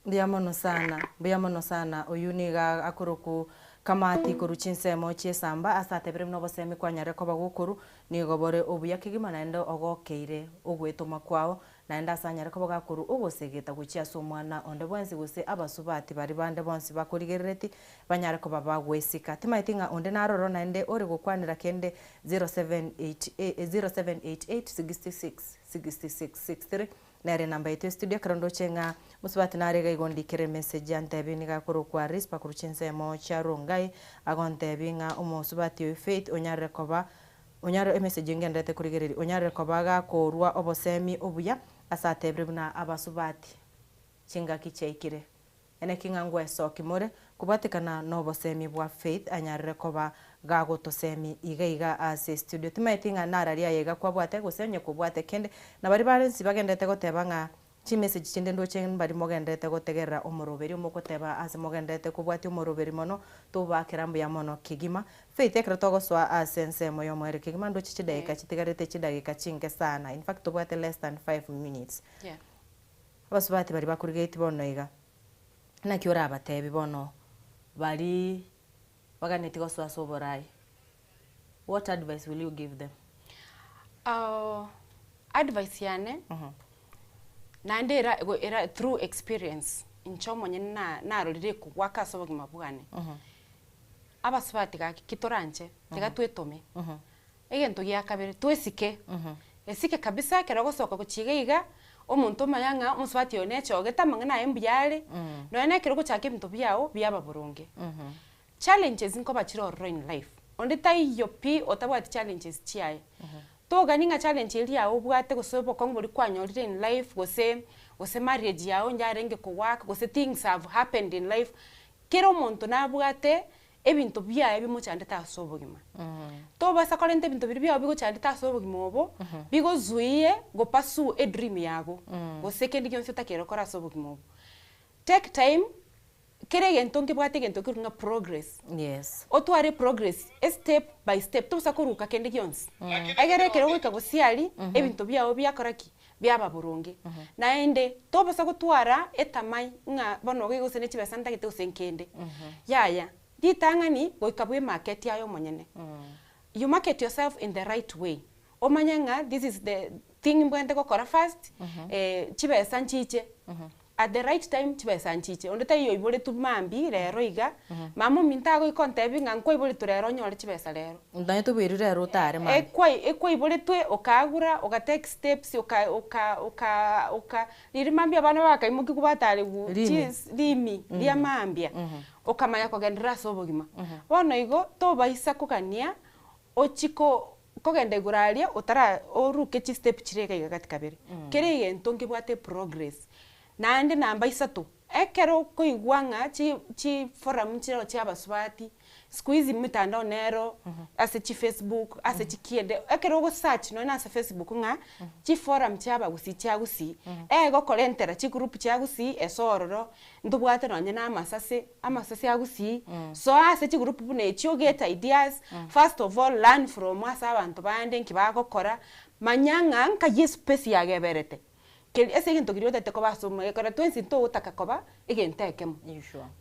Mbuya mono sana, mbuya mono sana. Oyio nigo akorokwa Kamati korwa chinsemo chi'esamba ase atebire buna obosemi kwanyarire koba gokorwa nigo bore obuya kegima naende ogokeire ogwetoma kwao Naende ase anyare koba gakorua ogosegeta gochia ase omwana onde bwensi gose abasubati baria bande bonsi bakorigerereti, banyare koba bagwesika. Timaeti ng'a onde naroro naende ore gokwanera kende 0788 0788 66 66 63 nere enamba yaito estudio ekero ndoche ng'a mosubati nare iga igo ndikere emessage antebi niga akorokwa Rispa korwa chinsemo chia Rongai agontebi ng'a omosubati oyio Faith onyarire koba Onyare emessage ngenderete korigereria, onyarire koba gakorua obosemi obuya ase atebire buna abasubati chingaki chiaikire. Eneki ng'a ngwesoki more kobwatekana nobosemi bwa Faith anyarire koba gagotosemi iga iga ase estudio. Timaeti ng'a nararia aye iga kwabwate gose onye kobwate kende na baria bare nsi bagenderete goteba ng'a Chimessage chinde ndoche mbari mogendererete gotegerera omoroberi omogoteba ase mogendererete kobwatia omoroberi mono tobakera mbuya mono kegima. Faith ekero togosoa ase ensemo yomoerio kegima ndoche chidageka chitigarete chidageka chinke sana in fact tobwate less than five minutes. Yeah. Abasubati baria bakorigetie bono iga naki orabatebi bono baria baganetie gosoa ase oborai what advice will you give them? Uh, advice yane naende era ego era through experience inche omonyene na narorire ekogwaka ase obogima bwane, abasubati gaki ki toranche tiga twetome, egento gia kabere twesike, esike kabisa ekero ogosoka gochia iga iga, omonto omanye ng'a omosubati oyo nechogete amang'ana aye mbuya are, nonya na ekero ogochaka ebinto biago biaba boronge. Challenges nkoba chire ororo in life, onde taiyo pi otabwati challenges chiaye. Togani ng'a challenge eria yago obwate gose obokong'u boria kwanyorire in life gose gose marriage yago yarenge ko work gose things have happened in life, kera omonto nabwate ebinto biaye bimochandete ase obogima. Tobasa korenta ebinto biria biago bigochandete ase obogima obo, bigozuie go pursue e dream yago, gose kende gionsi otakeire gokora ase obogima obo. Take time, kera egento nkebwate egento kerwe ng'a progress. Yes. Otware progress, estep by step, tobosa koruka kende gionsi. Egere ekero ogoika gosiaria, ebinto biago biakora ki? Biaba boronge. Naende, tobosa gotwara etamai ng'a bono iga gose ne chibesa ntagete gose nkende. Yaya, ritang'ani goika bwe market aye omonyene. You market yourself in the right way, omanye ng'a this is the thing mbwenerete gokora first, chibesa nchiche. At the right time chibesa nchiche, onde taiyo oiboretwe mambia rero iga, mama ominto agoika ontebi ng'a nkwaiboretwe rero onyore chibesa rero. Nonye toboirwe rero otare mambia. Ekwai ekwaiboretwe okagura oga take steps oka oka oka oka riria mambia abana bakaimokiwa batarigwa Rimi. chis rimi ria mambia, okamanya kogenderera ase obogima. Bono igo, tobaisa kogania ochie ko kogenda igoro aria otara oruke chistep chire iga iga gati kabere. Kera egento nkebwate progress, naende namba isato. Ekero okoigwa ng'a chi chiforum nchireo chia abasubati, siku hizi mitandao nero, ase chifacebook, ase chikiende, ekero ogosearch nonye na ase facebook ng'a chiforum chia abagusii chia gusii, egokorentera chigroup chia gusii ase ororo, ntobwate nonye na amasase, amasase a gusii, soa ase chigroup buna echio get ideas, first of all learn from ase abanto bande nki bagokora, manya ng'a nkai espace yageberete. Keri ase egento keria otagete koba ase omoyo ekero twensi ntogotaka koba egento ekemo.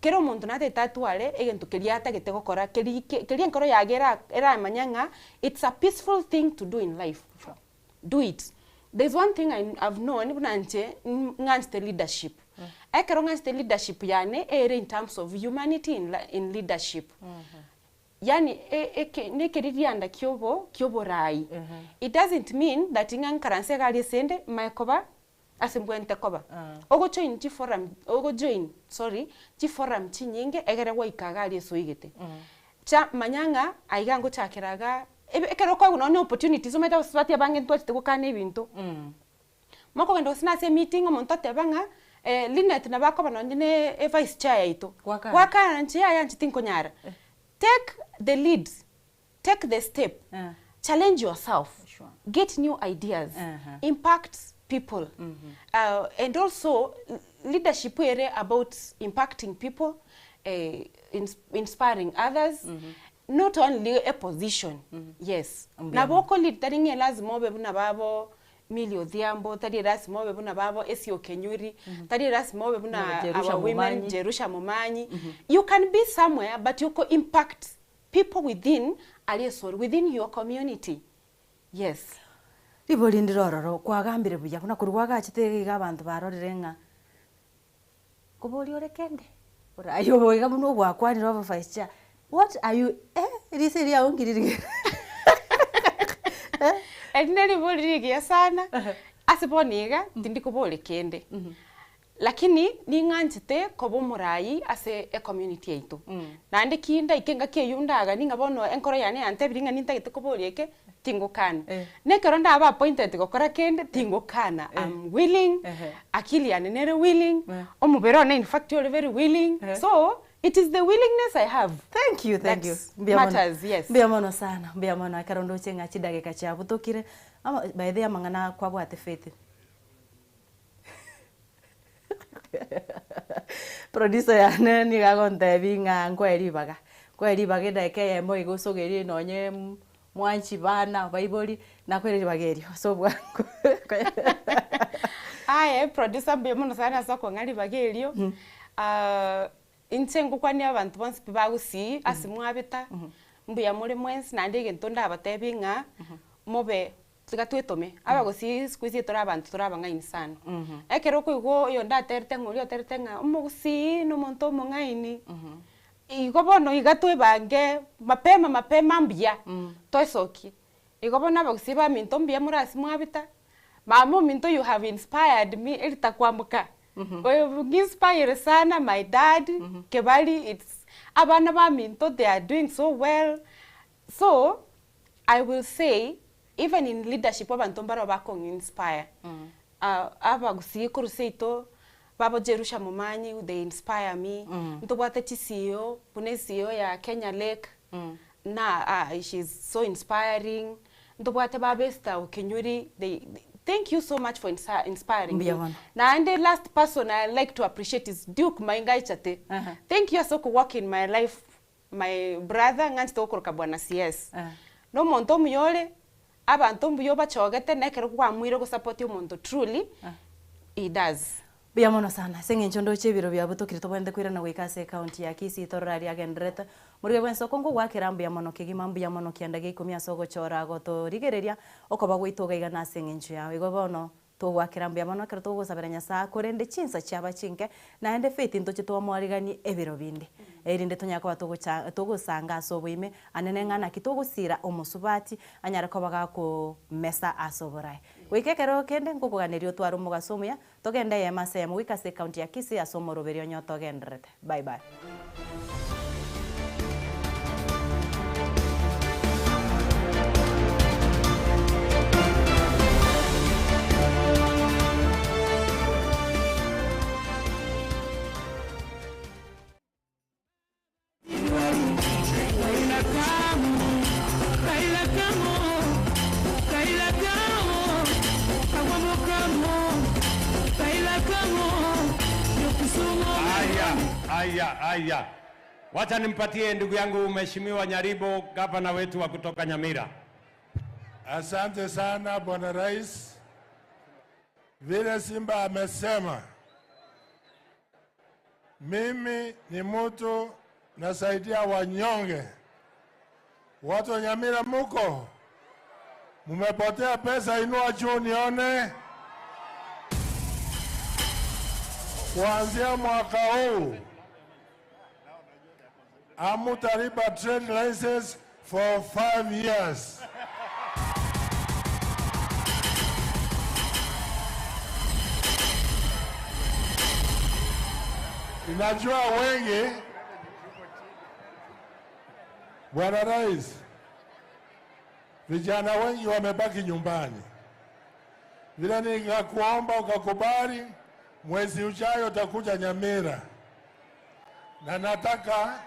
Kera omonto natagete atware egento keria atagete gokora keri ke keria enkoro yaye era eramanye ng'a it's a peaceful thing to do in life, do it. There is one thing I have known buna inche ng'anchete leadership, ekero ng'anchete leadership yane ere in terms of humanity in in leadership. Yaani e- eke nekeririanda kiobo kioborai. It doesn't mean that ng'a nkaranse iga aria esende manye koba ase mbwenerete koba. Ogojoin chiforum ogojoin sorry chiforum chinyinge egere gwaika iga aria ase oigete. Cha manya ng'a aiga ngochakera igaa ebe ekero okoegwa nonye na opportunities omanyete abasubati abange ntwachete gokana ebinto. Mokogenda gose nase emeeting omonto oteba ng'a Linet nabo akoba nonye ne evice chair yaito. Gwakana inche yaya inche tinkonyara. Take the lead, take the step, challenge yourself, get new ideas, impact people and also leadership ere about impacting people, inspiring others, not only a position, yes. Nabo oko lead tari ng'a lazima obe buna babo Milly Odhiambo, tari erasima obe buna babo Essie Okenyuri, tari erasima obe buna Jerusha our women Momanyi. Jerusha Momanyi. You can be somewhere but you ko impact people within aria esori, within your community. Yes. Ribori ndire ororo, kwagambire buya, buna korwa gwagachete iga iga abanto barorire ng'a koboria ore kende, ore aye iga buna ogwakwanire obe vice chair, what are you eh riso erio riago nkeri rigere eh. Eri neribori rigiya sana, ase bono iga, tindi koboria kende, lakini ning'anchete koba omorai ase ecommunity yaito. Naende ki ndaike engaki eywo ndaganie ng'a bono enkoro yane yantebirie ng'a nintagete koboria eke, tingokana. Na ekero ndabe appointed gokora kende, tingokana, am willing, akili yane nere willing, omobere one in fact ore very willing, so it is the willingness I have Thank you, thank you. that Mbuya mono. matters, yes. Mbuya mono sana, mbuya mono ekero ndoche ng'a chidageka chiabutokire, ama by the way amang'ana kwabwate faith. Producer yane nigo agontebia ng'a nkoe ribaga, nkoe ribaga edageka eyemo iga osogerie nonye mwanchi bana baibori, nakoire ribaga erio ase obwango. Aye producer mbuya mono sana ase okong'a ribaga erio, inche ngokwania abanto bonsi pi ba gusii ase mwabeta, mbuya more mwensi naende egento ndabatebie ng'a mobe Tiga twetome, abagusii siku hizi tore abanto tore abang'aini sana. Ekero okoigwa oyonde aterete ng'a oria oterete ng'a omogusii na omonto omong'aini, igo bono iga twebange mapema mapema mbuya, toesokie. Igo bono abagusii baminto mbuya more ase mwabita, mama ominto you have inspired me eritakwamboka, oyo ng'inspire sana my dad, Kebari it's abana baminto they are doing so well, So, I will say, even in leadership abanto mbarabwo bakong'i inspire. Abagusii korwa seito, babo Jerusha Momanyi, they inspire me. Ntobwate chi CEO, buna e CEO ya Kenya Lake, na she's so inspiring. Ntobwate baba Esther Okenyuri, they, thank you so much for inspiring me. Mbuya mono. Naende last person I like to appreciate is Duke Mainga Ichate. Thank you ase oko work in my life My brother ng'anchete gokoroka bwana CS. Nomonto omuya ore, abanto mbuya obachogete na ekero kwamuire gosupport omonto truly, he does. Mbuya mono sana. Ase eng'encho ndoche ebiro biabo tokire tobwenerete koirana goika ase ecounty ya Kisii torore aria agendererete. Moruge bw'ensoko ngogoakera mbuya mono kegima mbuya mono kianda gia ikomi ase ogochora gotorigereria okoba gwaito iga iga nase eng'encho yao. Igo bono Togoakera mbuya mono ekero togosabera Nyasae korende chinsa chiaba chinke, naende faith ntoche twamwariganie ebiro binde, erinde tonyare koba togocha togosanga ase oboime anene ng'a naki togosira omosubati anyare koba gakomesa ase oborae. Goika ekero kende nkokoganeria otware omogaso omuya, togende eyemo ase eyemo goika ase ecounty ya Kisii ase omoroberi onye otogendererete. Bye bye. Haya, wacha nimpatie ndugu yangu Mheshimiwa Nyaribo, gavana wetu wa kutoka Nyamira. Asante sana Bwana Rais. Vile Simba amesema, mimi ni mtu nasaidia wanyonge. Watu wa Nyamira muko, mumepotea pesa, inua juu nione. Kuanzia mwaka huu hamutalipa trade license for 5 years. Ninajua wengi, Bwana Rais, vijana wengi wamebaki nyumbani. Vile nikakuomba ukakubali, mwezi ujayo utakuja Nyamira, na nataka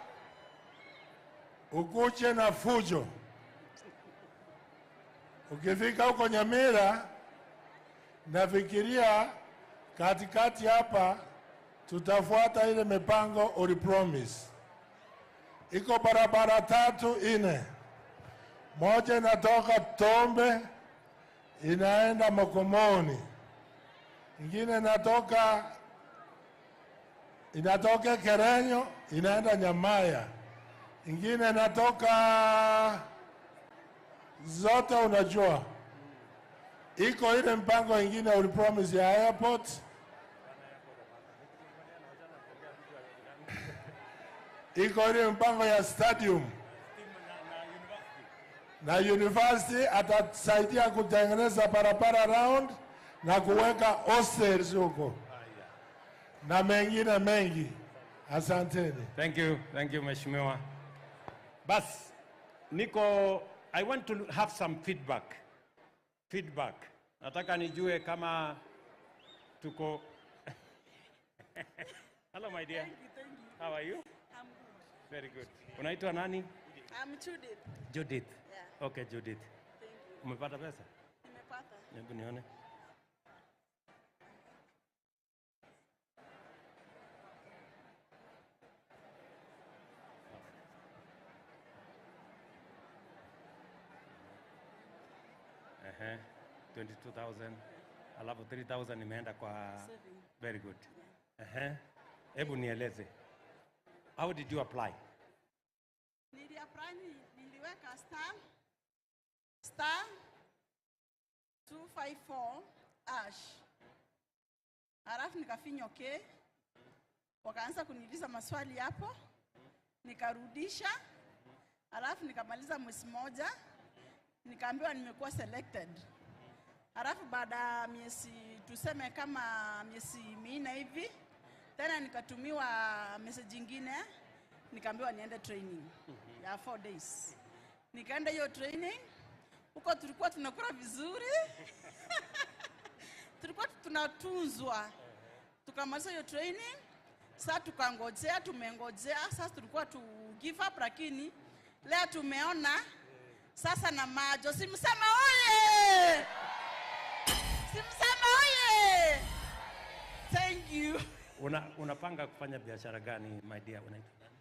ukuje na fujo. Ukifika huko Nyamira, nafikiria katikati hapa tutafuata ile mipango ulipromise. Iko barabara tatu ine, moja inatoka Tombe inaenda Mokomoni, ingine inatoka inatoka Kerenyo inaenda Nyamaya, ingine inatoka zote, unajua iko ile mpango ingine ulipromise ya airport iko ile mpango ya stadium na university atasaidia kutengeneza barabara round na kuweka hostels huko na mengine mengi. Asanteni. Thank you, thank you Mheshimiwa. Bas, niko I want to have some feedback. Feedback. Nataka nijue kama tuko Hello my dear. Thank you, thank you. How are you? I'm good. Very good. Unaitwa nani? I'm Judith. Judith. Yeah. Okay, Judith. Thank you. Umepata pesa? Nimepata. Hebu nione. Ehe, 22,000 alafu 3,000 imeenda kwa Saving. very good. Ehe, hebu nieleze. How did you apply? Niliapply, niliweka star star 254 ash, halafu nikafinya okay, wakaanza kuniuliza maswali hapo, nikarudisha, halafu nikamaliza mwezi moja, nikaambiwa nimekuwa selected. Halafu baada ya miezi tuseme kama miezi minne hivi, tena nikatumiwa message ingine, nikaambiwa niende training ya 4 days. Nikaenda hiyo training, huko tulikuwa tunakula vizuri tulikuwa tunatunzwa. Tukamaliza hiyo training, sasa tukangojea, tumengojea, sasa tulikuwa tu give up, lakini leo tumeona sasa na majo. Simsema oye! Simsema oye! Thank you. Una, unapanga kufanya biashara gani my dear? Unaitwa nani?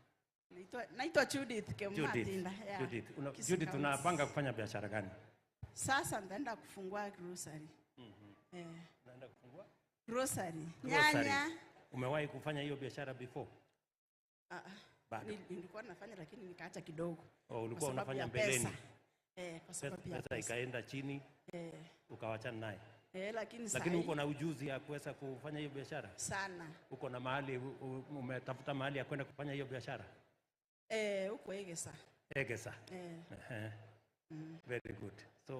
Naitwa, naitwa Judith Judith. Kematinda. Yeah. Judith. Una, Kisii Judith County. unapanga kufanya biashara gani? Sasa nitaenda kufungua grocery. Eh. Unaenda kufungua? Grocery. Grocery. Nyanya. Umewahi kufanya hiyo biashara before? Ah, ah. Bado. Nilikuwa nafanya lakini nikaacha kidogo. Oh, ulikuwa Kwa sababu unafanya ya mbeleni. pesa. Eh, kwa sababu ya Pesa pesa. ikaenda chini Eh. ukawachana naye. Eh, lakini Lakini sahi- uko na ujuzi ya kuweza kufanya hiyo biashara? Sana. Uko na mahali umetafuta mahali ya kwenda kufanya hiyo biashara? Eh, huko Egesa. Egesa. Eh. Ehe. Very good. So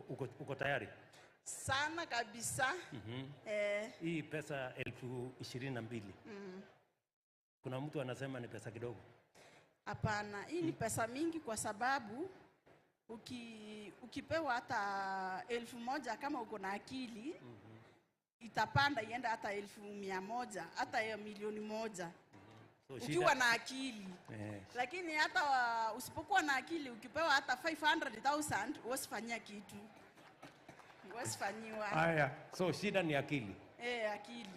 uko, uko tayari? Sana kabisa. Mhm. Eh, Hii pesa 22,000 kuna mtu anasema ni pesa kidogo. Hapana, hii ni pesa mingi kwa sababu uki, ukipewa hata 1,000 kama uko na akili itapanda ienda hata 100,000 hata hiyo 1,000,000 So ukiwa na akili. Eh. Lakini hata wa, usipokuwa na akili ukipewa hata 500,000 huwezi fanyia kitu, huwezi fanyiwa. Haya, so shida ni akili. Eh, akili.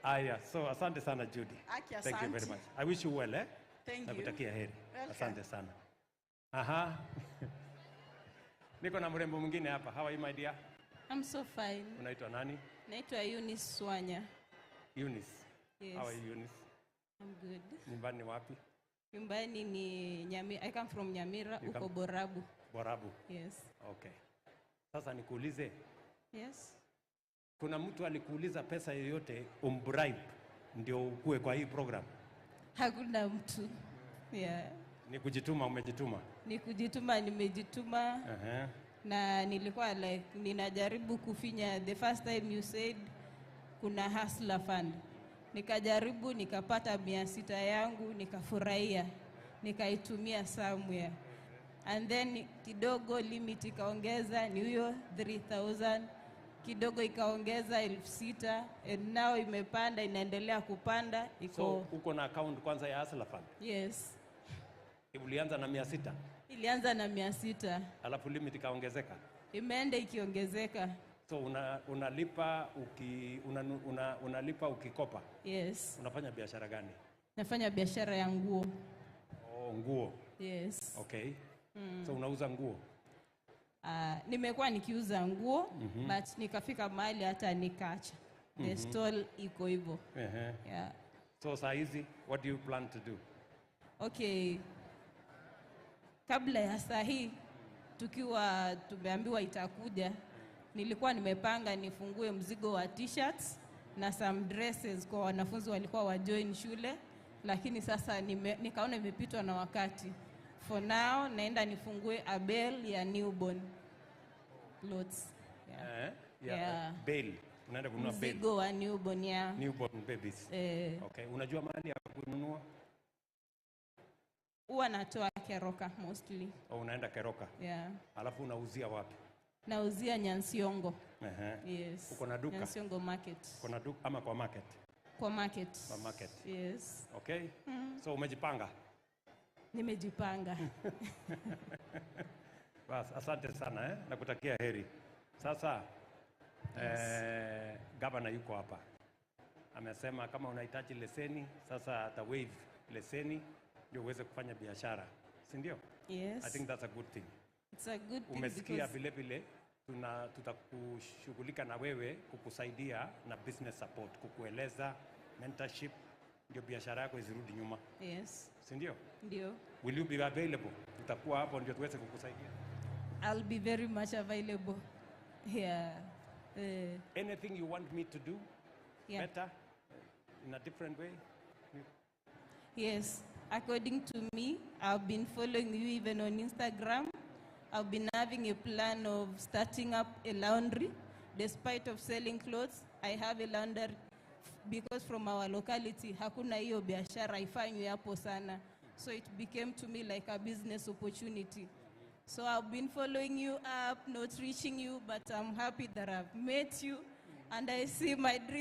Aya, so asante sana Judy. Aki, Thank you very asante. much. I wish you well, eh? Thank you. Nakutakia heri. Welcome. Asante sana. Aha. Niko na mrembo mwingine hapa. How are you my dear? I'm so fine. Unaitwa nani? Naitwa Eunice Swanya. Eunice. Yes. How are you Eunice? I'm good. Nyumbani ni wapi? Nyumbani ni Nyami, I come from Nyamira, You uko come- Borabu. Borabu. Yes. Okay. Sasa nikuulize, Yes. kuna mtu alikuuliza pesa yoyote umbribe ndio ukue kwa hii program? Hakuna mtu. Yeah. Ni kujituma, umejituma. Ni kujituma, nimejituma Aha. na nilikuwa like ninajaribu kufinya the first time you said kuna Hustler Fund. Nikajaribu nikapata mia sita yangu nikafurahia, nikaitumia somewhere and then kidogo limit ikaongeza ni huyo 3000 kidogo ikaongeza 6000 and now imepanda inaendelea kupanda iko So uko na account kwanza ya Hustler Fund? yes Ulianza na mia sita ilianza na mia sita alafu limit ikaongezeka. imeenda ikiongezeka. So una, unalipa uki, una, una, unalipa ukikopa. Yes. Unafanya biashara gani? Nafanya biashara ya nguo. Oh, nguo. Yes. Okay. So unauza nguo? Nimekuwa nikiuza nguo but nikafika mahali hata nikaacha. The stall iko hivyo. Ehe. Yeah. So saa hizi what do you plan to do? Okay. Kabla ya saa hii tukiwa tumeambiwa itakuja, nilikuwa nimepanga nifungue mzigo wa t-shirts na some dresses kwa wanafunzi walikuwa wajoin shule, lakini sasa nikaona imepitwa na wakati. For now naenda nifungue a bale ya newborn clothes. Yeah. Eh? Yeah. Yeah. Bale. Unaenda kununua bale. Mzigo wa newborn, yeah. Newborn babies. Eh. Okay. Unajua mahali ya kununua? Huwa natoa Keroka mostly. Au unaenda Keroka? Yeah. Alafu unauzia wapi? Nauzia Nyansiongo. Ehe. Yes. Uko na duka? Nyansiongo market. Uko na duka ama kwa market? Kwa market. Kwa market. Yes. Okay. So umejipanga? Nimejipanga. Bas, asante sana eh? Nakutakia heri. Sasa Yes. gavana yuko hapa, amesema kama unahitaji leseni sasa ata waive leseni ndio uweze kufanya biashara, si ndio? Yes. I think that's a good thing. It's a good thing Umesikia because vile vile tuna tutakushughulika na wewe kukusaidia na business support, kukueleza mentorship, ndio biashara yako isirudi nyuma, Yes. si ndio? Ndio. Will you be available? Utakuwa hapo ndio tuweze kukusaidia. I'll be very much available. Yeah. Anything you want me to do Yeah. better in a different way? Yes. According to me, I've been following you even on Instagram. I've been having a plan of starting up a laundry. Despite of selling clothes, I have a laundry because from our locality hakuna hiyo biashara ifanywe hapo sana. So it became to me like a business opportunity. So I've been following you up, not reaching you, but I'm happy that I've met you and I see my dream.